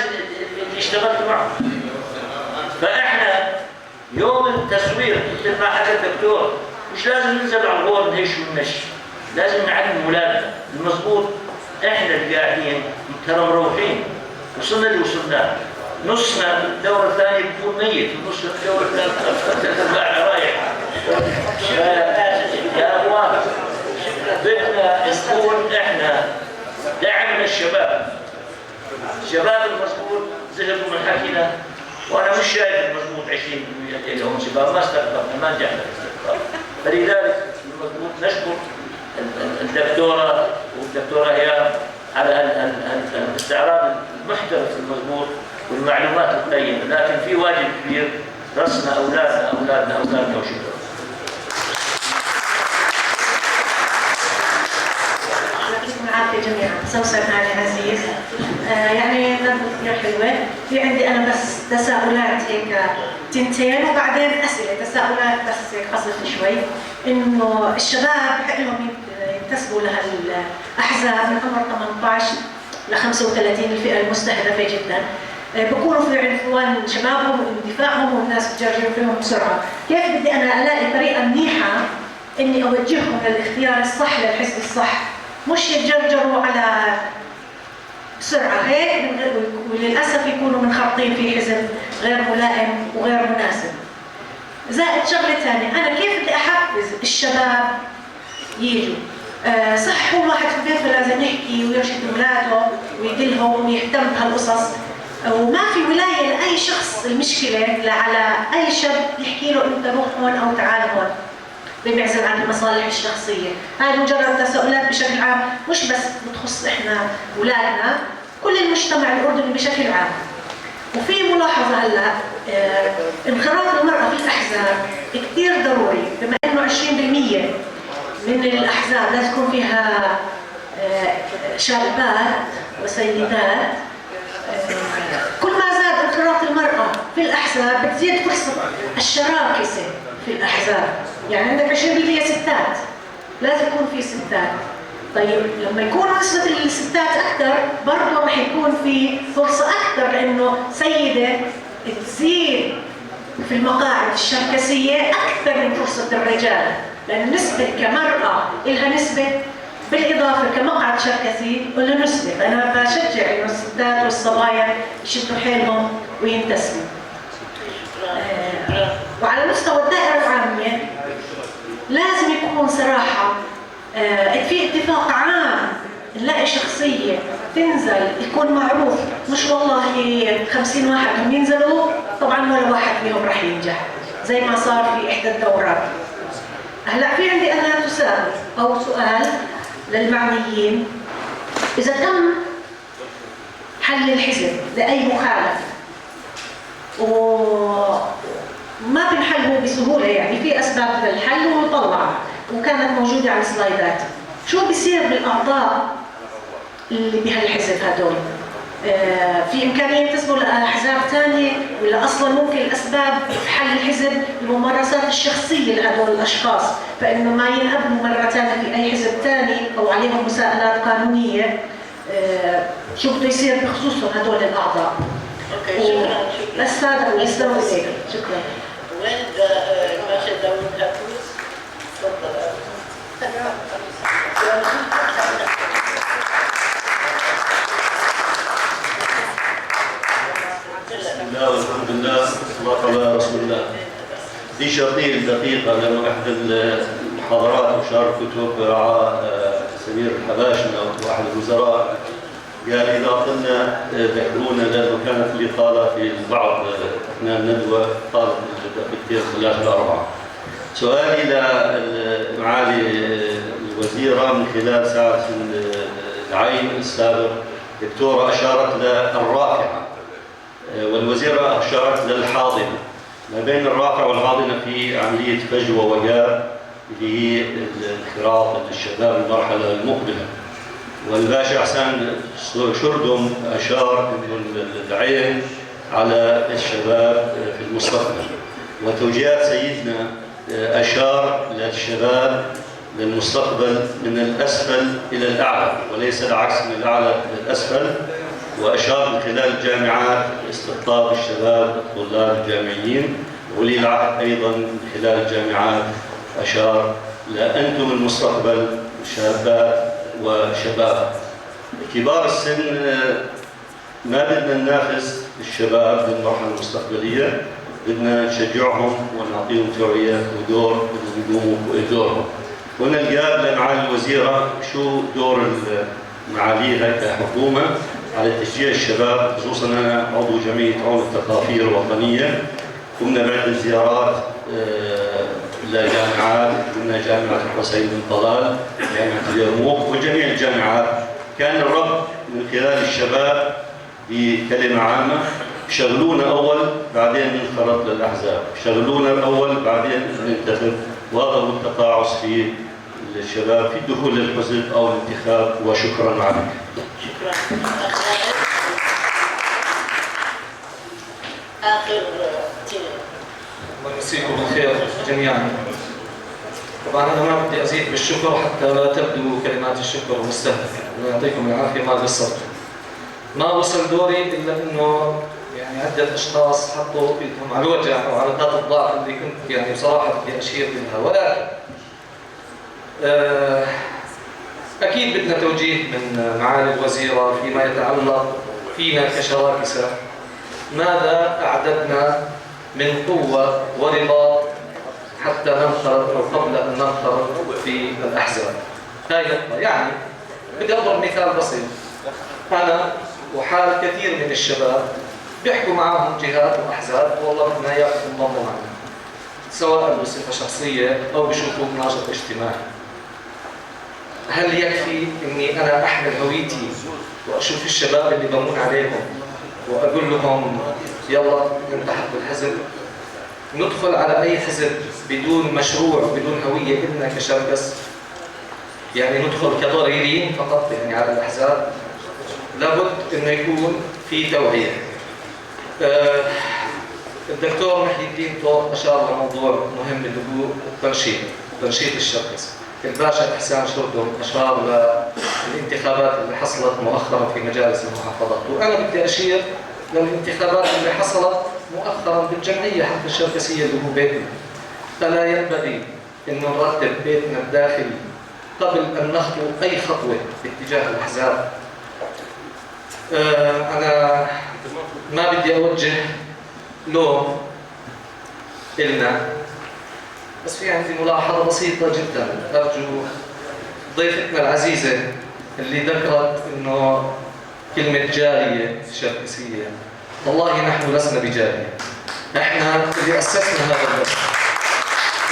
S14: اللي اشتغلت معهم. فاحنا يوم التصوير مثل ما حكى الدكتور مش لازم ننزل على الغور نهش ونش، لازم نعلم اولادنا المضبوط. احنا اللي قاعدين ترى مروحين، وصلنا اللي وصلناه، نصنا بالدوره الثانية بيكون ميت، ونص الدورة الثالثة رايح. يا اخوان بدنا نكون احنا دعمنا الشباب، الشباب المضبوط زهقوا من حكينا، وانا مش شايف المضبوط 20% اللي هم شباب، ما استقطبنا، ما نجحنا في الاستقطاب. فلذلك المضبوط نشكر الدكتورة والدكتورة هيام على الاستعراض المحترف المضبوط والمعلومات القيمة، لكن في واجب كبير رسنا اولادنا اولادنا اولادنا. وشكرا.
S15: يعطيكم العافية جميعا. سوسن هاني عزيز. يعني ندوه كثير حلوة. في عندي انا بس تساؤلات هيك تنتين وبعدين اسئلة، تساؤلات بس هيك قصف شوي. انه الشباب حق لهم ينتسبوا لهالاحزاب من عمر 18 ل 35، الفئة المستهدفة جدا. بكونوا في عنفوان شبابهم واندفاعهم والناس بتجرجر فيهم بسرعة، كيف بدي انا الاقي طريقه منيحة اني اوجههم للاختيار الصح للحزب الصح، مش يتجرجروا على بسرعة هيك وللاسف يكونوا منخرطين في حزب غير ملائم وغير مناسب. زائد شغله ثانية، انا كيف بدي احفز الشباب يجوا؟ صح هو الواحد في بيته لازم يحكي ويرشد اولاده ويدلهم ويهتم بهالقصص، وما في ولاية لاي شخص المشكلة على اي شاب يحكي له انت روح هون او تعال هون، بمعزل عن المصالح الشخصية. هاي مجرد تساؤلات بشكل عام، مش بس بتخص احنا اولادنا، كل المجتمع الاردني بشكل عام. وفي ملاحظة هلا، انخراط المراة في الاحزاب كثير ضروري، بما انه 20% من الاحزاب لازم يكون فيها شابات وسيدات. كل ما زاد انخراط المرأة في الأحزاب بتزيد فرصة الشراكسة في الأحزاب. يعني عندك 20% ستات، لازم يكون في ستات. طيب لما يكون نسبة الستات أكثر برضه رح يكون في فرصة أكثر لأنه سيدة تزيد في المقاعد الشركسية أكثر من فرصة الرجال، لأن نسبة كمرأة إلها نسبة، بالإضافة كمقعد شركسي ولا نسبة. فأنا بشجع إنه الستات والصبايا يشدوا حيلهم وينتسبوا. وعلى مستوى الدائرة العامة لازم يكون صراحة في اتفاق عام، نلاقي شخصية تنزل يكون معروف، مش والله 50 واحد هم ينزلوا طبعا ولا واحد فيهم رح ينجح زي ما صار في إحدى الدورات. هلا في عندي أنا تساؤل أو سؤال للمعنيين، إذا تم حل الحزب لأي مخالفة وما بنحل هو بسهولة، يعني في أسباب للحل ومطلعة وكانت موجودة على السلايدات، شو بصير بالأعضاء اللي بهالحزب هدول؟ في إمكانية ينتسبوا لأحزاب ثانية، ولا أصلا ممكن الأسباب في حل الحزب الممارسات الشخصية لهدول الأشخاص، فإنه ما ينقبلوا مرة ثانية في أي حزب ثاني أو عليهم مساءلات قانونية. شو بده يصير بخصوصهم هدول الأعضاء؟
S1: okay، شكرا شكرا.
S15: بس هذا هو، يسلموا ايديك، شكرا.
S1: وين الباشا داوود هاتوس؟ تفضل.
S16: بسم الله والحمد لله والصلاة على رسول الله. دي شرطية دقيقة لأنه إحدى المحاضرات وشار كتب رعاه سمير الحباشنة وأحد الوزراء قال إذا قلنا ذكرونا، لأنه كانت الإطالة في البعض أثناء الندوة طالت دقيقتين 3 4. سؤالي لمعالي الوزيرة من خلال ساعة العين السابق، دكتورة أشارت للرافعة والوزيرة أشارت للحاضنة، ما بين الرافعة والحاضنة في عملية فجوة وجاب اللي هي الانخراط للشباب المرحلة المقبلة. والباشا حسان شردم أشار أنه العين على الشباب في المستقبل، وتوجيهات سيدنا أشار للشباب للمستقبل من الأسفل إلى الأعلى وليس العكس من الأعلى إلى الأسفل، وأشار من خلال الجامعات استقطاب الشباب الطلاب الجامعيين، ولي العهد أيضا من خلال الجامعات أشار لأنتم المستقبل شابات وشباب. كبار السن ما بدنا ننافس الشباب بالمرحلة المستقبلية، بدنا نشجعهم ونعطيهم توعية ودور يقوموا بدورهم. هنا الجاب لمعالي الوزيرة شو دور معاليها كحكومة على تشجيع الشباب، خصوصا أنا عضو جمعية عون الثقافية الوطنية، قمنا بعدة زيارات لجامعات، قمنا جامعة الحسين بن طلال، جامعة اليرموك وجميع الجامعات. كان الرب من خلال الشباب بكلمة عامة، شغلونا أول بعدين ننخرط للأحزاب، شغلونا الأول بعدين ننتخب، وهذا هو التقاعس في الشباب في الدخول للحزب أو الانتخاب. وشكرا عليك.
S1: شكرا. آخر
S17: الله يمسيكم بالخير جميعا. طبعا انا ما بدي ازيد بالشكر حتى لا تبدو كلمات الشكر مستهلكه، الله يعطيكم العافية ما قصرتوا. ما وصل دوري الا انه يعني عده اشخاص حطوا ايدهم على الوجع او على نقاط الضعف اللي كنت يعني بصراحة بدي اشير لها، ولكن اكيد بدنا توجيه من معالي الوزيرة فيما يتعلق فينا كشراكسه، ماذا اعددنا من قوة ورباط حتى ننخرط أو قبل أن ننخرط في الأحزاب. هاي نقطة. يعني بدي أضرب مثال بسيط، أنا وحال كثير من الشباب بيحكوا معاهم جهات وأحزاب والله بدنا إياكم تنضموا معنا، سواء بصفة شخصية أو بشوفوك ناشط اجتماعي. هل يكفي إني أنا أحمل هويتي وأشوف الشباب اللي بمون عليهم وأقول لهم يلا نلتحق بالحزب؟ ندخل على أي حزب بدون مشروع بدون هوية إلنا كشركس؟ يعني ندخل كضريرين فقط يعني على الأحزاب؟ لابد إنه يكون في توعية. الدكتور محي الدين طوق أشار لموضوع مهم اللي هو التنشيط، تنشيط الشركس. الباشا إحسان شردم أشار للانتخابات اللي حصلت مؤخرا في مجالس المحافظات، وأنا بدي أشير للانتخابات اللي حصلت مؤخرا بالجمعية حتى الشركسية اللي هو بيتنا. فلا ينبغي أن نرتب بيتنا الداخلي قبل أن نخطو أي خطوة باتجاه الأحزاب. أنا ما بدي أوجه لوم إلنا، بس في عندي ملاحظة بسيطة جدا. أرجو ضيفتنا العزيزة اللي ذكرت إنه كلمة جالية شركسية، والله نحن لسنا بجالية، نحن اللي أسسنا هذا البلد،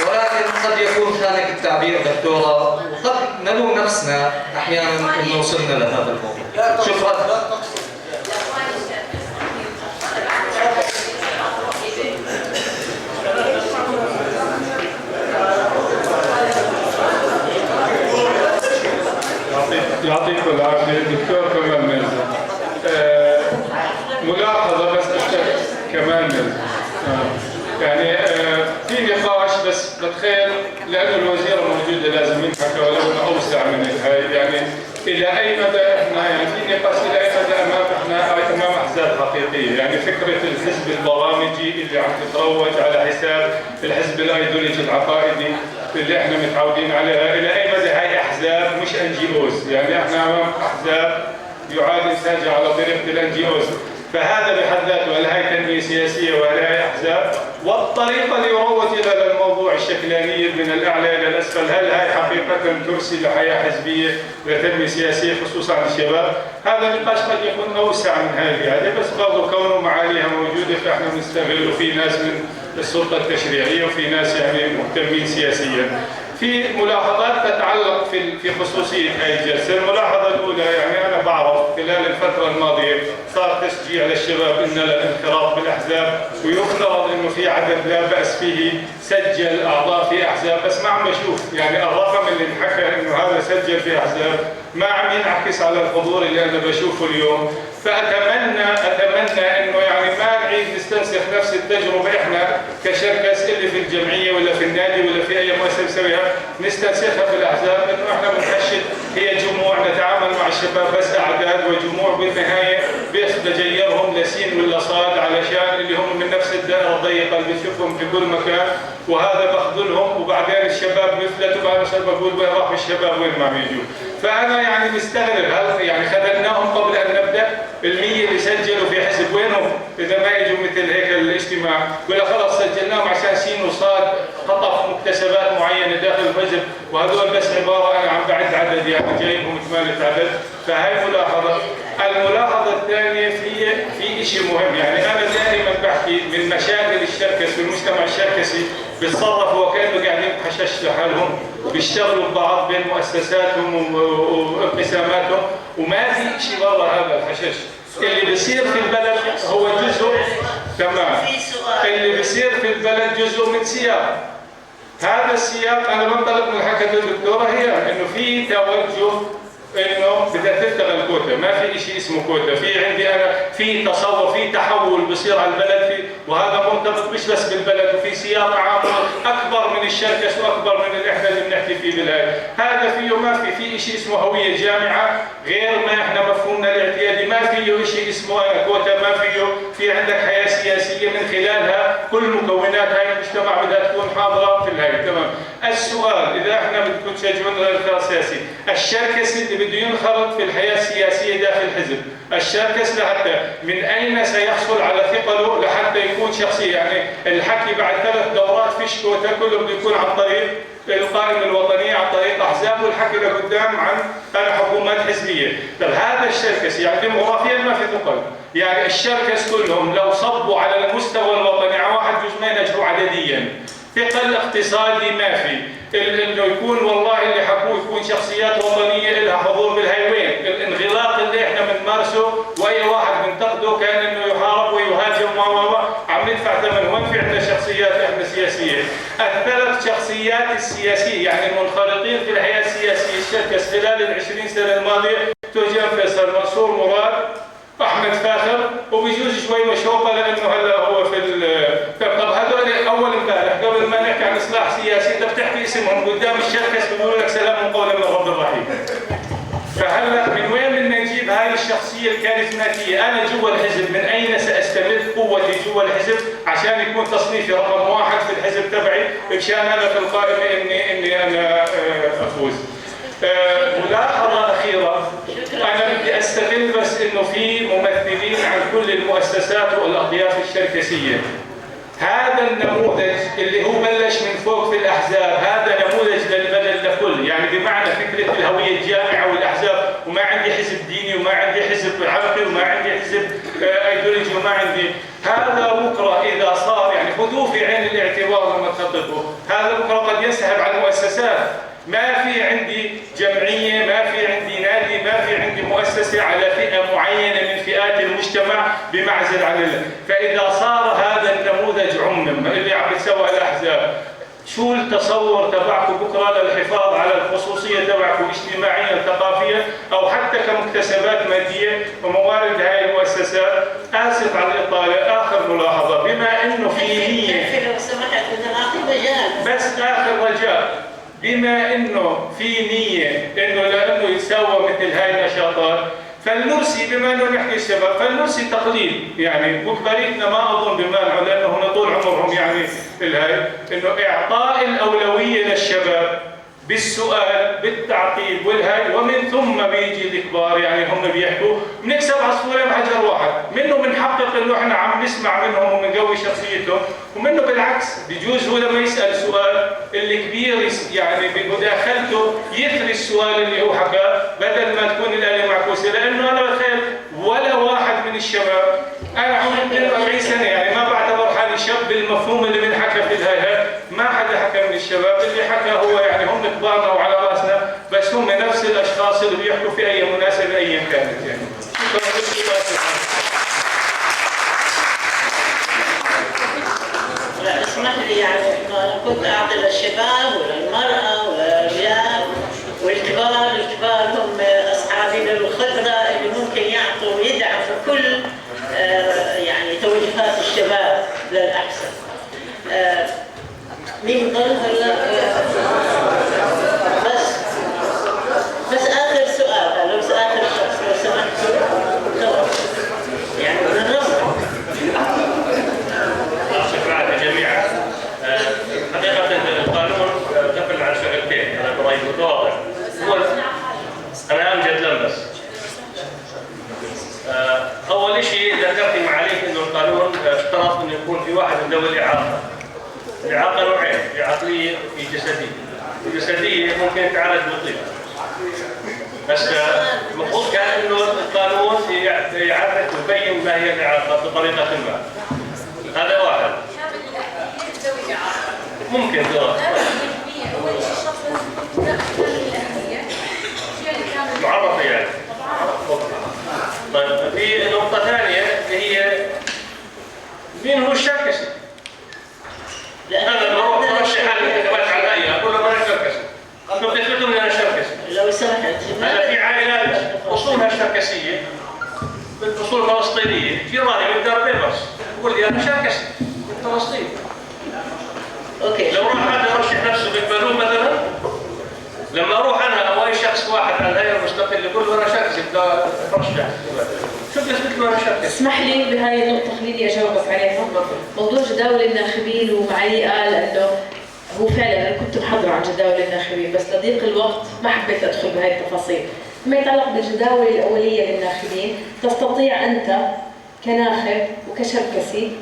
S17: ولكن قد يكون خانك التعبير دكتورة، وقد نلوم نفسنا أحيانا إنه وصلنا لهذا الموضوع. شكرا.
S6: يعطيكم العافية دكتور كمال ميرزا. ملاحظة بس كمال ميرزا، يعني في نقاش بس بس بتخيل لانه الوزيرة موجودة لازم ينحكى ولو انه اوسع من هاي. يعني الى اي مدى احنا، يعني في نقاش الى اي مدى امام احزاب حقيقية، يعني فكرة الحزب البرامجي اللي عم تتروج على حساب الحزب الايديولوجي العقائدي اللي احنا متعودين عليها، الى اي مدى هاي احزاب مش NGOs؟ يعني احنا امام احزاب يعاد انتاجها على طريقه ال NGOs، فهذا بحد ذاته هل هي تنمية سياسية وهل هي احزاب؟ والطريقة اللي يروج الى الموضوع الشكلانيه من الاعلى الى الاسفل، هل هي حقيقة ترسي لحياه حزبية وتنميه سياسية خصوصا للشباب؟ هذا النقاش قد يكون اوسع من هذه، بس برضه كونه معاليها موجودة فاحنا بنستغل، وفي ناس من السلطة التشريعية وفي ناس يعني مهتمين سياسيا. في ملاحظات تتعلق في خصوصية هذه الجلسة. الملاحظة الاولى، يعني انا بعرف خلال الفترة الماضية صار تشجيع للشباب ان الانخراط بالاحزاب، ويفترض انه في عدد لا باس فيه سجل اعضاء في احزاب، بس ما عم بشوف يعني الرقم اللي انحكى انه هذا سجل في احزاب ما عم ينعكس على الحضور اللي انا بشوفه اليوم. فاتمنى انه يعني ما نعيد نستنسخ نفس التجربة احنا كشركس اللي في الجمعية ولا في النادي ولا في اي مؤسسة نسويها، نستنسخها في الاحزاب، انه احنا بنحشد هي جموع، نتعامل مع الشباب بس اعداد وجموع، بالنهاية بس بجيرهم لسين ولا صاد علشان اللي هم من نفس الدائرة الضيقه اللي بتشوفهم في كل مكان، وهذا بخذلهم، وبعدين الشباب بيفلتوا، وبعدين بقول وين راحوا الشباب وين ما عم يجوا. فانا يعني مستغرب، هل يعني خذلناهم قبل ان نبدا؟ المية اللي سجلوا في حزب وينهم اذا ما اجوا مثل هيك الاجتماع؟ ولا خلص سجلناهم عشان سين وصاد خطف مكتسبات معينة داخل الحزب، وهذول بس عبارة انا عم بعد عدد يعني جايبهم 8 عدد. فهي ملاحظة. الملاحظة الثانية في شيء مهم، يعني انا دائما بحكي من مشاكل الشركس والمجتمع الشركسي بيتصرفوا وكانه قاعدين بحشش لحالهم، بيشتغلوا ببعض بين مؤسساتهم وانقساماتهم، وما في شيء برا هذا الحشش. اللي بيصير في البلد هو جزء، تمام، اللي بيصير في البلد جزء من سياق. هذا السياق انا بنطلق من حكت الدكتورة هي انه في توجه انه بدها تلتغى الكوتا، ما في شيء اسمه كوتا، في عندي انا في تصور، في تحول بصير على البلد، في وهذا مرتبط مش بس بالبلد، وفي سياق عام اكبر من الشركس واكبر من اللي احنا اللي بنحكي فيه بالهاي، هذا فيه ما في شيء اسمه هوية جامعه غير ما احنا مفهومنا الاعتيادي، ما فيه شيء اسمه انا كوتا، ما فيه، في عندك حياة سياسية من خلالها كل مكونات هاي المجتمع بدها تكون حاضره في الهاي، تمام. السؤال اذا احنا بدكم تشجعونا للانخراط السياسي، الشركسي اللي بده ينخرط في الحياة السياسية داخل الحزب، الشركس لحتى من اين سيحصل على ثقله لحتى يكون شخصية؟ يعني الحكي بعد 3 دورات فيش كوتا، كله بده يكون عن طريق القائمة الوطنية، عن طريق احزاب، والحكي لقدام عن حكومات حزبية. طب هذا الشركسي يعني ديموغرافيا ما في ثقل، يعني الشركس كلهم لو صبوا على المستوى الوطني على واحد جزء ما ينجحوا عدديا. ثقل اقتصادي ما في، انه يكون والله اللي حكوه يكون شخصيات وطنية لها حضور بالهايوين، الانغلاق اللي احنا بنمارسه واي واحد بنتقده كان انه يحارب ويهاجم و عم ندفع ثمن، وين في عندنا شخصيات احنا سياسية؟ الثلاث شخصيات السياسية يعني المنخرطين في الحياة السياسية الشركس خلال ال 20 سنة الماضية، توجان فيصل، منصور مراد، احمد فاخر، وبيجوز شوي مشوقة لانه هلا هو في طب هذول اول امبارح قبل ما نحكي عن اصلاح سياسي انت بتحكي اسمهم قدام الشركس بيقولوا لك سلام قولا من رب الرحيم. فهلا من وين بدنا نجيب هاي الشخصية الكاريزماتيه؟ انا جوا الحزب من اين ساستمد قوتي جوا الحزب عشان يكون تصنيفي رقم 1 في الحزب تبعي مشان انا في القائمة اني انا افوز. ملاحظة أخيرة، أنا بدي أستغل بس إنه في ممثلين عن كل المؤسسات والأطياف الشركسية. هذا النموذج اللي هو بلش من فوق في الأحزاب، هذا نموذج للبلد لكل، يعني بمعنى فكرة الهوية الجامعة والأحزاب، وما عندي حزب ديني وما عندي حزب عرقي وما عندي حزب أيديولوجي وما عندي، هذا بكرة إذا صار يعني خذوه في عين الاعتبار لما تخططوا، هذا بكرة قد ينسحب على المؤسسات. ما في عندي جمعية، ما في عندي نادي، ما في عندي مؤسسة على فئة معينة من فئات المجتمع بمعزل عن الله. فإذا صار هذا النموذج عمم اللي عم بتسوى الأحزاب، شو التصور تبعكم بكره للحفاظ على الخصوصية تبعكم اجتماعيا ثقافيا أو حتى كمكتسبات مادية وموارد هاي المؤسسات؟ آسف على الإطالة. آخر ملاحظة، بما إنه في نية
S1: لو سمحت وقت، بدنا نعطيه مجال.
S18: بس اخر رجاء، بما انه في نيه انه لانه يتساوى مثل هاي النشاطات، فلنرسي، بما انه نحكي الشباب فلنرسي تقليد، يعني وكباريتنا ما اظن بمانعوا لانه هم طول عمرهم يعني الهاي، انه اعطاء الاولوية للشباب بالسؤال بالتعقيب والهاي، ومن ثم بيجي الكبار، يعني هم بيحكوا، بنكسب عصفورين بحجر واحد، منه بنحقق انه احنا عم نسمع منهم وبنقوي شخصيتهم، ومنه بالعكس بجوز هو لما يسال سؤال الكبير يعني بمداخلته يثري السؤال اللي هو حكاه، بدل ما تكون الاله معكوسة. لانه انا بتخيل ولا واحد من الشباب، انا عمري 42 سنة، يعني ما بعتبر حالي شاب بالمفهوم اللي بنحكى في الهاي، ما حدا حكى من الشباب، اللي حكى هو يعني هم كبارنا وعلى راسنا، بس هم نفس الاشخاص اللي بيحكوا في اي مناسبة ايا كانت يعني. شكرا لكم.
S1: لا اسمح لي، يعني انا كنت اعطي للشباب وللمراه وللرجال والكبار، الكبار هم اصحاب الخبرة اللي ممكن يعطوا ويدعموا كل يعني توجهات الشباب للاحسن. مين ضل هلا؟ بس اخر سؤال هلا، بس اخر شخص لو سمحتوا، خلص يعني بدنا نروح.
S19: شكرا جميعا. حقيقة القانون دخل على شغلتين، أنا برأيي متواضع. أنا أمجد لمبس. أول شيء ذكرت معاليك إنه القانون اشترط إنه يكون في واحد من ذوي الإعاقة. الإعاقة نوعين، في عقلية وفي جسدية. الجسدية ممكن تعالج بالطب. بس المفروض كان إنه القانون يعرف ويبين ما هي الإعاقة بطريقة ما. هذا واحد. ممكن معرفة يعني. طيب في نقطة ثانية هي مين هو الشركسي؟ أنا لما أروح أرشح حالي الانتخابات على الهيئة أقول لهم أنا شركسي. شو بتثبتوا إني أنا شركسي؟
S1: لو سمحت.
S19: أنا في عائلات أصولها شركسية من أصول فلسطينية، جيراني من دار بيبرس، بقول لي أنا شركسي من فلسطين.
S1: okay.
S19: لو راح حدا يرشح نفسه بيقبلوه مثلا؟ لما اروح انا او اي شخص واحد على الهيئة المستقلة يقول له انا شركسي بدي اترشح، شو بدي اثبت له انا شركسي؟
S3: اسمح لي بهاي النقطة خليني اجاوبك عليها. موضوع جداول الناخبين، ومعالي قال انه هو فعلا انا كنت محضرة عن جداول الناخبين، بس لضيق الوقت ما حبيت ادخل بهاي التفاصيل. فيما يتعلق بالجداول الاولية للناخبين، تستطيع انت كناخب وكشركسي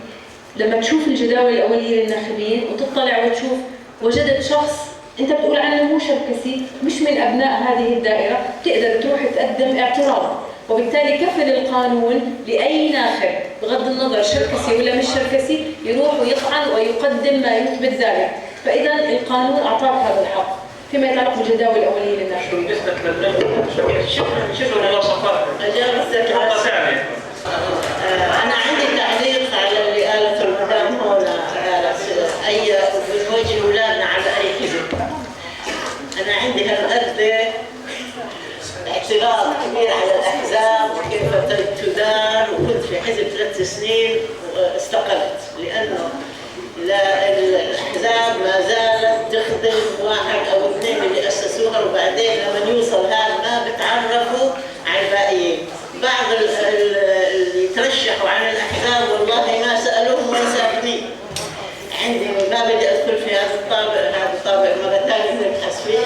S3: لما تشوف الجداول الأولية للناخبين وتطلع وتشوف وجدت شخص أنت بتقول عنه مو شركسي، مش من أبناء هذه الدائرة، بتقدر تروح تقدم اعتراض، وبالتالي كفل القانون لأي ناخب بغض النظر شركسي ولا مش شركسي يروح ويطعن ويقدم ما يثبت ذلك. فإذا القانون أعطاك هذا الحق فيما يتعلق بالجداول الأولية للناخبين.
S1: شكرا.
S19: شو المواصفات؟
S1: أجابتك.
S19: نقطة ثانية.
S1: أنا عندي تعليق على اللي قالته المدام هون، قالت أي بنوجه أولادنا على أي حزب. أنا عندي هالقد اعتراض كبير على الأحزاب وكيف تدار، وكنت في حزب 3 سنين واستقلت، لأنه لا الأحزاب ما زالت تخدم واحد أو اثنين اللي أسسوها، وبعدين لما يوصل هذا ما بتعرفوا على الباقيين. بعض اللي ترشحوا عن الأحزاب والله ما سألوهم وين ساكنين. عندي ما بدي أدخل في هذا الطابق، هذا الطابق مرة ثانية نبحث فيه.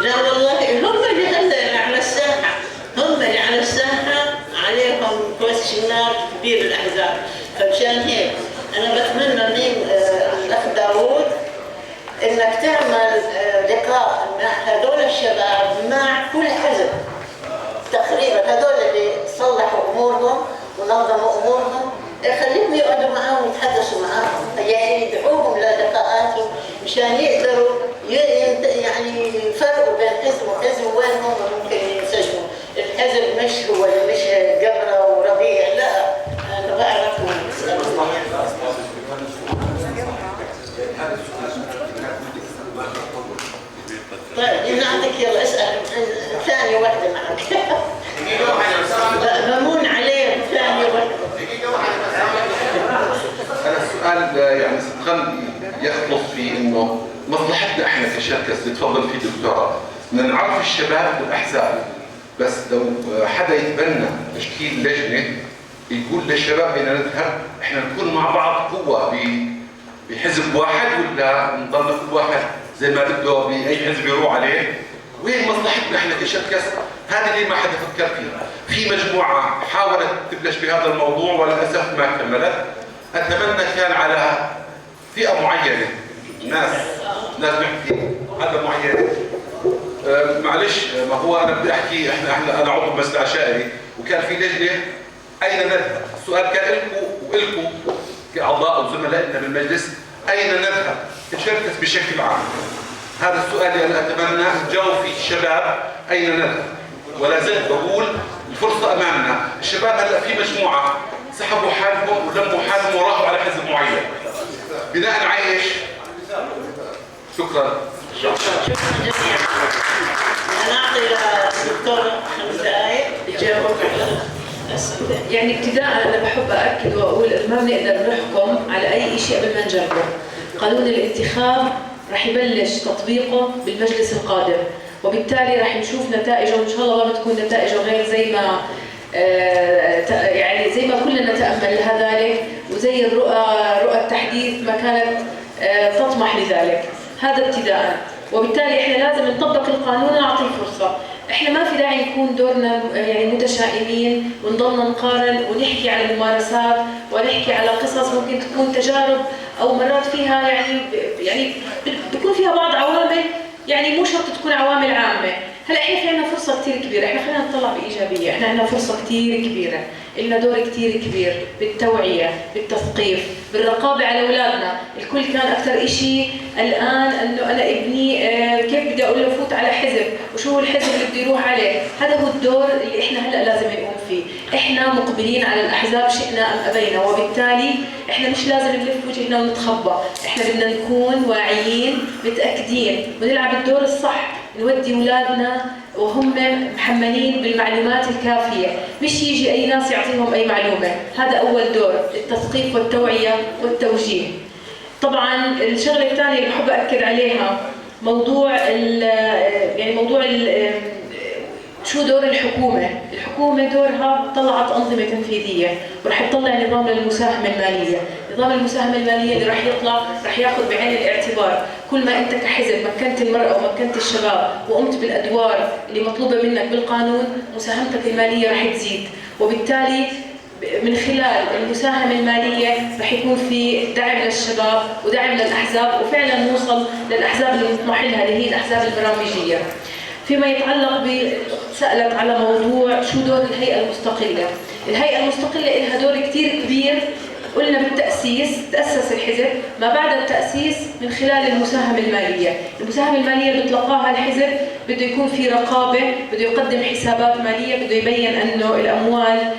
S1: لا والله هم اللي هلا على الساحة، هم اللي على الساحة عليهم questionnaire كبير الأحزاب. فمشان هيك أنا بتمنى من الأخ داوود إنك تعمل لقاء مع هذول الشباب، مع كل حزب تقريبا، هذول اللي صلحوا امورهم ونظموا امورهم، خليهم يقعدوا معاهم ويتحدثوا معاهم، يعني يدعوهم للقاءاتهم مشان يقدروا يعني يفرقوا بين حزب وحزب وين هم ممكن ينسجموا. الحزب مش هو اللي مش قمرة وربيع، لا انا بعرف وبسألهم يعني. طيب نعطيك، يلا اسأل ثانية واحدة معك. بمون عليك ثانية واحدة.
S20: أنا السؤال السؤال يعني صدقا يخلص في انه مصلحتنا احنا كشركة اللي تفضل فيه دكتورة، بدنا نعرف الشباب بالاحزاب، بس لو حدا يتبنى تشكيل لجنة يقول للشباب بدنا نذهب احنا نكون مع بعض قوة بحزب واحد، ولا نضل كل واحد زي ما بده باي حزب يروح عليه؟ وين مصلحتنا احنا كشركة؟ هذا اللي ما حدا فكر فيه. في مجموعة حاولت تبلش بهذا الموضوع وللاسف ما كملت. اتمنى كان على فئة معينة، ناس نحكي حدا معين. معلش، ما هو انا بدي احكي، احنا انا عضو بمجلس العشائري وكان في لجنة اين نذهب؟ السؤال كان لكم والكم كاعضاء وزملائنا بالمجلس، اين نذهب كشركة بشكل عام؟ هذا السؤال اللي انا اتمنى تجاوب فيه الشباب، اين نذهب؟ ولا زلت بقول الفرصة امامنا، الشباب هلا في مجموعة سحبوا حالهم ولموا حالهم وراحوا على حزب معين. بناء على ايش؟ شكرا.
S1: شكرا جميعا. نعطي للدكتور 5 دقائق يجاوب على الأسئلة.
S21: يعني ابتداء انا بحب اكد واقول انه ما بنقدر نحكم على اي شيء قبل ما نجربه. قانون الانتخاب رح يبلش تطبيقه بالمجلس القادم، وبالتالي رح نشوف نتائجه، وان شاء الله ما بتكون نتائجه غير زي ما يعني زي ما كلنا نتامل لها ذلك، وزي رؤى التحديث ما كانت تطمح لذلك. هذا ابتداء، وبالتالي احنا لازم نطبق القانون ونعطيه فرصة. احنا ما في داعي نكون دورنا يعني متشائمين ونضلنا نقارن ونحكي على ممارسات ونحكي على قصص ممكن تكون تجارب او مرات فيها يعني بيكون فيها بعض عوامل، يعني مو شرط تكون عوامل عامة. هلا احنا في عندنا فرصة كثير كبيرة، احنا خلينا نطلع بايجابية، احنا عندنا فرصة كثير كبيرة، لنا دور كثير كبير بالتوعية، بالتثقيف، بالرقابه على اولادنا. الكل كان اكثر شيء الان انه انا ابني كيف بدي اقول له فوت على حزب، وشو هو الحزب اللي بده يروح عليه؟ هذا هو الدور اللي احنا هلا لازم نقوم فيه، احنا مقبلين على الاحزاب شئنا ام ابينا، وبالتالي احنا مش لازم نلف وجهنا ونتخبى، احنا بدنا نكون واعيين متاكدين ونلعب الدور الصح، نودي اولادنا وهم محملين بالمعلومات الكافيه، مش يجي اي ناس يعطيهم اي معلومة. هذا اول دور، التثقيف والتوعية والتوجيه. طبعا الشغلة الثانية اللي بحب اكد عليها موضوع يعني موضوع شو دور الحكومة؟ الحكومة دورها طلعت أنظمة تنفيذية ورح تطلع نظام للمساهمة المالية، نظام المساهمة المالية اللي رح يطلع رح ياخذ بعين الاعتبار كل ما أنت كحزب مكنت المرأة ومكنت الشباب وقمت بالأدوار اللي مطلوبة منك بالقانون، مساهمتك المالية رح تزيد، وبالتالي من خلال المساهمة المالية رح يكون في دعم للشباب ودعم للأحزاب، وفعلا نوصل للأحزاب اللي نطمح لها اللي هي الأحزاب البرامجية. فيما يتعلق سألت على موضوع شو دور الهيئة المستقلة. الهيئة المستقلة لها دور كثير كبير، قلنا بالتأسيس، تأسس الحزب، ما بعد التأسيس من خلال المساهمة المالية. المساهمة المالية اللي بتلقاها الحزب بده يكون في رقابة، بده يقدم حسابات مالية، بده يبين أنه الأموال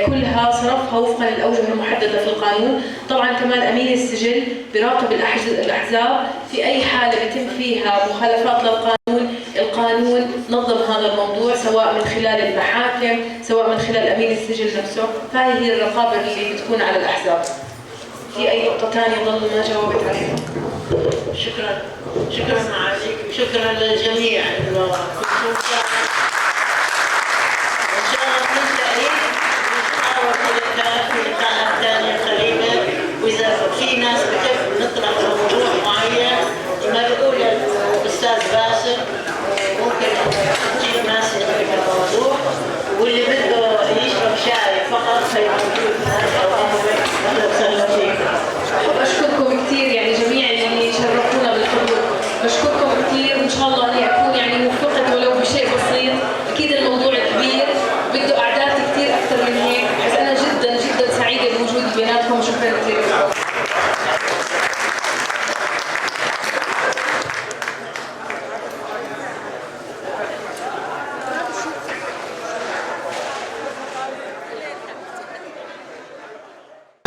S21: كلها صرفها وفقا للأوجه المحددة في القانون. طبعا كمان أمين السجل بيراقب الأحزاب في أي حالة بيتم فيها مخالفات للقانون. القانون نظم هذا الموضوع سواء من خلال المحاكم، سواء من خلال أمين السجل نفسه، فهي هي الرقابة اللي بتكون على الأحزاب. في أي نقطة ثانية ضل ما جاوبت عليها؟
S1: شكرا، شكرا عليك وشكرا للجميع انه كنتم.